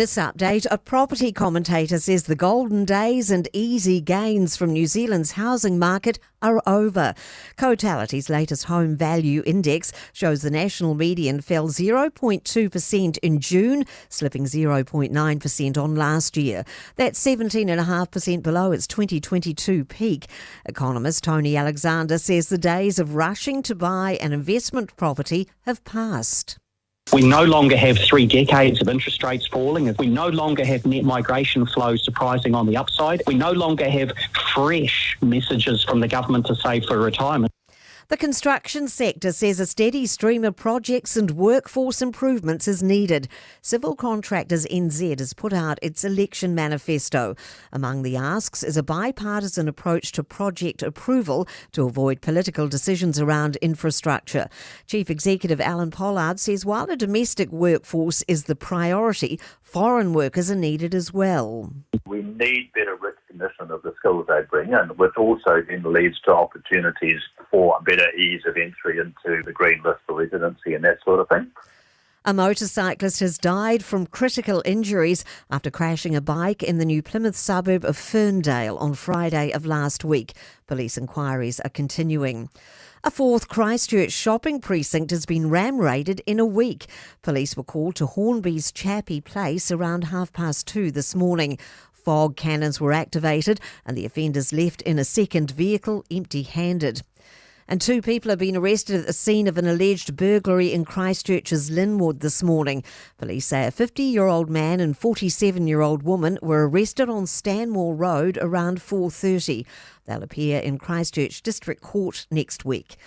this update, a property commentator says the golden days and easy gains from New Zealand's housing market are over. Cotality's latest home value index shows the national median fell 0.2% in June, slipping 0.9% on last year. That's 17.5% below its 2022 peak. Economist Tony Alexander says the days of rushing to buy an investment property have passed. We no longer have three decades of interest rates falling. We no longer have net migration flows surprising on the upside. We no longer have fresh messages from the government to save for retirement. The construction sector says a steady stream of projects and workforce improvements is needed. Civil Contractors NZ has put out its election manifesto. Among the asks is a bipartisan approach to project approval to avoid political decisions around infrastructure. Chief Executive Alan Pollard says while a domestic workforce is the priority, foreign workers are needed as well. We need better recognition of the skills they bring in, which also then leads to opportunities for better ease of entry into the green list for residency and that sort of thing. A motorcyclist has died from critical injuries after crashing a bike in the New Plymouth suburb of Ferndale on Friday of last week. Police inquiries are continuing. A fourth Christchurch shopping precinct has been ram raided in a week. Police were called to Hornby's Chappie Place around 2:30 this morning. Fog cannons were activated and the offenders left in a second vehicle empty handed. And two people have been arrested at the scene of an alleged burglary in Christchurch's Linwood this morning. Police say a 50 year old man and 47 year old woman were arrested on Stanmore Road around 4:30. They'll appear in Christchurch District Court next week.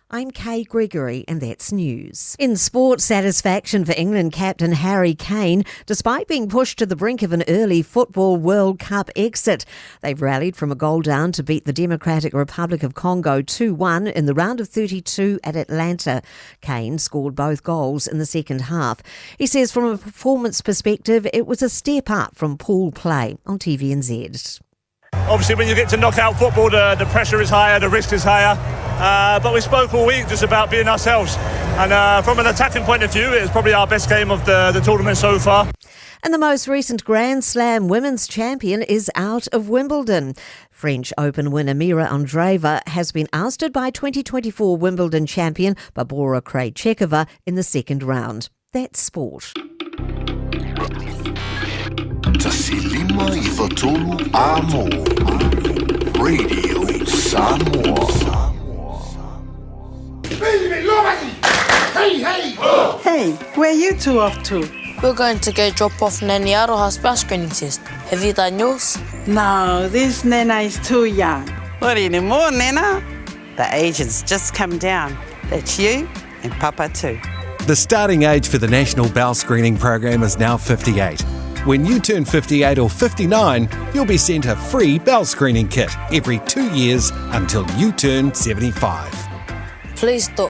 I'm Kay Gregory, and that's news. In sport, satisfaction for England captain Harry Kane, despite being pushed to the brink of an early Football World Cup exit. They've rallied from a goal down to beat the Democratic Republic of Congo 2 1 in the round of 32 at Atlanta. Kane scored both goals in the second half. He says, from a performance perspective, it was a step up from pool play on TVNZ. Obviously, when you get to knockout football, the, the pressure is higher, the risk is higher. Uh, but we spoke all week just about being ourselves. And uh, from an attacking point of view, it was probably our best game of the, the tournament so far. And the most recent Grand Slam women's champion is out of Wimbledon. French Open winner Mira Andreeva has been ousted by 2024 Wimbledon champion Barbora Krejcikova in the second round. That's sport. 1593 Amo. Radio Samoa. Hey, hey! Hey, where are you two off to? We're going to go drop off Nanny Aroha's bus screening test. Have you done yours? No, this Nana is too young. Not anymore, Nana. The agent's just come down. That's you and Papa too. The starting age for the National Bowel Screening Program is now 58. When you turn 58 or 59, you'll be sent a free bowel screening kit every two years until you turn 75. Please,